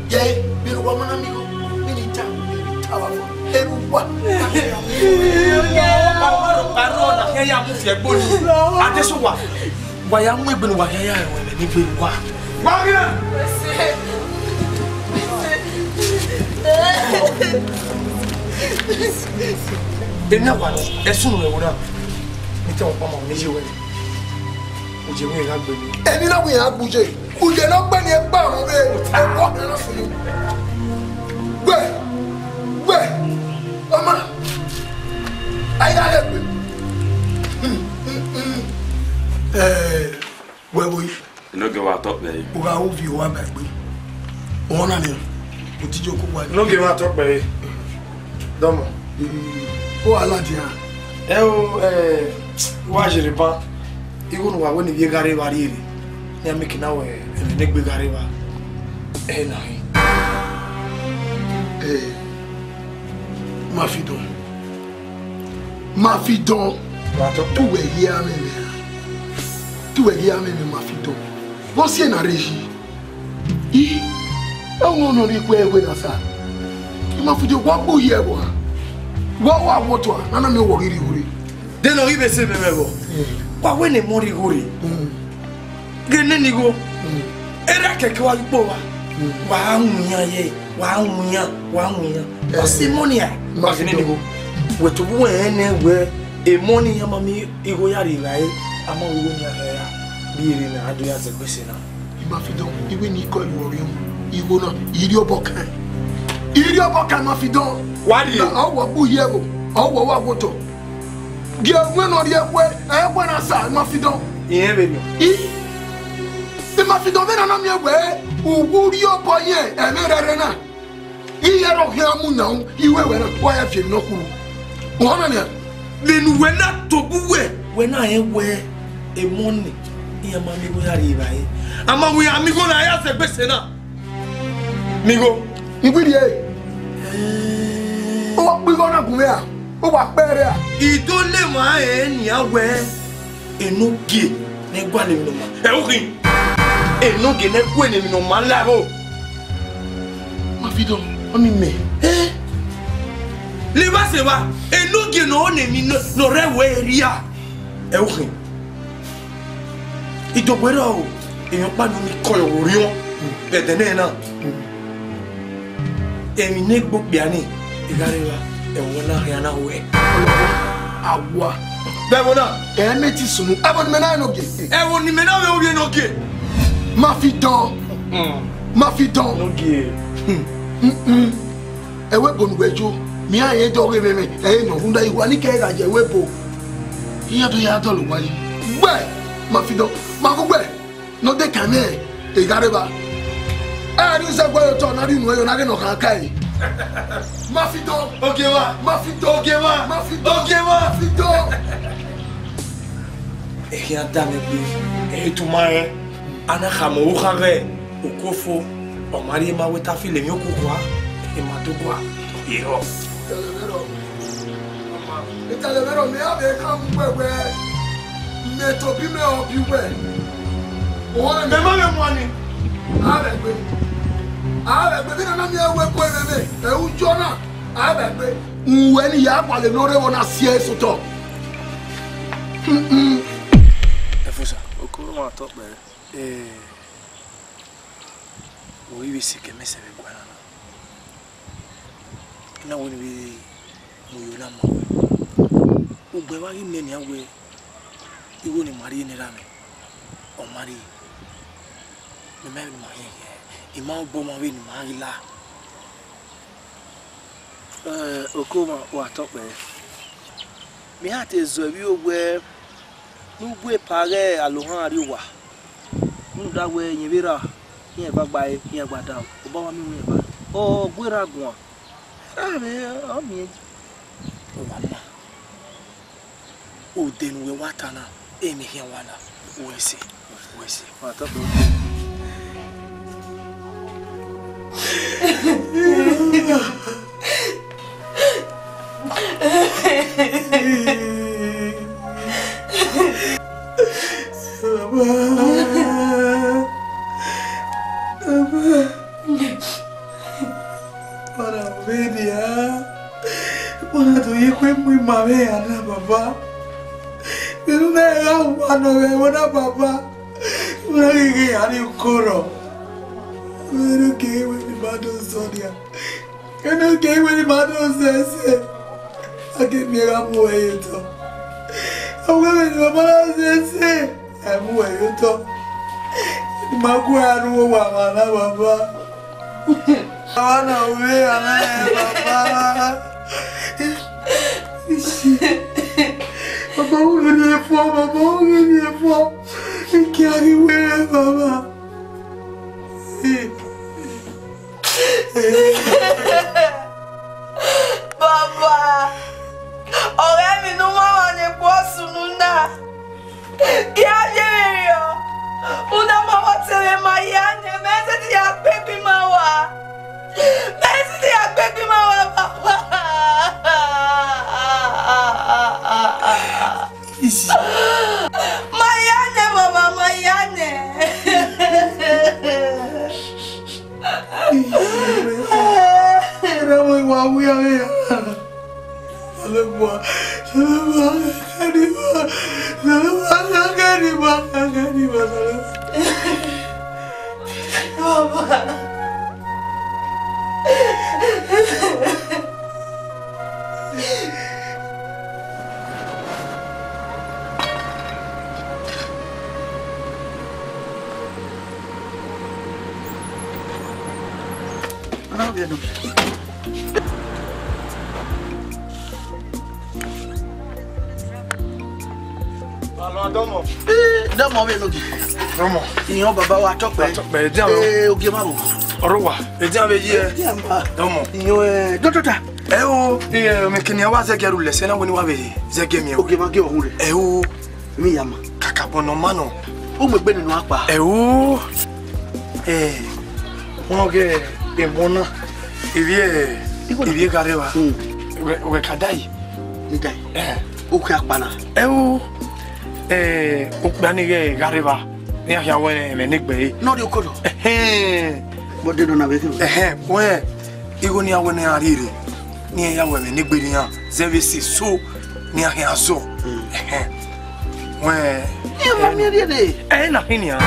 Ye, vbene uwa ma na miẹn igho, vbene I ta, vbene I ta vbe avan, erha uwa. Ọmọ rhọkpa rrọọ na khian ya mu fi ẹgbo ni. Adesowa, wa ya mu egbe ne uwa khian ya rẹn ẹmwẹ ni vbe uwa. Wa khian! Emwi a wa nọ, ẹsun ne ẹvbo na, ne I te wọn kpama ne I ye wẹ. Uje mwẹ gha gbe mi. Emwi na wẹ iran gbe uje. Uje ne ọ gbe ni egbe ọmọ vbe ẹvbo ọkhan na sunu. Gbe, gbe, ọma, a ya lẹ gbe. Eh, wẹ vbo yi? Enogie wa tọ kpẹre. U gha ru ovbi uwa ba egbe. Ọmọ na nian, otijẹ okhuo uwa. Enogie wa tọ kpẹre. Dọmọ. Ee, u gha ladian. Ẹ o, eh, wa yerre ban. Igho ne uwa wẹ ne ivbi gha rre evba rriere, ne a make na wẹ ẹmwẹ ne egbe gha rre evba. Ẹ na hin. Eh, ma fi dọn. Ma fi dọn. Wa tọ. Tu wẹ ye amẹ mẹ. Tu wẹ ye amẹ mẹ ma fi dọn. Vbọ si ẹre na rre yi? I, ẹmwẹ nọ ni kue ẹwe na sa. I ma fi dọn wa gbe uhi ẹvbo a. Wa wa wọ tua, na na miẹn wọ ghi rhie igho rre. De ne ọ ghi vbe sẹ mẹ vbọ? Mm. Wa wẹ ne emọ rhie igho rre. Mm. Ghe nene igho. Mm. Erha kẹkẹ wa ghi kpo wa. Mm. Wa winna ye, wa winna, wa winna. Wa Eh. sẹ emọ ni a. Ma Wa ghe fi nene dọn. igho. Wẹ tobọ uwẹ rẹn nẹ wẹ emọ ni iran ma miẹn igho ya rhie evbare, a ma wẹ igho ni a hẹ ra. Bi erha na a do ya zẹ egbe sẹ na. I ma fi dọn, I wẹ ne I kọe ye uwẹ orhiọn, igho na, I rhie obọ kan. I rhie obọ kan ma fi dọn. Wa rhie. Ọ wọ gbe uhi ẹvbo, ọ wọ wa wotọ. Gie wẹ ne ọ rhie ẹkhuẹ, ẹkhuẹ na sa, I ma fi dọn. Irẹn vberriọ. I, I ma fi dọn vbene a na miẹn wẹ, uwu rhie obọ yẹn, ẹmwẹ rẹrẹ na. I ya rọ khian mu yan, I wẹ wẹ na, wa ya fi emwi ne ọ khuo. Ọmọ na nian. Vbene uwẹ na tobọ uwẹ, wẹ na rẹn wẹ emọ ni, iran ma miẹn igho ya rhie evbare. A ma wẹ iran miẹn igho na ya zẹ egbe sẹ na. Miẹn igho. I wẹ rhie. Ọ wa kpe igho na gun mwẹ ra? Ọ wa kpe ẹre ra? I do le emwa rẹn nian wẹ, enogie ne guan emwi ne ọ ma. Ẹ u khin. Enogie ne guan emwi ne ọ ma la ẹvbo. Ma fi dọn, ọ ni mẹ. Eh? Levba sẹ evba, enogie ne ọ ne emwi ne ọ rre ẹvbo ẹre rria. Ẹ u khin. Idogbe rrọọ, emwi ọkpa ne ọ ni kọe ye orhiọn, vbe ẹdẹ nẹ na. Emwi ne egbe okpia ni, I gha rre evba, ẹvbo na khian na ho ẹe. Awa. Vbe ẹvbo na? Ẹ mẹ ti sunu. Ẹvbo ne imẹ na rẹn enogie. Ẹvbo ne imẹ na vbe ovbi enogie. Ma fi dọn. Mm. Ma fi dọn. Enogie. Mm, mm. Ẹvbo ebo ne uwẹ yo, mẹ iran rẹn dọghe mwẹ mwẹ, ẹ i nọ, rhunmwuda ihua ni kẹ gha ye ẹvbo ebo. Iran do ya dọlọ uwa yi. Gbe, ma fi dọn, ma kugbe. Ne ọ de kan nẹ, e gha rre evba. A gha rhie uzẹ guẹ ye otọ, na rhie unu ẹre, na ghe ne ọ khan kae. Ma fi dọn. Ogie mwa. Ma fi dọn. Ogie mwa. Ma fi dọn. Ogie mwa. Ma fi dọn. Ẹ khian da mwẹ gbe, ẹ i tu ma rẹn. A na khama ọvbokhan ghẹ, okuofo, ọ ma rhie ma wẹ te a filo emwi okuku a, emwa do gua, ọ rhie rrọọ. Italẹ vbe rrọọ, mẹ a vbe khama uwẹ wẹ, mẹ tobọ imẹ ọ biẹ uwẹ. Mẹ ma vbe muan ni. A vbe gbe. A vbe gbe, vbene a na miẹn wẹ ko ẹmwẹ mwẹ, ẹ u jọ na, a vbe gbe. Uwẹ ne I ya gualọ ne ọ rre vbọ na si ẹre sẹ otọ. Ẹfusa. Okoro ma tọ kpẹre. Eh, u ghi vbe sikẹ mẹ sẹ vbe guan na. I na wẹ ne I vbe mu yo na ma wẹ. Ugbẹn vbe a ghi miẹn nian wẹ igho ne ima rhie ne erha mwẹ, ọ ma rhie. Mẹ ma vbe ne ima rhie, I ma obọ ọmwa vbe ne ima ghi la. Eh, Okoma, wa tọ kpẹre. Mẹ i ha te zọ ẹvbo wẹ ne u gu epa ghẹ Alohan rrie owa. Rhunmwuda wẹ, rẹn vbe erha, iran gbagba ẹre, iran gba da, obọ ọmwa miẹn iran ba. Ọ gu erha guan. Erha mwẹ, ọ miẹn. Ọ wa ma. Odẹ ne uwẹ wa ta na, Eni khian wa na, uwẹ sẹ, uwẹ sẹ. Baba. Baba. Ọna vbe dia, ọna do ye kue mu ima vbe ya na, Baba. Vbene u na gha wa nọ ghẹ ẹvbo na, Baba, u na ghi ghe ya rrie ukorọ. Vbene u ghe wẹ ne ima do zọ nia, vbene u ghe wẹ ne ima do zẹ ẹse, a ghi miẹn gha mu uẹ ye otọ. Ọ wẹ vbene ima na zẹ ẹse, a mu uẹ ye otọ. Ima gu aro uwa mwa na, Baba. Awa na wẹ a na rẹn, Baba. Baba, u ghi rhie fo, Baba, u ghi rhie fo. I kie a ghi wẹ rẹn, Baba. Baba, ọghe emwi ne u mwamwa ne egbe sunu na, gie a ye vberriọ. U na ma vbe ọtẹn mwẹ, ma ya nẹ, mẹ i sẹtin ya gbe egbe ima rua. Mẹ i sẹtin ya gbe egbe ima rua, Baba. Ma ya nẹ, Baba, ma ya nẹ. Erha mwẹ wa wia vbe ya. Salobua, Salobua, Salobua, Salobua, Salobua, Salobua. Baba. Alo, dọmọ. Ee, dọmọ vbe enogie. Dọmọ. Iyan baba wa tọkpẹ. Tọkpẹ, edian vbe. Ee, ogie ma ro. Ọrọwa, edian vbe ye. Edian ma. Dọmọ. Iyan, eh, dọdọda. Ẹ o, eh, mẹ kenian wa zẹgiẹ ru lẹsẹ na wẹ ne wa vbe zẹgiẹ miẹn. Ogie ma gie ọhun rẹ. Ẹ o. Emwi ya ma. Kakabọ ne ọ ma nọ. U mu egbe nene uwa kpa. Ẹ o. Ẹ, wọn ghẹ emọ na. Ivie, ivie Ghareva. Hmm. Wẹ, wẹ ka dae. Ne I dae. Ẹ. U khian kpa na. Ẹ o. Ẹ, okpia ni ghẹ Ghareva. Ne iran khian wẹ ẹmwẹ ne egbe re. Ne ọ rrie okoro. Ẹhẹn. Bọdẹ nọ na vbe khin. Ẹhẹn, wẹ igho ne iran wẹ ne iran rhie rre, ne iran ya wẹ ẹmwẹ ne egbe ne iran zẹ vbe sẹ eso ne iran khian zọ. Mm. Ẹhẹn. Wẹ. Iran ma miẹn rhie rre. Ẹ na khin nian.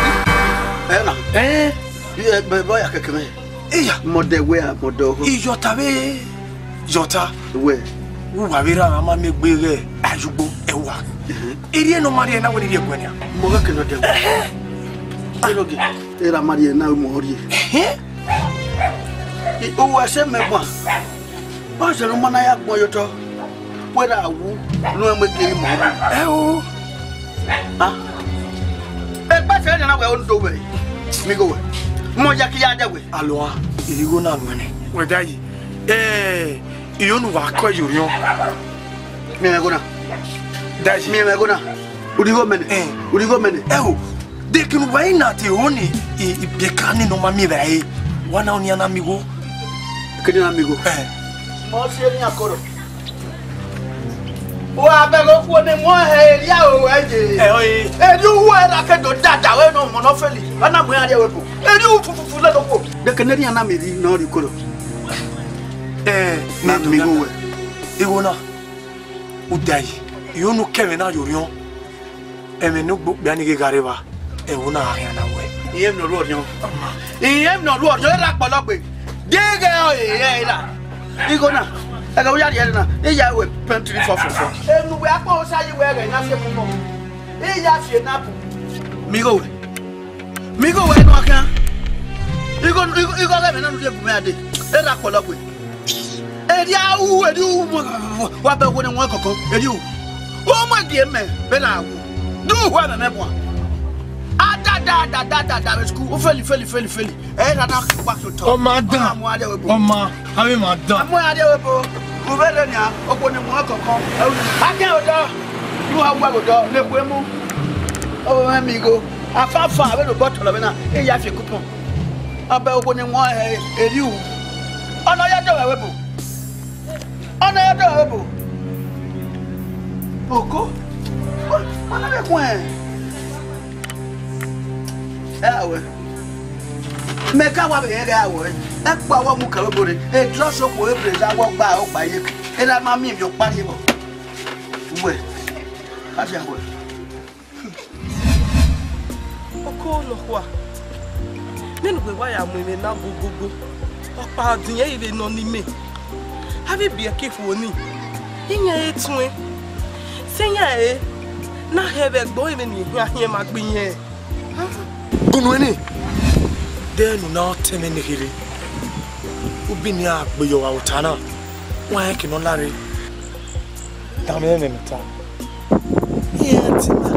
Ẹ na. Ẹ. Ẹ bọ ya kẹkẹ mẹ. Iya. Mọdẹ wẹ a mọdẹ ọghọ. Iyọta vbe yọta. Wẹ. Uwa vbe ra ma miẹn egbe ghẹ ayugbo ẹwa. Mhm. Erriẹ ne ọ ma rhie na wẹ ne I rhie guẹ nian. Mọ ghẹ kene ọdẹ wẹ. Ẹhẹn. Erọgẹ, erha ma rhie na mọ rhie. Ẹhẹn. I, uwa ẹse mẹ gban. Ọ sẹ ne u ma na ya gbọn ye otọ. Wẹ ra wu, ne u mu egbe mọ. Ẹ o. Ah. Egbe sẹ ne na wẹ o ndo wẹ. Mi go wẹ. Mọ ya ki ya dẹ wẹ. Aloha, irigho na nuẹn nẹ. Wẹ dayi. Eh, iyo nu wa kọ yo riọn. Miẹn mẹ gona. Dayi. Miẹn mẹ gona. Urigho mẹ nẹ. Eh. Urigho mẹ nẹ. Ẹ o, de kinu wa i na te o ni, i, i bie ka ni nọ ma miẹn vbe a e. Wa na ọnian na miẹn igho. Kene na miẹn igho. Eh. Mọ si eni akọrọ. Wa bẹghe okhuo ne mu hẹ eria oro ẹye. Ẹ o. Eri uwu ẹra ke do dada wẹ ne ọmọ nọ fẹli. Ọ na mu iran rrie ẹvbo ebo. Eri uwu fufufu lẹ nokhuo. De kene erian na miẹn rhie nọ rrie ukoro. Eh, na miẹn igho wẹ. Igho na. U dayi, iyo nu kẹ ẹmwẹ na yo riọn. Ẹmwẹ ne ogbe okpia ni ghe gha rre evba, ẹvbo na gha khian na wẹ. Irẹn emwi ne ọ ru ọriọn. Irẹn emwi ne ọ ru ọriọn, erha kpọlọ gbe. Deghẹ ọ re ẹre ra. Igho na, ẹghẹ u ya rhie ẹre na, I ya wẹ pẹntiri fọfọfọ. Enu wẹ akpọ Osa yi wẹ ẹghẹ na fi mu mọ. I ya fi ena bu. Miẹn igho wẹ. Miẹn igho wẹ ne ọ khian. Igho, igho, igho ọghe ẹmwẹ na ne u rhie gu mwẹ dee. Erha kpọlọ gbe. Eri a ru, eri u, wa bẹ wene wọn kọkọ, eri u. U mu ẹgie mẹ, vbe na wu. Du uhu ẹmwẹ mẹ buan. A da, da, da, da, da, da, vbe school, u feli, feli, feli, feli. Ẹ na na wa so tọ. Ọ ma dan. Ọ ma mu ariẹ webo. Ọ ma, avbe ma dan. Mu ariẹ webo. U vbe rre nian, okhuo ne mu wọn kọkọ. Ẹ u ni. A kẹ odọ. Du uha wa odọ, ne kue mu. Ọ vbe mwẹ miẹn igho, afafa vbe ne obọ tọlọ vbe na, e ya fi ekupọn. Ọ bẹ okhuo ne wọn hẹ eri u. Ọ nọ ya dọlọ ẹvbo ebo. Ọ nọ ya dọlọ ẹvbo ebo. Oko. Ọ na vbe khuẹn. Ẹ wẹ. Mẹ ka wa vbe rẹn ghe awọ ẹre. Ẹkpo awọ mu kẹrẹ obọ rre. E drọsi okhuo e breza wọ gba ọkpa ye. Erha ma miẹn emwi ọkpa rhie vbọ. Uwẹ. Ka dia wẹ. Oko nọkhua, nene uwẹ wa ya mu emwi na gogogo, ọkpa ọdiẹn i vbe nọ ne imẹ. Avbe ibiẹka ikhuo ni, iran e tuẹn, sẹ iran ẹre na hẹ vbe ẹgbẹe ẹmwẹ ne iran hiẹn ma gbe irẹn. Gunnu ẹre, de ẹre ne u na tẹn mwẹ nekherhe, u bi ne iran gbe ye ọghe ota na, wa rẹn eke ne ọ lare. Danmwẹ ẹmwẹ ne I ta. Iran te ima,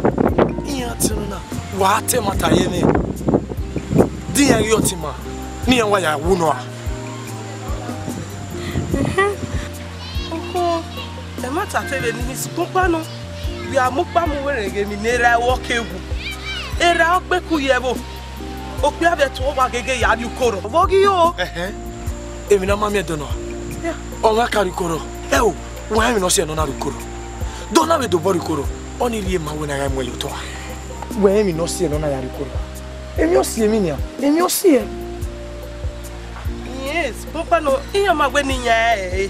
iran te ima na, wa te ẹmwata ye mwẹ. De iran ghi ọtẹn ima, ne iran wa ya wu nọ a? Ẹhẹn. Oko, ẹmwata te vbe ne I sukpọn kpa nọ, vbe a mu ukpa mu werrieghe emwi ne erha ẹvbo ke wu. Erha ọ gbe ku ye ẹvbo. Okpia vbe ẹtuọ wa gege ya rrie uko rrọọ. Vbọ ghi yo? Ẹhẹn. Emwi ne a ma miẹn dọnọ a? Ya. Ọmwa ka rrie uko rrọọ. Ẹ o, wa rẹn emwi ne ọ si ẹre ne ọ na rrie uko rrọọ. De ọ na vbe dobọ rrie uko rrọọ, ọnii rhie ma wẹ ne a gha mu ẹre ye otọ a. Wẹ rẹn emwi ne ọ si ẹre ne ọ na ya rrie uko rrọọ. Emwi ọ si emwi nian, emwi ọ si ẹre. Yes, sokpan iran ma wẹ ne iran ẹre.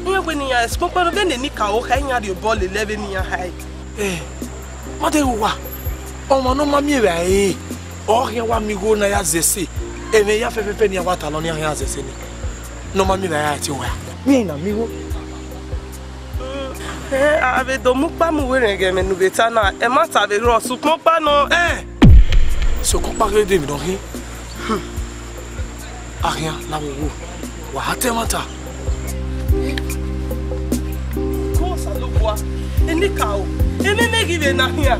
Iran wẹ ne iran ẹre, sokpan vbene enikaro kha iran rhie obọ lele vbene iran hae. Ẹ, ma deghẹ uwa, ọmwa ne ọ ma miẹn evbare ẹre, ọ khian wa miẹn igho ne a ya zẹ ẹse, ẹmwẹ hia fẹfẹfẹ ne iran wa talọ ne iran khian zẹ ẹse nii, ne ọ ma miẹn evbare ẹre a tie uwa. Miẹn na miẹn igho. Mm, ẹ, a vbe do mu ukpa mu werrieghe ẹmwẹ ne u vbe ta na, ẹmwata vbe rrọọ, sokpan ọkpa nọ. Ẹ, sokpan ọkpa ghe de emwi ne ọ khin. Hmm. A khian la vbe owo, wa ha ta ẹmwata. Ko Osanobua, enikaro, ememe ghi vbe na khian.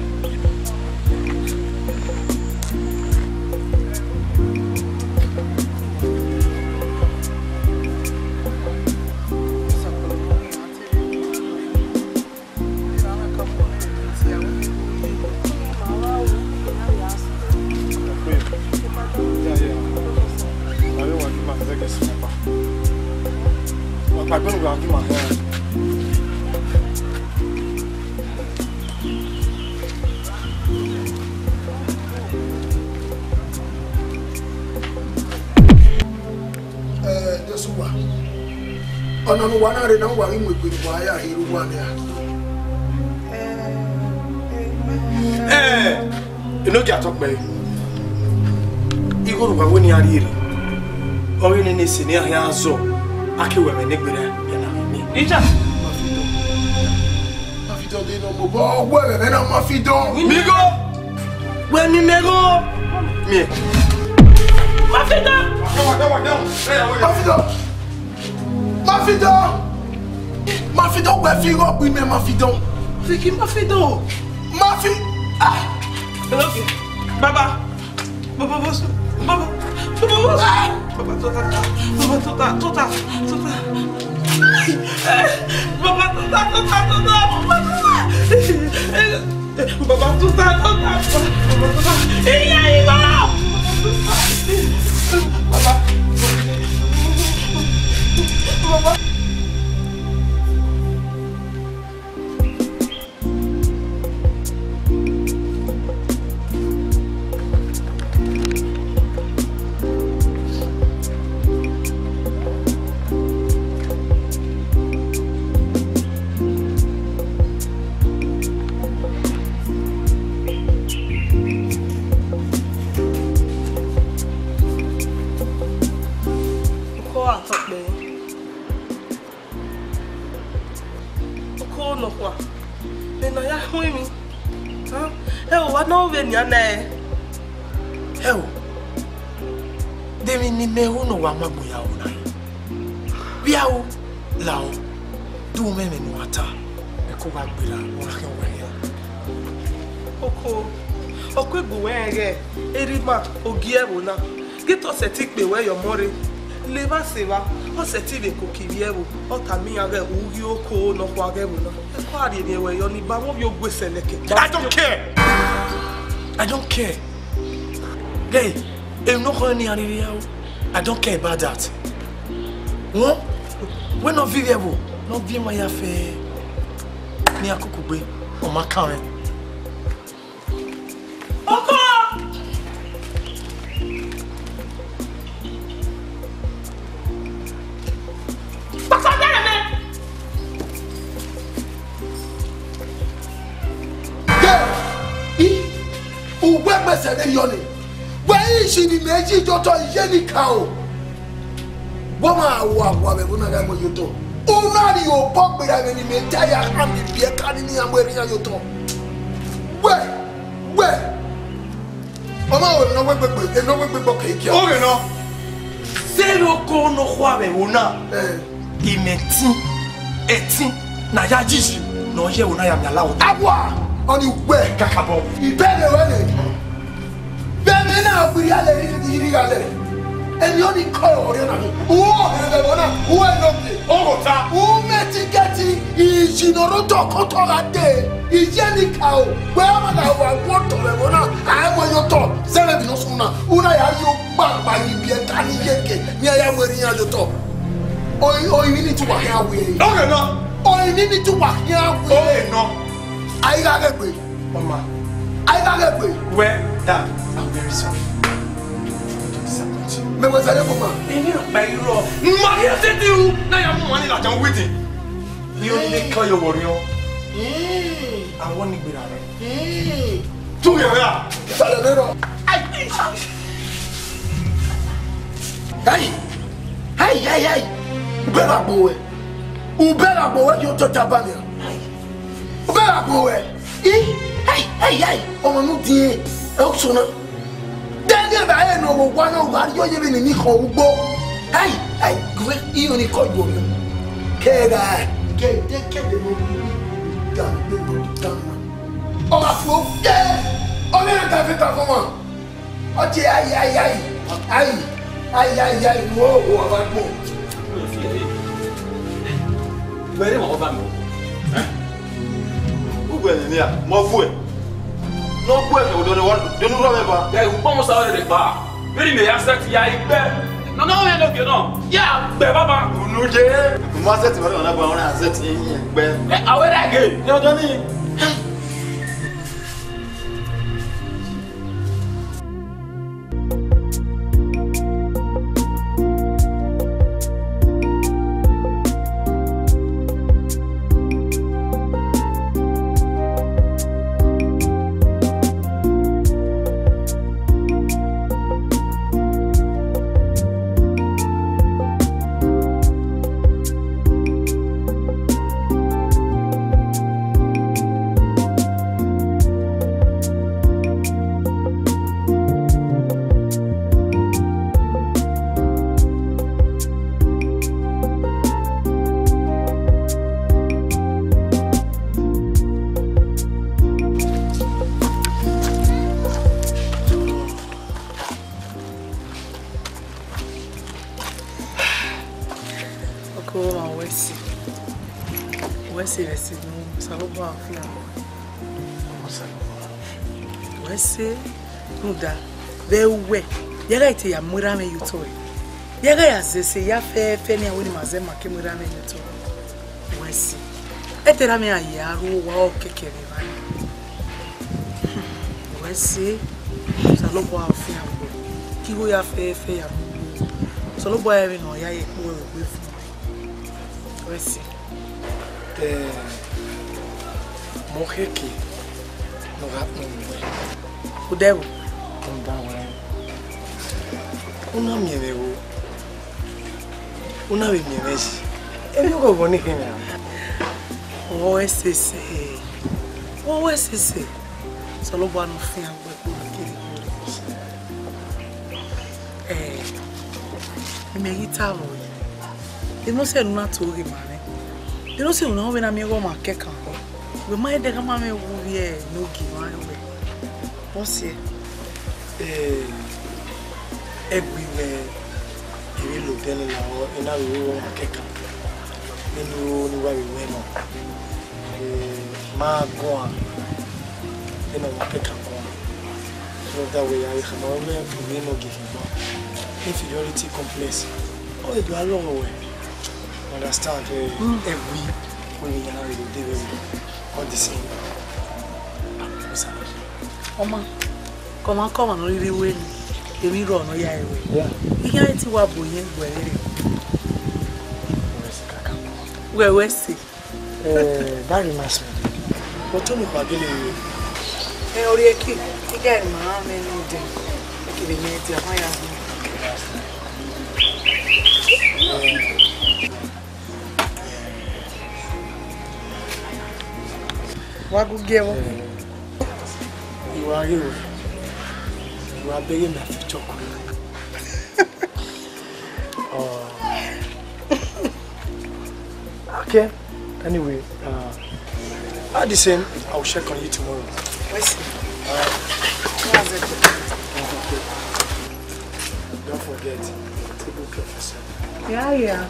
Ẹ, Jesu wa. Ọna ne uwa na rre na, uwa ghi mu egbe ne uwa ya rhie uwa nia. Ẹ, enogie atọkpẹre. Igho ne uwa wẹ ne iran rhie rre, ọ ghi nene ese ne iran khian zọ, a ke wẹ ẹmwẹ ne egbe ra ya na rhie miẹn. Icha. Ma fi dọ de nọ, mobọ wẹ ẹmwẹ na ma fi dọ. Miẹn igho. Wẹ miẹn mẹ igho. Miẹn. Ma fi dọ. Ma fi dọ. Ma fi dọ. Ma fi dọ, wẹ fi igho gbe imẹ, ma fi dọ. Vicky, ma fi dọ. Ma fi. Ah. Hello, Vicky. Baba. Baba, what's up? Baba. Baba, what's up? Ah. Baba, tota, tota, tota, tota. Baba, tota, tota, tota, Baba, tota. Baba, tota, tota, Baba, tota. Iya, iya. Baba. Baba. Oko atọkpẹre. Oko nọkhua, mẹ ne a ya khuẹn emwi. Ẹ o, wa nọ vbe nian nẹ. Ẹ o, de emwi ne imẹ ru ne uwa mu agbọn ya ru na? Vbe a ru, lahọ, de u mwẹ ẹmwẹ ne uwa ta, mẹ ko gha gberra, ọ na khian wẹ hia. Oko, ọ ku egbe uwẹ rẹn ghẹ, erha ima, ogie ẹvbo na, gie te ọ sẹtin kpe wẹ ye ọmọ rre. Levba sẹ evba, ọ sẹtin vbe koko ivbi ẹvbo, ọ tama iran ghẹ, u ghi oko nọkhua ghẹ ẹvbo na. Ẹko a rhie emwi ẹvbo yọ ni ba vbe ovbi ogue sẹlẹkẹ. I don't care. I don't care. Hey, emwi ne ọ khọn ne iran rhirhi ya ru, I don't care about that. Wẹ, wẹ ne ọ viọ ivbi ẹvbo, ne ọ viọ emwa ya fẹ, ne iran koko gbe, ọ ma kan mwẹ. Ọkọ! Papa, bẹrẹ mẹ. Ke, i, ugbẹgbẹ sẹ vberriọ nẹ. Wẹ i si ne imẹ yi ye otọ, iye ni ka o. Wẹ ma wa wa vbe ẹvbo na gha mu ye otọ. U na rhie obọ gberra vbene imẹ ta ya kha miẹn ibiẹka ni ne iran mu erha iran ye otọ. Wẹ, wẹ. Ọ ma ho emwi ne ọ wegbe gbe, emwi ne ọ wegbe gbe ọkẹn ikia. Oghe nọ. Zẹvbe ọkọ nọkhua vbe ẹvbo na. Eh. Imẹ ẹtin, ẹtin, ne a ya yi yi, ne ọ ye ẹvbo na ya miẹn alawọ. Awa, ọni ugbẹ. Kakabọ. Ibẹghe ruẹ nẹ. Vbe ẹmwẹ na ọ gbe irhialẹ, irhialẹ. Emwi ọni kọ ọrriọ na ni. U ho ọhẹn vbe ẹvbo na, u ho ẹnọ gbe. Oghota. U mwẹ tikẹti, iji ne ọ rre otọ ke otọ gha dee. Iye ni ka o, wẹ ọmwa gha wa gu otọ vbe ẹvbo na, a i mu ẹre ye otọ, zẹvbe emwi ne ọ sunu na, u na ya rhie ogbagba ye ibiẹka ni yeke, ne iran ya mu erha iran ye otọ. Oi, oi, emwi ni te uwa khian wẹ. Oghe nọ. Oi, emwi ni te uwa khian wẹ. Oghe nọ. A i gha ghẹ gbe. Mama. A i gha ghẹ gbe. Well, Dad, I'm very sorry. I want to disappoint you. Mẹ wẹ zẹdẹ, mama. Emwi ọkpa i rrọọ. Ma rhie sẹtin ru, na ya mu ọmwa ni ladian wetin. Iye ọni ne kọ ye ọwọrriọ. Mm. Awọ ni gberra rẹ. Mm. Tu ye ra. Sale ne rọ. Ai. Ai. Ai, ai, ai. Ubẹgha gbo wẹ. Ubẹgha gbo wẹ yo tota bania. Ubẹgha gbo wẹ. I. Ai, ai, ai. Ọmọ nu die. Ẹ o sona. Dẹdẹ vbe a re ne ọ vbe owa na, u gha rhie oye vbene ne I khọn ugbo. Ai, ai, gue iran ni kọ yuọ nọ. Kẹgha, kẹdẹ, kẹdẹ ne ọ rhie ga gbe do dan na. Ọ gha fu oke, ọ ghi na ga fẹta fọmwa. Ọ tie ai, ai, ai, ai, ai, ai, ai, ne ọ hu ọmwa agbọn. Wẹ rre emwa ọba mẹ. Ugbẹn ne a, mẹ ọ vuẹ. Ne ọ vuẹ mẹ, odọ ne wa, do ne u rhọ mwẹ ba. Ẹ, ukpọmọ sa ọrẹre kpa. Vbene imẹ ya sẹtin ya i gbẹ. Nana, ọ rẹn ne ogie nọ. Ya gbẹ, baba. Unu ye. Mẹ ma sẹtin, mẹ ma na gba, ọ na sẹtin gbẹ. Ẹ, a wẹ rẹ ghe. Ẹ, odọ ni. Ọkọ mwẹ, wẹ ẹse, wẹ ẹse, wẹ ẹse ne Osanobua ọ fian. Wẹ ẹse, rhunmwuda vbe uwẹ, ya gha te ya mu erha mwẹ ye otọ ẹre, ya gha ya zẹ ẹse ya fẹfẹ ne iran wẹ ne ima zẹ ma ke mu erha mwẹ ye otọ ẹre. Wẹ ẹse, ẹdẹ erha mwẹ a ye a ru owa ọ kẹkẹ vbe evba. Wẹ ẹse, Osanobua ọ fian wẹ, ke igho ya fẹfẹ ya mu. Osanobua rẹn vbene ọ ya ye kpo ẹre egbe fun. Wẹ ẹse. Ẹ, mẹ ọ khẹke ne ọ gha kpọnmwẹ uwẹ. Odẹ vbo? Rhunmwuda wẹẹ, u na miẹn mwẹ vbo, u na vbe miẹn mwẹ yi. Emwi ọghọghọ ne I khin mwẹ ra? Wẹ ẹse sẹ, wẹ ẹse sẹ. Osanobua ne ọ fian gbe ẹkpo na kere. Ẹ, imẹ ghi ta vbe ọre. Emwi ne ọ sẹ ne u na to ghe ma mwẹ. Emwi ne ọ sẹ ne u na vbene a miẹn ọghọmwa kẹkan. Wẹ ma dẹghe ma mwẹ wu vbe enogie mwa wẹ. Ọ sẹ. Ẹ, ẹgui mwẹ kevbe lodẹ ne lahọ, ena vbe ru ọghọmwa kẹkan. Vbene u ro ne uwa vbe wẹ nọ. Ẹ, ma guan. Vbene ọmwa kẹkan guan. Brother, we are, come on, we are, we are not giving up. Inferiority complex. Oh, you are long away. Understand? Eh, every when we are ready, they will all the same. Ọma, kọmwa kọmwa ne ọ rhirhi wẹ ne emwi rrọọ ne ọ ya ẹre wẹ. Yeah. Iran ti wa bu oyin wẹ rere. Wẹ wẹ se. Eh, that reminds me. Mo tún ní ìpàdé lè rí. Ẹ orí ẹkẹ, nígbà ẹ̀ máa ń mẹ́nu dẹ̀, kìlì yẹn ti àwọn ìyá mi. Wa gu gie wo. Iwa ghe we. Iwa bege na fi chọkọ. Oh. Okay. Anyway, uh, at the same, I will check on you tomorrow. Wait. All right. Don't forget, take good care of yourself. Yeah, yeah.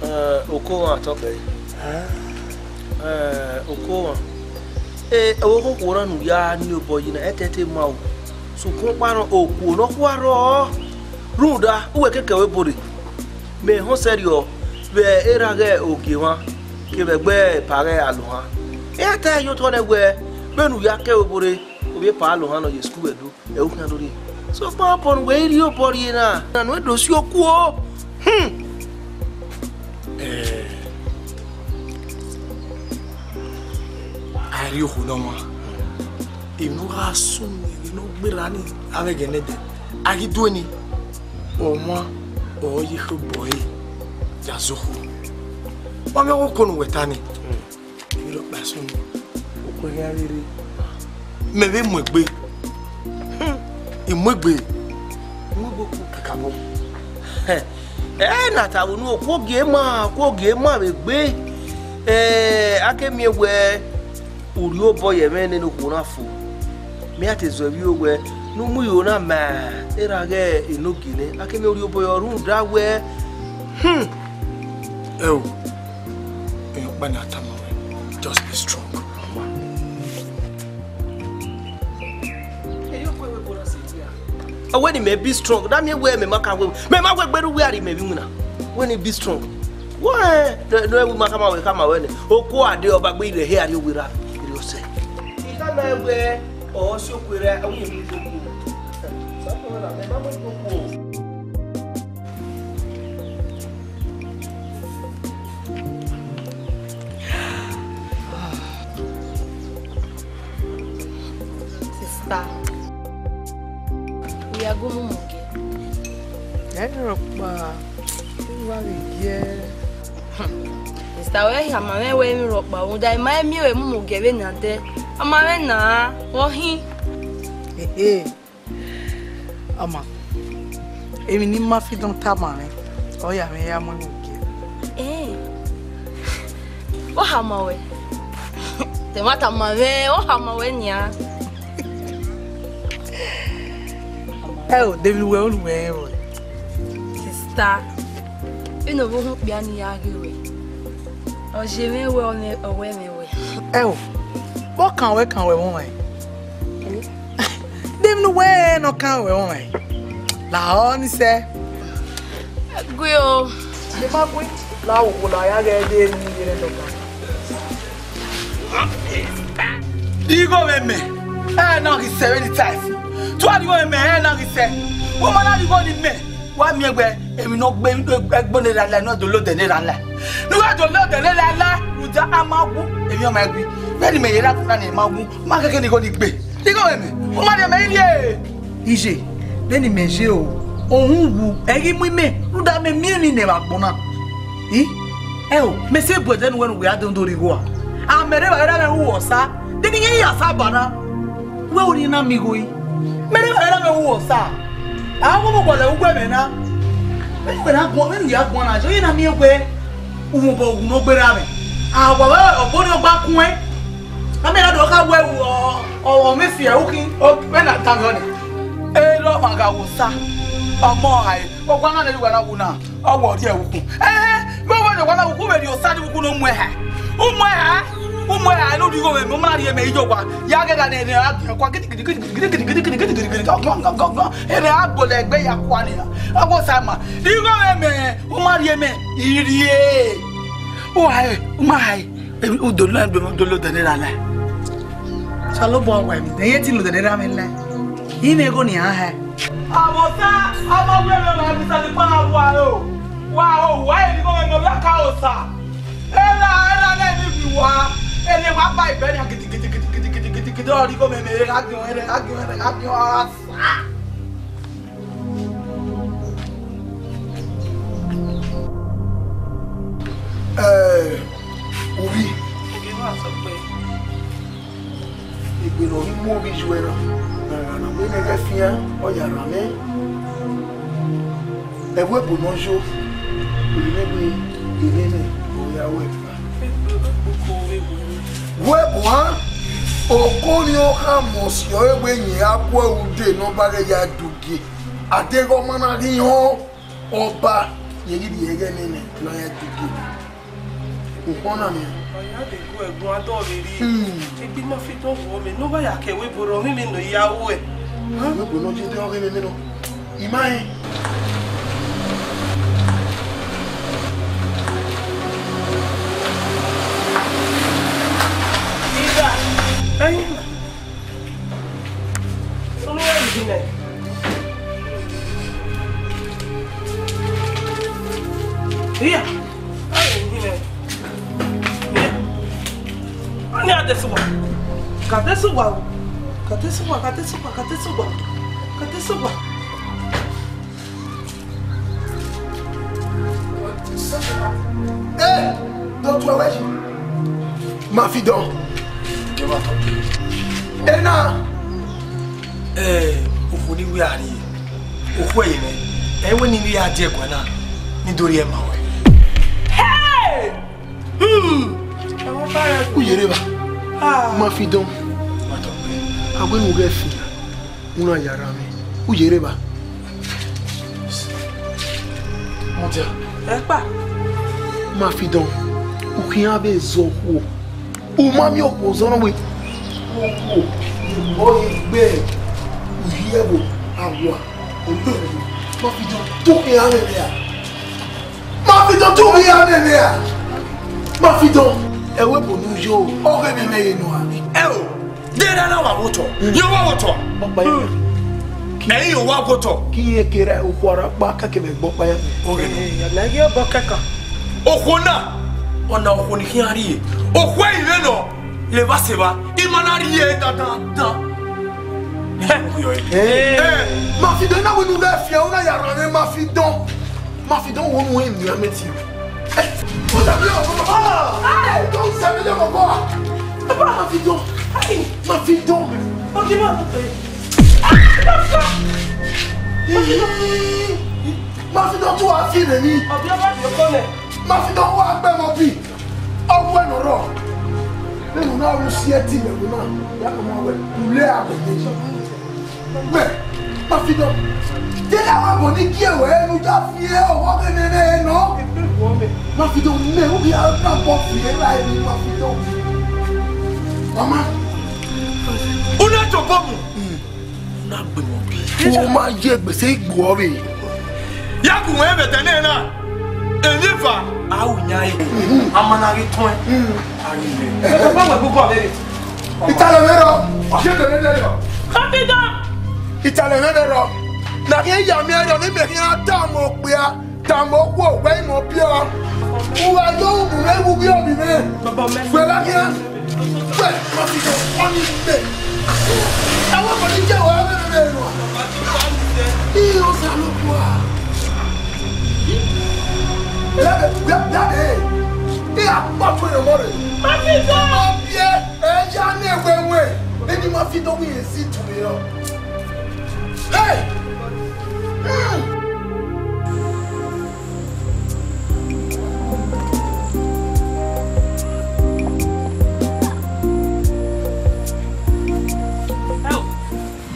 Eh, Okowan tọkẹ. Eh, Okowan. Eh, ọvbokhan okhuo na ne u ya ni obọ yi na, ẹtẹtẹ ma o. Sokpan ọkpa nọ, okhuo ne ọ khua rrọọ. Rhunmwuda, uwẹ kẹkẹ vbe bore. Mẹ họn sẹrriọ vbe erha ghẹ Ogiemwa kevbe ẹgbẹ epa ghẹ Alohan. Iran ta ẹre ye otọ nẹ wẹẹ, vbene u ya ke vbe bore, ovbi epa Alohan nọ ye skul ẹdo. Ẹ u khian do rhie. Sokpan obọ ne uwẹ i rhie obọ rhie na, na ne u do si okuo. Hmm. Eh, a rhie okhuo ne ọmwa. Emwi ne ọ gha sunu, emwi ne ọ gberra ni, avbe ẹghẹ nẹdẹ. A ghi due ni, ọmwa ọre ọ ye ekhọe obọ ẹre ya zẹ okhuo. Wa miẹn ọghe oko ne uwẹ ta ni. Emwi rhọkpa sunu, okhuo gha rre. Mẹ vbe mu egbe. Hmm, I mu egbe. I mu egbe okhuo kakabọ. Ẹ na ta vbe unu, okhuo gie ma, okhuo gie ma vbe egbe. Eh, a ke miẹn wẹẹ, u rhie obọ ye ẹmwẹ nene okhuo na fo. Mẹ a te zọ vbe iro wẹẹ, ne u mu iro na ma erha ghẹ enogie nẹ, a ke miẹn u rhie obọ ye ọre rhunmwuda wẹẹ, hmm. Ẹ o, emwi ọkpa ne a tama ruẹ, just be strong. Ọ wẹ ne imẹ be strong, da miẹn wẹẹ mẹ ma ka wẹ, mẹ ma wẹ gbe rre uwu a rhie imẹ vbe iwinna. Wẹ ne I be strong. Wẹ ne, ne u ma khama wẹ, khama wẹ nẹ. Okuo a de ọba gbe rre hia rrie owa erha, erha ọsẹ. I khama wẹ, ọ si okuo erha, ọ yẹn mu okuo. Sa okuo na, mẹ ma mu okuo. Sista, u ya gu mu mu gie. Ẹ rhọkpa, u wa vbe gie. Sista, wẹ hia ma mwẹ wẹ emwi rhọkpa, rhunmwuda I ma miẹn wẹ mu mu gie vbe na dẹ. Ọ ma mwẹ na, ọ hin. Ehe. Ọma, emwi ne ima fi dọn tama mwẹ, ọ ya mwẹ ya mu ẹmwẹ gie. Ẹn, ọ hama wẹ. Te ma tama mwẹ, ọ hama wẹ nian. Ẹ o, de emwi ne uwẹ ru wẹ rẹn ruẹ? Sista, vbene ovbi uhunmwu okpia ni ya ghe ruẹ, ọ ye mwẹ wẹ, ọ mwẹ, ọ wẹ mwẹ wẹ. Ẹ o, vbe ọ kan wẹ kan wẹ vbe ọmwa ẹre? De emwi ne uwẹ rẹn ne ọ kan wẹ vbe ọmwa ẹre? Lahọ ni sẹ. Gue o. De ma gue, la wo wo la ya ghẹ de ni yere dọka. Igho mwẹ mẹ, ẹ na ghi sẹ vbene I tae fi. Tua igho mwẹ mẹ, ẹ na ghi sẹ. Wo ma na igho ni mẹ, wa miẹn wẹ emwi ne ọ gbe ẹgbo ne erha la, ne ọ do lodẹ ne erha la. Ne uwẹ do lodẹ ne erha la, rhunmwuda a ma wu emwi ọmwa ẹgui. Vbene imẹ ye erha funa ne ma wu, ma khẹke ne igho ni gbe. Igho mwẹ mẹ, u ma rhie mẹ i rhie. Iye, vbene imẹ ye o, ohun wu, ẹ ghi mu imẹ, rhunmwuda mẹ miẹn emwi ne ẹmwẹ agbọn na. I, ẹ o, mẹ sẹ bu ẹdẹ ne uwẹ ne uwẹ a dee do rhie igho a. A mẹ rhe evbare mwẹ ru Osa, de ne I ya sa ba na. Wẹ ori na miẹn igho yi. Mẹ rhe evbare mwẹ ru Osa. A wo mo gualọ ugbẹ mwẹ na. Vbene uwẹ na guan, vbene u ya guan na, ọ ye na miẹn wẹ u mwẹ obọ wu ne ọ gberra mwẹ. A wa vbe ọbo ni ọgba kuẹn. A mẹ na do kha wẹ ọ, ọ, ọ mẹ fi ẹre ukhin. O, vbene a tama ọnii. Erha ọmwa gha wo Osa. Ọmọ ọre. Ọgua na ne uwa na wu na, ọ wẹ ọ rhie ukhu. Ẹhẹn, vbe ọ wẹ ne uwa na wu ukhu vbe rhie Osa ni ukhu ne u mu ẹre hae. U mu ẹre hae, u mu ẹre hae ne u rhie igho mwẹ, u ma rhie mẹ iye owa. Ya ghẹ gha ne ẹre a diọn kua gidigidigidi, ẹre a gbolọ egbe ya kua nian. Ọ wẹ Osa ma, igho mwẹ mẹ, u ma rhie mẹ, I rhie. U hae, u ma hae. Udo lọ, udo lọ, udo lọ, udo lọ, udo lọ. Osanobua wa emwi, de ye te lọ, udo lọ, mwẹ lẹ. I mwẹ igho ne iran hae. Avbe Osa, ọmọ wẹ mwẹ ma misa ni kpa wa ro. Wa ho, wa eri igho mwẹ, mwẹ ka Osa. Erha, erha ne ni bi wa. Ene wa ba ibẹ na gidigidi, gidigidi, gidigidi, ọ rhie igho mwẹ, mwẹ gha giọn, ẹre gha giọn, ẹre gha giọn, Osa. Eh, Uvbi. Ogie, wa sẹ ọkpẹ. Egbe ne ọ ghi mu ovbi yu ẹre na, ne a gha na wẹ ne ẹghẹ fian, ọ ya rran mwẹ. Ẹvbo ebo ne ọ yo, eni ne wẹ, eni ne ọ ya wẹ. Wẹ ebo a, oko ni ọ khama ọsiọre wẹ yẹn a guẹ ude ne ọ ba ghẹ ya du gie. A deghẹ ọ ma na ghi họn ọba, yẹn ghi rhie ẹghẹ nene ne ọ ya du gie. Ukhọn na nian. Ọ ya vbe gu ẹguan dọ vbe rri. Hmm. Egbe ma fi dọn vbuọ mẹ, ne ọ ba ya ke ẹvbo ebo rrọọ, ọmọ mwẹ ne ọ ya ruẹ. Ẹvbo ebo ne ọ ye dee ọghe mwẹ nọ. I ma rẹn. Ida. Ẹyin. Unu ya yi nẹ. Iya. Ayi nẹ. Iya. Ani adesugba. Ka desugba o. Ka desugba, ka desugba, ka desugba. Ka desugba. Eh, don't worry. Ma fi dọn. Ena. Eh, okhuo ni wẹ a rrie. Okhuo ẹre nẹ. Ẹ wẹ ne I rhie a die ẹguae na, ne I do rhie ma ruẹ. Hey! Hmm. U yerre evba. Ah. Ma fi dọn. Ma tọ pẹ. A wẹ ne u ghẹ fi na. U na ya rran mwẹ, u yerre evba. Mudia. Ẹkpa. Ma fi dọn, u khian vbe zọ okhuo. U ma miẹn okhuo zọ nọ wẹ. Okhuo, ọ ye gbe, u rhie ẹvbo awa, ọ gbe ẹvbo. Ma fi dọn, te u khian mwẹ nẹ a. Ma fi dọn, te u khian mwẹ nẹ a. Ma fi dọn, ẹvbo ebo ne u yo, ọ ghe mwẹ mwẹ ye nọ a. Ẹo. Deghẹ na wa vbe otọ, ye wa vbe otọ. Ọkpa ya. Ẹi ye wa vbe otọ. Ki ye kere okhuo ra kpa kẹkẹ vbe ẹgbẹ ọkpa ya. Oghene. Eh, ya na ye ọbọ kẹkan. Okhuo na, ọna okhuo ne I khian rhie. Okhuo ẹrinmwi nọ, levba sevba, I ma na rhie dandandan. Eh. Eh, ma fi dọn, na wẹ ne u ghẹ fian, u na ya rran mwẹ, ma fi dọn. Ma fi dọn wo mu eni a mẹ ti. Eh, u ta bi o. Ah! Eh, don't say me dem go. Ma fi dọn. Ma fi dọn. Ogi ma to pe. Ma fi dọn tu a fi re ni. Obi ọba di oko nẹ. Ma fi dọn wa gbe mo bi. Ọwẹ nọ rọ. Vbene u na ru siẹtin vbe ẹvbo na, ya kọ ma wẹ, u le agbọn ye. Mẹ, ma fi dọn. Te na wa bọ ni gie wẹ ne u da fi ọghọ ghe nene nọ. Ma fi dọn, mẹ, u ghi a na bọ fi ra emwi, ma fi dọn. Mama. U na tobọ mu. U na gbe mọ bi. U ma ye egbe sẹ igbo ọvbe. Ya gu wẹ vbe ẹdẹ nẹ na. Emwi eva. A ru yan ẹre. Mhm. A ma na ghi tọn ẹn. Mhm. A ghi mẹ. Ẹ, papa, wẹ gbogbo avbe re. Italẹ mwẹ rọ. Ọ si ẹdẹ nẹ rọ. Papa, dọn. Italẹ mwẹ rọ. Na khian ya miẹn rọ, ne mẹ khian tama okpia, tama okhuo, wẹ imẹ ọ biẹ. U gha yo unu mwẹ, u biẹ ovbi mwẹ. Baba mwẹ. Wẹ gha khian. Wẹ, ma fi dọn, ọni mẹ. Ẹwọ kọ ni jẹ wẹ, wẹ, wẹ, wẹ, wẹ. Ii, Osanobua. Daddy, daddy, I a kpa to your mother. Mafido! Ma biẹ, ẹ ya ne wẹwẹ, eni Mafido wi esi tu mi rọ. Hey! Hmm. Ẹo,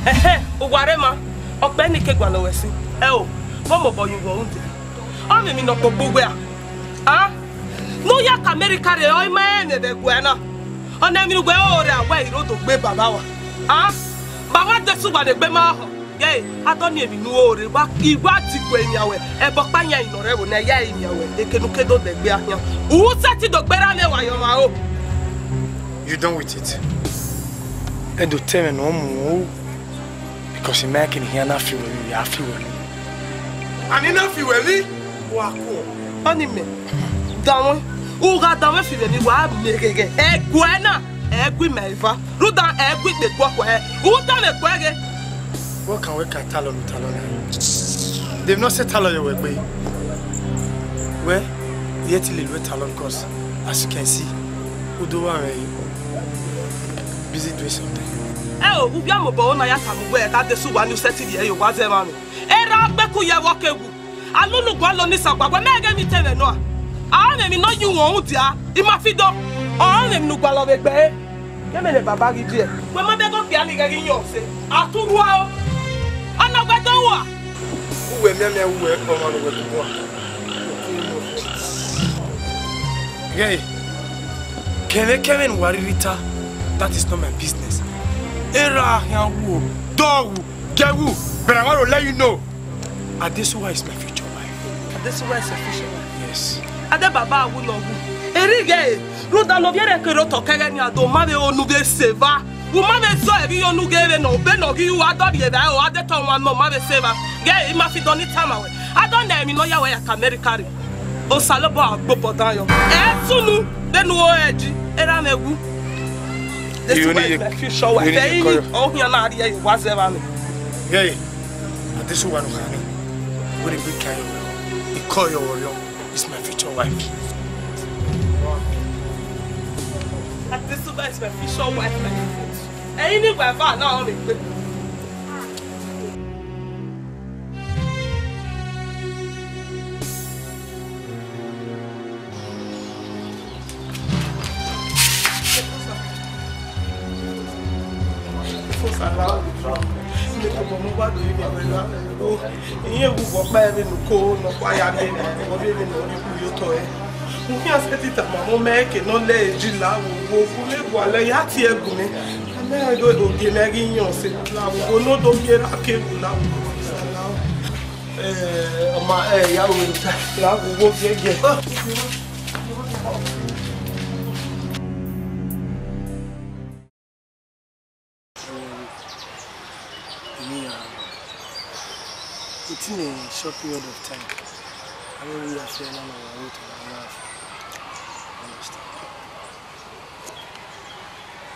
ẹhẹ, uwa rre ma, ọkpẹ ni ke gualọ wẹ sin. Ẹo, vbọ mobọ ye uwẹ rhunmwuda? Ọ vbe emwi ne ọ kpokpo uwẹ a? A? Ne u ya ka America rre, ọ i ma rẹn mwẹ vbe ẹguae na. Ọ na emwi ne uwẹ ro rre, a wẹ i rre odogbe baba wa. A? Ba wa dẹ sẹ uwa ne egbe ma họ. Ghe, a dọ ni emwi ne u ro rre, wa, I wa diguẹ imianwẹ, ẹbọ ọkpa yan nọ rre ẹvbo ne a ya imianwẹ, eke ne u ke do dẹgbe a khian. U sẹtin do gberra mwẹ wa yọ mwa ro. You done with it. Ẹ do te mwẹ ne ọ mu o, because I ma like ne I khian na fi wẹ emwi, ya fi wẹ emwi. Ani na fi wẹ emwi, wa kuọ. Ọni mẹ, danmwẹ, u gha danmwẹ fi wẹ emwi, wa miẹn ghẹghẹ. Ẹguae na, ẹ gu ima eva. Rhunmwuda ẹ gu ikpe guọkua ẹre. U danmwẹ guẹ ghe. Wẹ kan wẹ ka talọ ne u talọ na? Dem nọ sẹ talọ yọ wẹ gbe. Wẹ, I yẹ te lele uwẹ talọ, because as you can see, u do vba mwẹ busy doing something. Ẹo, u via mobọ na ya tama uwẹ, ka dẹ sẹ uwa ne u sẹtin rhie ye owa zẹ mwa mwẹ. Erha gbe ku ye vbe ọ ke wu. A lulu gualọ ni sẹ ọkpa, wẹ mẹ ghẹ emwi te mwẹ nọ a? A mwẹ emwi ne ọ ye uhunmwu dia, I ma fi dọ. Ọ mwẹ emwi ne u gualọ vbe egbe ẹre. Kẹmẹ ne baba ghi viẹ. Wẹ ma bẹghe okpia ni ghẹ ghi yọn ọse. A tu rua o. Ọ na wẹ do ua. Uwẹ mianmian uwẹ ọmwa ne uwẹ tobọ a. Ghẹ, kẹmwẹ kẹmwẹ ne uwa rhirhi ta, that is not my business. Erha khian wu o, dọ wu, gie wu, but I want to let you know, Adesuwa is my future wife. Adesuwa is your future wife? Yes. Ade baba wu nọ wu. Errighẹ, rhunmwuda ne ovbi ẹre kere otọ kẹghẹ nian do ma vbe ru ne u ghe sẹ eva. U ma vbe zọ ẹre iyọn ne u ghe vbe nọ, vbe nọ ghi ru, a dọ rhie evbare o, a de tọ wan nọ, ma vbe sẹ eva. Ghẹ, I ma fi dọ ni tama wẹ. A dọ nẹ emwi ne ọ ya wẹ ya ka America rre. Osanobua gbe obọ dan yọ. Ẹ sunu, vbene u ho ẹre ji, erha mwẹ wu. This is my future wife. Ẹ i ni ọ khian na rhie ye owa zẹ vba mwẹ. Ghẹ, Adesuwa ne u kha nẹ, wẹ ne egbe ka yọ, I kọ yọ vbe orhiọn, is my future wife. Adesuwa is my future wife, my foot. Ẹ i ni wa eva na ọ vbe gbe. Iran wu vbe ọkpa ẹre vbene uko nọkpa ya miẹn, ọ vbe vbene ọ rhie ikun ye otọ ẹre. Ukhian sẹtin tama mẹ eke ne ọ lẹ eji la vbe owo, gu mwẹ gualọ ya tie gu mwẹ. Amẹ ghe ogie ne ẹ ghi yọn ọse la vbe owo ne ọ do miẹn erha ke wu la vbe owo. Eh, ọ ma, eh, ya ru mwẹ ta. La vbe owo giẹgiẹ. Imi ya, within a short period of time, I will reaffirm my road to my life. Understand?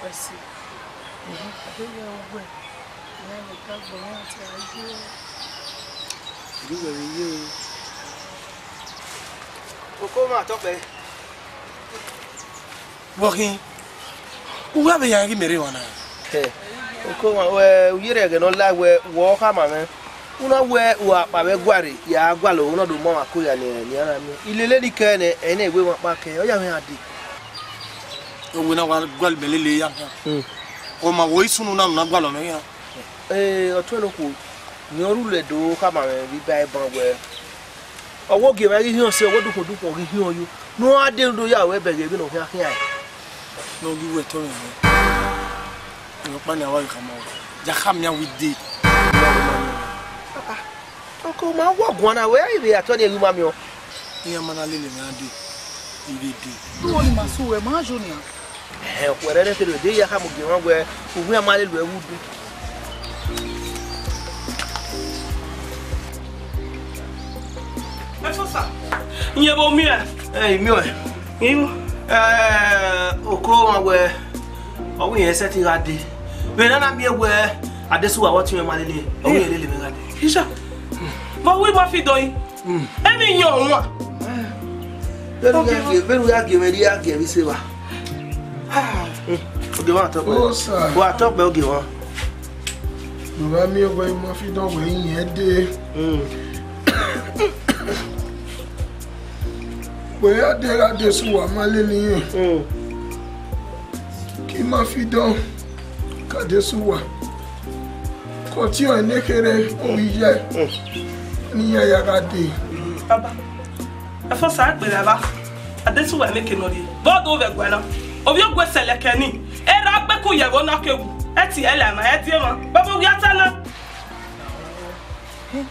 I see. Mhm. I think you are aware. Yeah, we got the one to argue. You were you. Okoma tọkpẹ. Vbọ khin, uwa vbe ya ghi mẹ rre emwa na? Hẹ, Okoma, wẹ, u yerre ẹghẹ ne ọ la wẹ, wẹ ọ khama mwẹ. U na wẹ u gha kpa vbe ẹguae rre, ya gualọ, u na do mu ọmwa ko ya ne, ne iran na miẹn. Ilele ni kẹ nẹ, ẹi na wẹ emwa ọkpa kẹ, ọ ya mwẹ iran dee. Owe na wa gualọ mẹ lele ya khian. Hmm. Ọ ma wẹ isunu na, na gualọ mwẹ khian. Ee, ọtuẹn ne okhuo, ne ọ rhulẹ do khama mwẹ vbe iba eban wẹ, ọ wẹ ogie mwẹ ghi hiọn sẹ, ọ wẹ odukhunmwu odukhunmwu ọ ghi hiọn yo. Ne ọ gha de do ya ruẹ bẹghe vbene ọ khian khian ẹre. Ne ọ ghi ru ẹtọ mwẹ nẹ. Emwi ọkpa ni a wa ghi khama ruẹ. Ya khama iran vbe dee. Ọkọ ma wọ guan na, wẹ i vbe atọ ni erha u ma miẹn ọ. Iran ma na lele mwẹ iran dee, I vbe dee. Uwẹ ni ma sẹ uwẹ, ma yo nian. Ẹhẹn, ọkhuẹrhẹ ne kherhe de ya khama ogie mwa wẹ, uwẹ ma lele uwẹ vbe udu. Ẹfosa, iyẹn vbe ọ miẹn? Ẹ, I miẹn ọẹn. Iwu. Ẹ, oko mwa wẹ, ọ wẹ irẹn sẹtin gha dee. Vbe ne a na miẹn wẹ, Adesuwa vbe ọ tie mwẹ ma lele, ọ wẹ irẹn lele mwẹ gha dee. Isha, vbe ọ wẹ ima fi dọin? Mm. Emwi yan ọmwa. Vbene u ya gie, vbene u ya gie mwẹ, I ya gie vbe ise evba. Ah, ogie mwa tọkpẹ. Osa. Wa tọkpẹ ogie mwa. Mẹ wa miẹn wẹ ima fi dọn wẹ iyẹn dee. Mm. Wẹ ya dee gha dee sẹ uwa ma lele irẹn. Mm. Ke ima fi dọn ka dee sẹ uwa. Ke ọtiọnrẹn ne kherhe ovbi iye ne iran ya gha dee. Baba, ẹfọ sa gberra ba, a dee sẹ uwa emeke ne ọ rhie. Vbe ọ do vbe ẹguae na? Ovbi ogue sẹlẹkẹ nii, erha gbe ku ye ẹvbo na ke wu, ẹtin ẹre la emwa, ẹtin emwa. Baba, ovbi a ta na. Ẹ,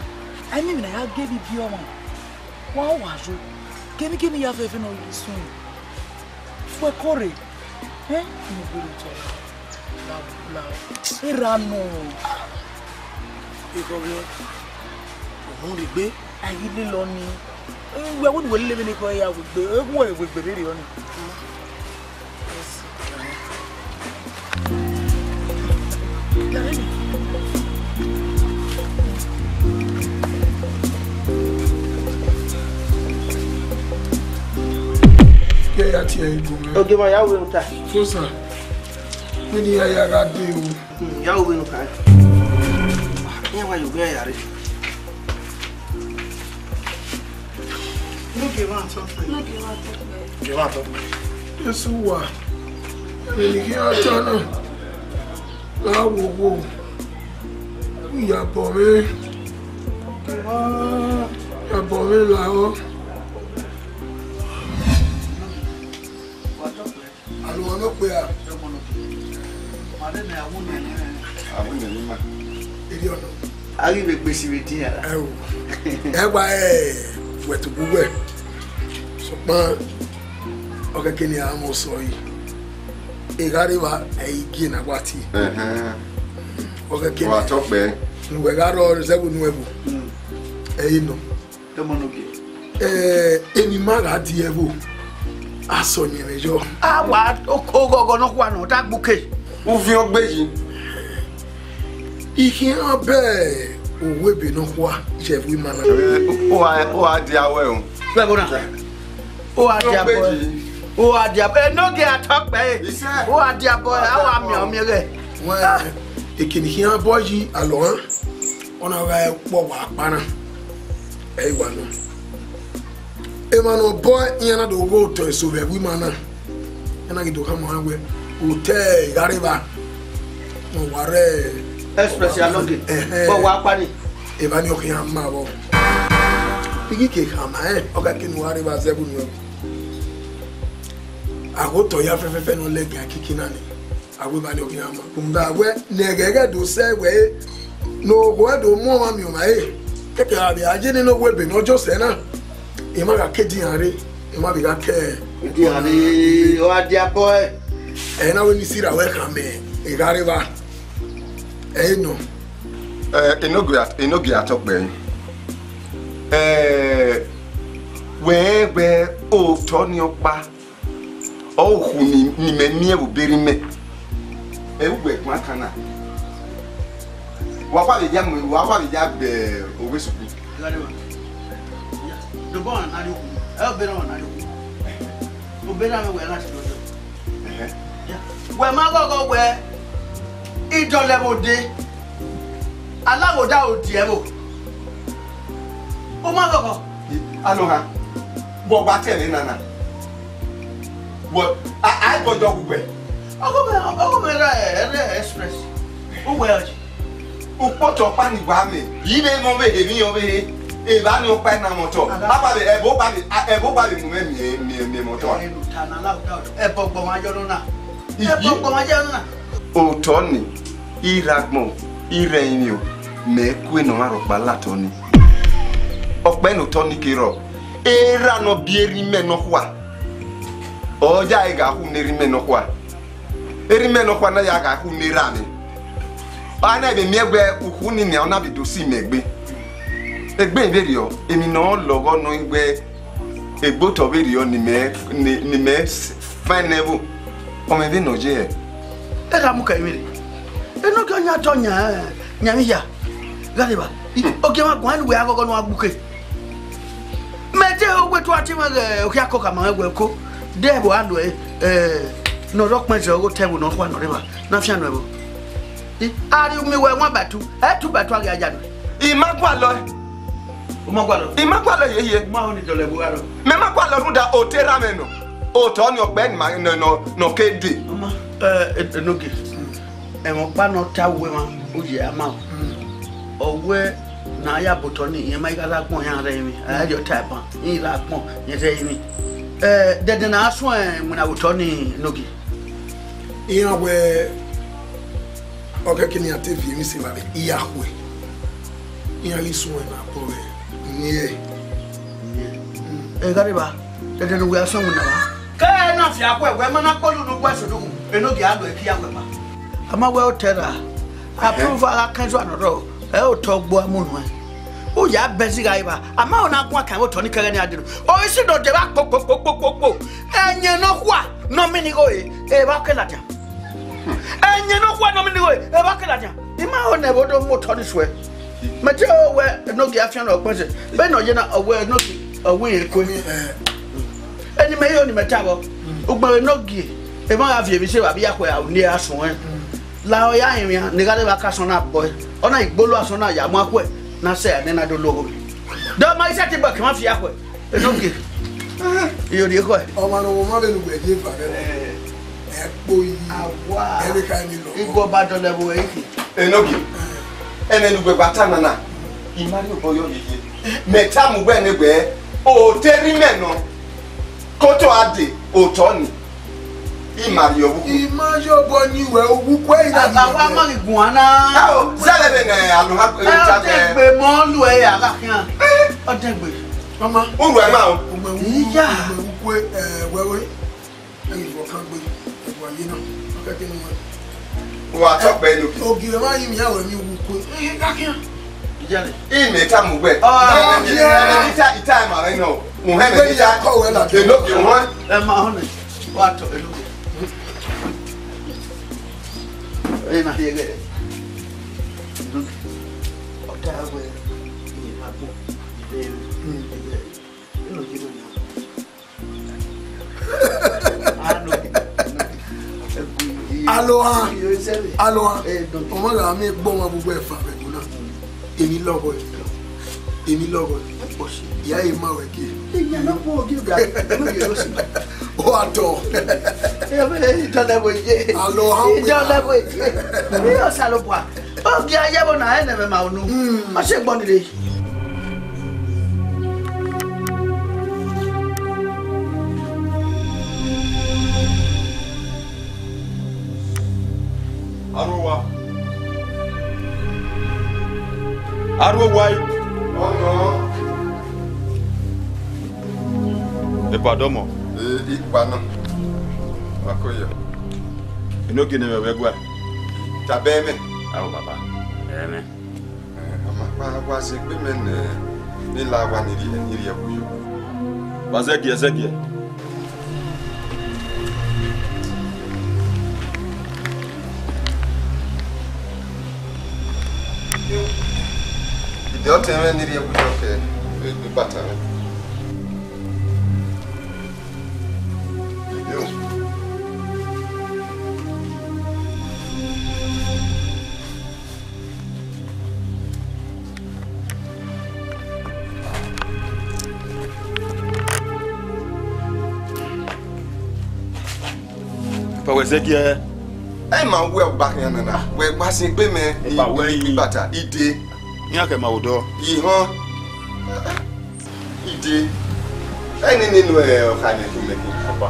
a i miẹn emwi ne a ya gie vbe ibiẹ ọmwa. Wa wa yo, kemikemi ya fẹfẹ ne ọ ghi sunu. Fuẹko rre. Ẹ, ne u gberra otọ ra, la, la, erha nọ. Ekhọe, ọ mu rre egbe. A i ghi lele ọnii. Wẹ wẹ ne uwẹ lele vbene ekhọe ya wegbe, ekhọe wegbe vberriọ nii. Ke ya tie ẹre gu mwẹ. Ogie mwa, ya ru vbene u ta. Fosa, vbene I ya ya gha dee o. Hmm, ya ru vbene u ta. Iran wa ye obọ ya rre. Ne ogie mwa tọkpẹ. Ne ogie mwa tọkpẹ. Jesu wa, emwi ne I khian ta na, gha wo wo, iyabọ mwẹ, iyabọ mwẹ lahọ. Alohan ne okpia. Avbe emiẹn ni ma. Erriọ nọ. A ghi vbe gbe esi vbe edian ra? Ẹo. Ẹ wa ẹ, wẹ tobọ uwẹ. Sokpan, ọ khẹke ne a mwẹ osọe. Eghareva ẹ i gie ne a wa tie. Ẹhẹn. Ọ khẹke. Wa tọkpẹ. Ne uwẹ gha rrọọ zẹ vbe unu ẹvbo. Mm. Ẹ i nọ. Tọmọ ne ogie. Eh, emwi ma gha die ẹvbo, a sẹ ọyẹnmwẹ yọ. A wa oghọghọ nọkhua nọ, ọ da gbe uke. Uviọn gbe yi. I khian bẹ owa ebe nọkhua ye ẹvbo ima na. Eh, u gha, u gha dia wẹ o. Vbe ẹvbo na? U gha dia bọ. U gha dia bọ. Enogie a tọkpẹ ẹre. Isẹ. U gha dia bọ, a wa miẹn ọmiẹn ghẹ. Wẹ, ekene I khian bọ yi Alohan, ọ na gha kpọ wa kpa na. Ẹ i wa nọ. Emwa ne ọ bọ iran na do ghe otọ eso vbe ẹvbo ima na. Iran na ghi do khama wẹ, otọ Ighareva ne ọ wa rre Express ya nọ ke. Ẹhẹn. Bọ wa kpa ni. Evba ni ọ khian ma vbọ. I ghi ke khama rẹn, ọ gha ke ne u gha rre evba zẹ vbe unu ẹvbo. Aghotọ ya fẹfẹfẹ ne ọ lẹgian kiki na ni. Awe ba ni ọ khian ma. Rhunmwuda wẹ ne ẹghẹghẹ do sẹ wẹ ne oghẹ do mu ọmwa miẹn ọmwa re. Kẹkẹ a vbe a ye nene owa ebe ne ọ jọ sẹ na. Emwa gha ke edian rre, emwa vbe gha ke edian rre, ọ gha dia bọ ẹ. Ẹ na wẹ ne I sirra wẹ khama Ighareva. Ẹ i nọ. Eh, enogie, enogie a tọkpẹ ẹre. Eh, wẹ rẹn wẹ otọ ni ọkpa, ọ khu ni, ni mẹ miẹn vbe obọ erha mẹ. Ẹ, ugbẹn guan kan na. Wa wa vbe ya mu, wa wa vbe ya gbe owa esuku. Dobọ ọna na rrie okhuo. Ẹ, obọ erha ọna na rrie okhuo. Obọ erha mẹ wẹ na ti dọdọ. Ẹhẹn. Wẹ ma ghọghọ wẹ, idọlẹ vbe ode, alaghoda odiẹ vbo. U ma ghọghọ. Alohan, wẹ wa te ẹmwẹ na na. Wẹ, a, a i bọ yọ uwẹ. Ọghe mẹ, ọghe mẹ rre, rre Express. Uwẹ ọji. Ukpotọ ọkpa ni wa mwẹ, ivbi mwẹ ọvbehe, emwi ọvbehe, evba ni ọkpa na mẹ otọ. Ababa, ẹbọ ba vbe, a, ẹbọ ba vbe mu mwẹ miẹn, miẹn, miẹn mẹ otọ a. Ẹbọ gbọmwa yọ nọ na. Iye. Ẹbọ gbọmwa yọ nọ na. Otọ ni, I rre agbọn, I rre ẹrinmwi o, mẹ kue ne ọmwa rhọkpa la otọ ni. Ọkpẹ ne otọ ni ke rrọọ, erha ne ọ biẹ erha imẹ nọkhua, ọ ya ẹre gha khu ne erha imẹ nọkhua. Erha imẹ nọkhua na ya gha khu ne erha mwẹ. Ọ na vbe miẹn wẹ ukhu ni nian, ọ na vbe do si mẹ egbe. Egbe vberriọ, emwi ne ọ lọghọ nọ wẹ egbe otọ vberriọ ne imẹ, ne, ne imẹ s-, fan nẹ vbo. Ọ mwẹ vbene ọ ye hẹ. Ẹ gha mu kẹ vberriọ. Enogie ọ yan otọ yan, yan emwi hia. Ighareva, i, ogie mwa guan ne uwẹ a ghọghọ ne uwa gbe uke. Mẹ te ho wẹ tua tie mwẹ ghẹ okhiakọ khama mwẹ wẹ ko, de ẹvbo a lo ẹre, eh, ne ọ rre ọkpẹn zẹ ọghe otọ ẹvbo ne ọ khua ne ọ rre evba, ne a fian nọ ẹvbo. I, a rhie umiwẹ wan batu, ẹtu batu a ghi a ya nọ. I ma gualọ. U ma gualọ? I ma gualọ hiehie. U ma ho ni dọlọ ẹvbo gha rrọọ. Mẹ ma gualọ rhunmwuda otọ erha mwẹ nọ. Otọ ni ọkpẹ ni ma, nọ, nọ, nọ ke dee. Ọ ma, eh, eh, Enogie. Ẹmwẹ ọkpa ne ọ ta uwu emwa, u ye a ma o. Ọ wẹ ne a ya botọ nii, irẹn ma i gha rre agbọn, iran rre emwi, a ya rhie ọta ban, iran rre agbọn, iran rre emwi. Eh, dẹdẹ ne a suẹn iwinna vbe otọ nii, Enogie. Iran wẹ, ọ kẹkẹ ne iran te viọ emwi sẹ evba vbe iyakhuẹ. Iran ghi suẹn ne a bọ vbe eni ẹre. Ẹ gha rre evba, dẹdẹ ne uwẹ a suẹn iwinna vba. Ke ẹ na fi akhuẹ, wẹ ma na kpọlọ unu gba ẹsẹ odughu, Enogie a lo ẹki ya wẹ ma. A ma wẹ otọ erha, a prove a gha kẹn zua nọ rrọọ, ẹ otọ gbo a mu nuẹn. U ya bẹzẹ gha evba, a ma ho na guan kan vbe otọ ni kẹghẹ ne a dee nọ. Ọ i si nọ dee vba kpo kpo kpo kpo kpo kpo. Ẹyẹn nọkhua nọ mini igho re, evba ke ladian. Ẹyẹn nọkhua nọ mini igho re, evba ke ladian. I ma ho ne ẹvbo do mu otọ ni suẹ. Mẹ te ho wẹ Enogie a fian nọ ọkpẹn zẹ. Vbene ọ ye na, ọ wẹ Enogie, ọ wẹ irẹn kue. Eni mẹ yo ni mẹ ta vbọ. Ugbẹn vbe Enogie, emwa gha viọ emwi sẹ evba vbe iyakhuẹ, a ru ne a suẹn. La ọ ya rinmwian, ne gha rre evba ka asọn na bọe. Ọ na igbolo asọn na ya mu akhuẹ, na sẹ ẹre ne na do lu ogho. De ọ ma i sẹtin bọ ke ma fi akhuẹ. Enogie. Iyo rhie khọe. Ọmwa ne ọmwa vbe ne uwẹ ye eva rẹ. Ẹ kpo yi. Awa. Ẹ vbe kha emwi lọ. Igbo ba dọlọ ẹvbo ẹre ikhi. Enogie. Ẹmwẹ ne uwẹ gba ta nana. I ma rhie obọ yọ yeye. Mẹ tama uwẹ ne wẹ, otọ erha mwẹ nọ. Ke otọ a dee, otọ ni. I ma rhie ọvbukhu. I ma ye obọ ni wẹ, ọvbukhu ẹre i na rhie. A wa ma ghi guan na. Ao, zẹvbe vbene Alohan ta. Ọdẹgbe mọ lu ẹre a gha khian. Ọdẹgbe. Mama. U ruẹ ma o. Iya. Ọvbukhu, eh, wẹ wẹ. Ẹni vọ kan gbe, ẹvbo a ye na. Ọ kẹkẹ ne wẹ. Wa tọ kpẹ Enogie. Ogie mwa yi mia wẹ mi ọvbukhu. Eh, gha khian. Iyale. I mẹ tama uwẹ. Ah, ita, ita ma rẹ nọ. Mu hẹ mẹ ita. Enogie wan. Ẹ ma họn nẹ. Wa tọ Enogie. Ẹ na hiẹ ghẹ. Ọ ta wẹ, iye ma gbọn. Iye, iye, iye. Alohan. Alohan. Ọmọ gha miẹn egbe ọmwa vbe uwu ẹfa vbe ẹvbo na. Emwi lọghọ. Emwi lọghọ. Ya e ma wẹ gie. Ọ a tọ. Alohan. Ogie a ye ẹvbo na, ẹ nẹ mwẹ ma unu. Ọ sẹ gbọ ni rre. Arowa. Arowa. Ọnọ. Epa dọmọ. Ee, ikpa nọ. Wa ko yọ. Enogie ne mwẹ wẹ gua. Taba ẹmwẹ. Ao baba, ẹmwẹ. Eh, ọ ma kpa wa zẹ egbe mẹ ne, ne I la owa ni rhie, ni rhie ẹvbo yọ. Wa zẹgiẹ, zẹgiẹ. Ide ọtẹn mwẹ ni rhie ẹvbo yọ kẹ egbe ibata mwẹ. Ide o. Epa wẹ zẹgiẹ. Ẹ ma wẹ ọgba khian nana, wẹ gba sin egbe mẹ. Epa wẹ yi. Ibata, ide. Iran kẹ ma odọ. Ihọn. Ide. Ẹni nínú ẹ ọkha ni ẹkún mẹ kí. Ọba.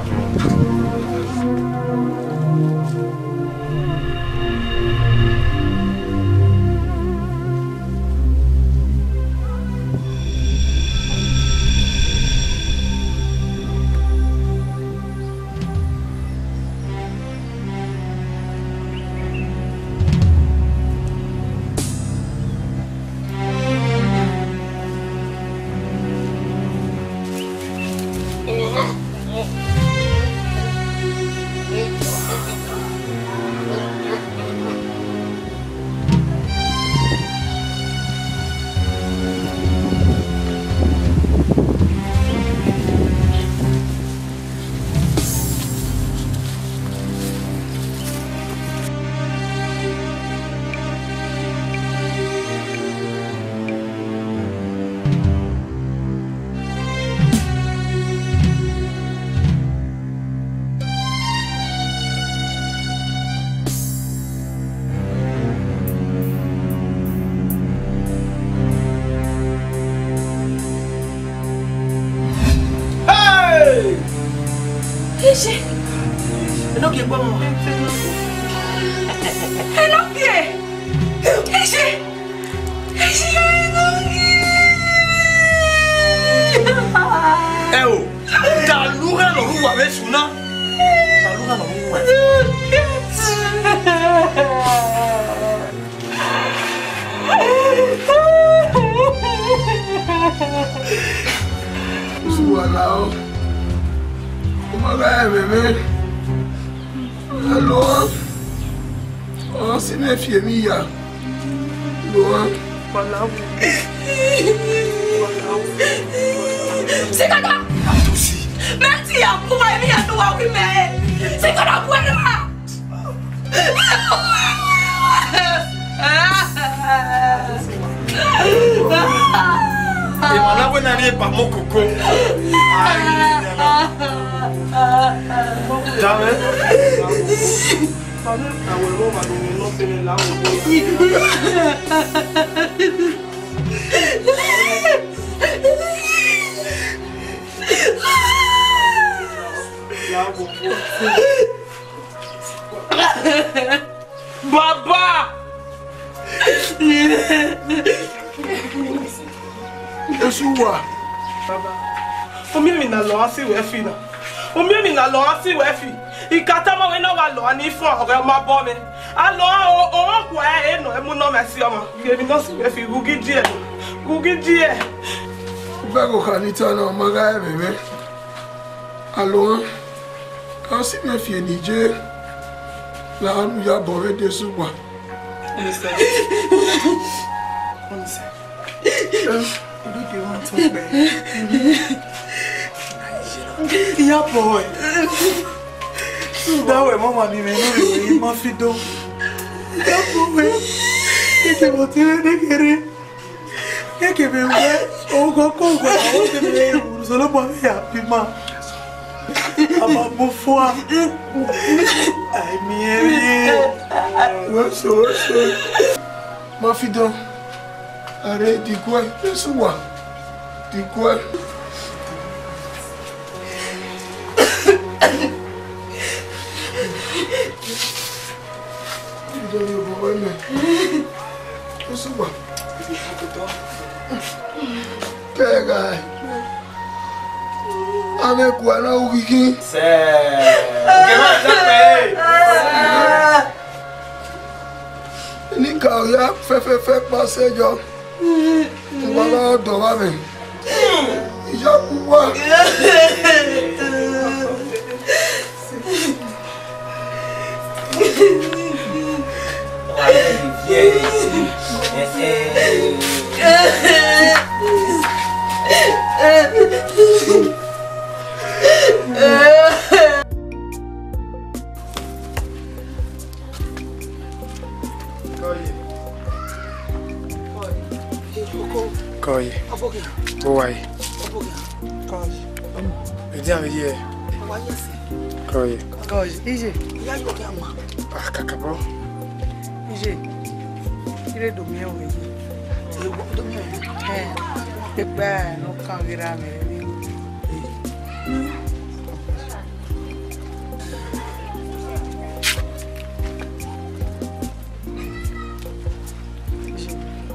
Enogie gbọmọ. Enogie. Enogie. Ẹ o, dalugha ne ọ rre uwa vbe sunu na. Dalugha ne ọ rre uwa. Usu wa la o. Ọ ma gha ẹmwẹ mwẹ. Alo, ọ si mwẹ fi emwi ya. Alo. Sikada! Mẹ ti ya ku emwi ya ne uwa wi mẹ. Sikada ku ẹre ra. Emwa na wẹ na rhie eba mọ koko. Dame. Baba! Esu wa. Baba, u miẹn emwi ne a lọ gha si wẹ fi na. U miẹn emwi ne a lọ gha si wẹ fi. I ka tama wẹ ne ọ gha lọ gha ni fọn ọghẹ ma bọ mwẹ. A lọ gha o, o, o khuẹ ẹre nọ, emu nọ mwẹ si ọmwa. Gie emwi ne ọ si wẹ fi, ghu ghi die, ghu ghi die. Ugbẹgho kha ni ta na, ọ ma gha ẹmwẹ mwẹ. Alohan, ka si mwẹ fi eni je, la anu ya bọ vbe de sugba. Onisẹ. Onisẹ. Ibi ke wọn tọ pẹ. Iya bọ ẹ. Suda wẹ mama ni mẹ no re ma fi do. Iya bọ ẹ. Ite mo ti re de kere. Ekebe wẹ, oghọ kọ wẹ, o kebe wẹ, Osanobua vbe ya bi ma. A ma mu fua. Ai, miẹn vbe. Wẹ so, wẹ so. Ma fi dọn. A rre diguẹ, Jesu wa. Diguẹ. Idọnrhiobọ wẹ mẹ. Osuwa. Kẹghae. Amẹ kua na ru ghighi. Sẹ. Kẹ ma sẹ pẹ. Nika ọ ya fẹfẹfẹ kpa sẹ yọ. Uwa gha dọ vba mwẹ. Iya ku uwa. Kọye. Kọye. Kọye. Ọbọghe. Uwa ye. Ọbọghe. Kọye. Ẹdẹ avbe ye. Uwa ye si. Kọye. Kọye. Iye. Iya yo ke ama. Ah, kakabọ. Iye. Ire do miẹn wẹ ye. Ewo do miẹn wẹ. Eh. Epa no kan ghe ra mẹ.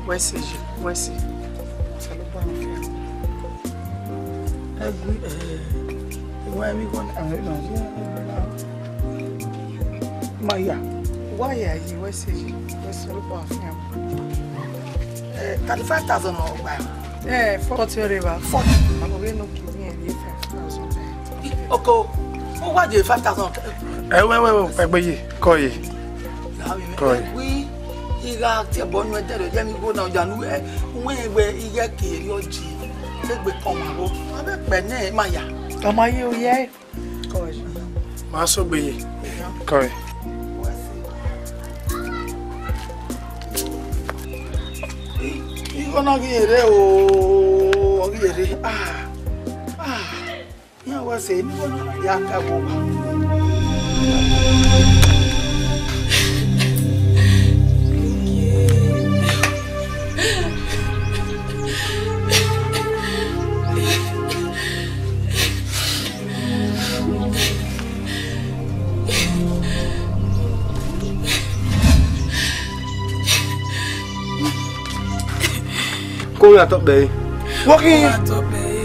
Wẹ sẹ, wẹ sẹ. Ẹgui, eh, wẹ mi gọ na, eh, na, ma ya. Wa ya yi, wẹ sẹ, wẹ sẹ, ọ kpa fian. Eh, thirty-five thousand ọ gba. Eh, forty rẹ ba. Forty. Amo vbe no kidie five thousand. Oko, ọ wa je five thousand. Ẹ wẹ, wẹ, wẹ, ẹgbẹ ye, kọye. Kọye. Wi, I gha tie ẹbọ nuẹn dẹrẹ, ye mi gho na, ọja nu, ẹ, wẹ, wẹ, I ghẹ ke erriọ ji, egbe kọn ma ro. A vbe kpẹ nẹ, ma ya. Ọ ma ye, ọ ya. Kọye. Ma sogbe ye. Kọye. Igho na ghi rre o, ọ ghi rre. Ah, ah. Iran wa sẹ ne igho na ya ka vbe owa. Ọ ya tọ kpẹre. Wọ khin? Ọ ya tọ kpẹre.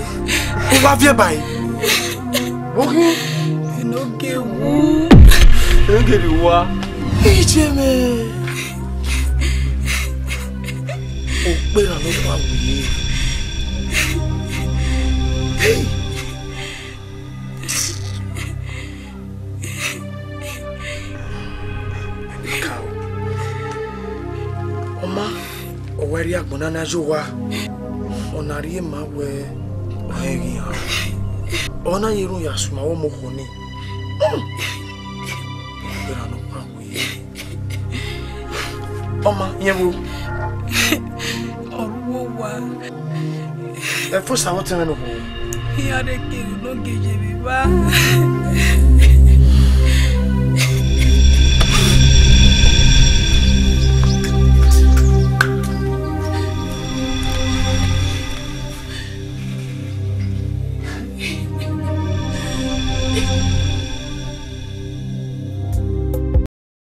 U wa viẹ ba ẹre. Wọ khin? Enogie wu. Enogie wa. Iye mwẹ. Okpera nọkpa wẹ. Hey. Ka o. Ọ ma, ọ wa rhie agbọn na na ye owa, ọ na rhie ma wẹ ọ rẹn ghi họn. Ọ na ye erhunmwu ya suma vbe ọmọ okhuo nii. Okpera nọkpa wẹ. Ọ ma, rẹn vbo? Ọ ru uwu owa. Ẹfo sa vbe ọtẹn mwẹ ne okhuo. Iran rre kere ne ọ gie ye vbe evba.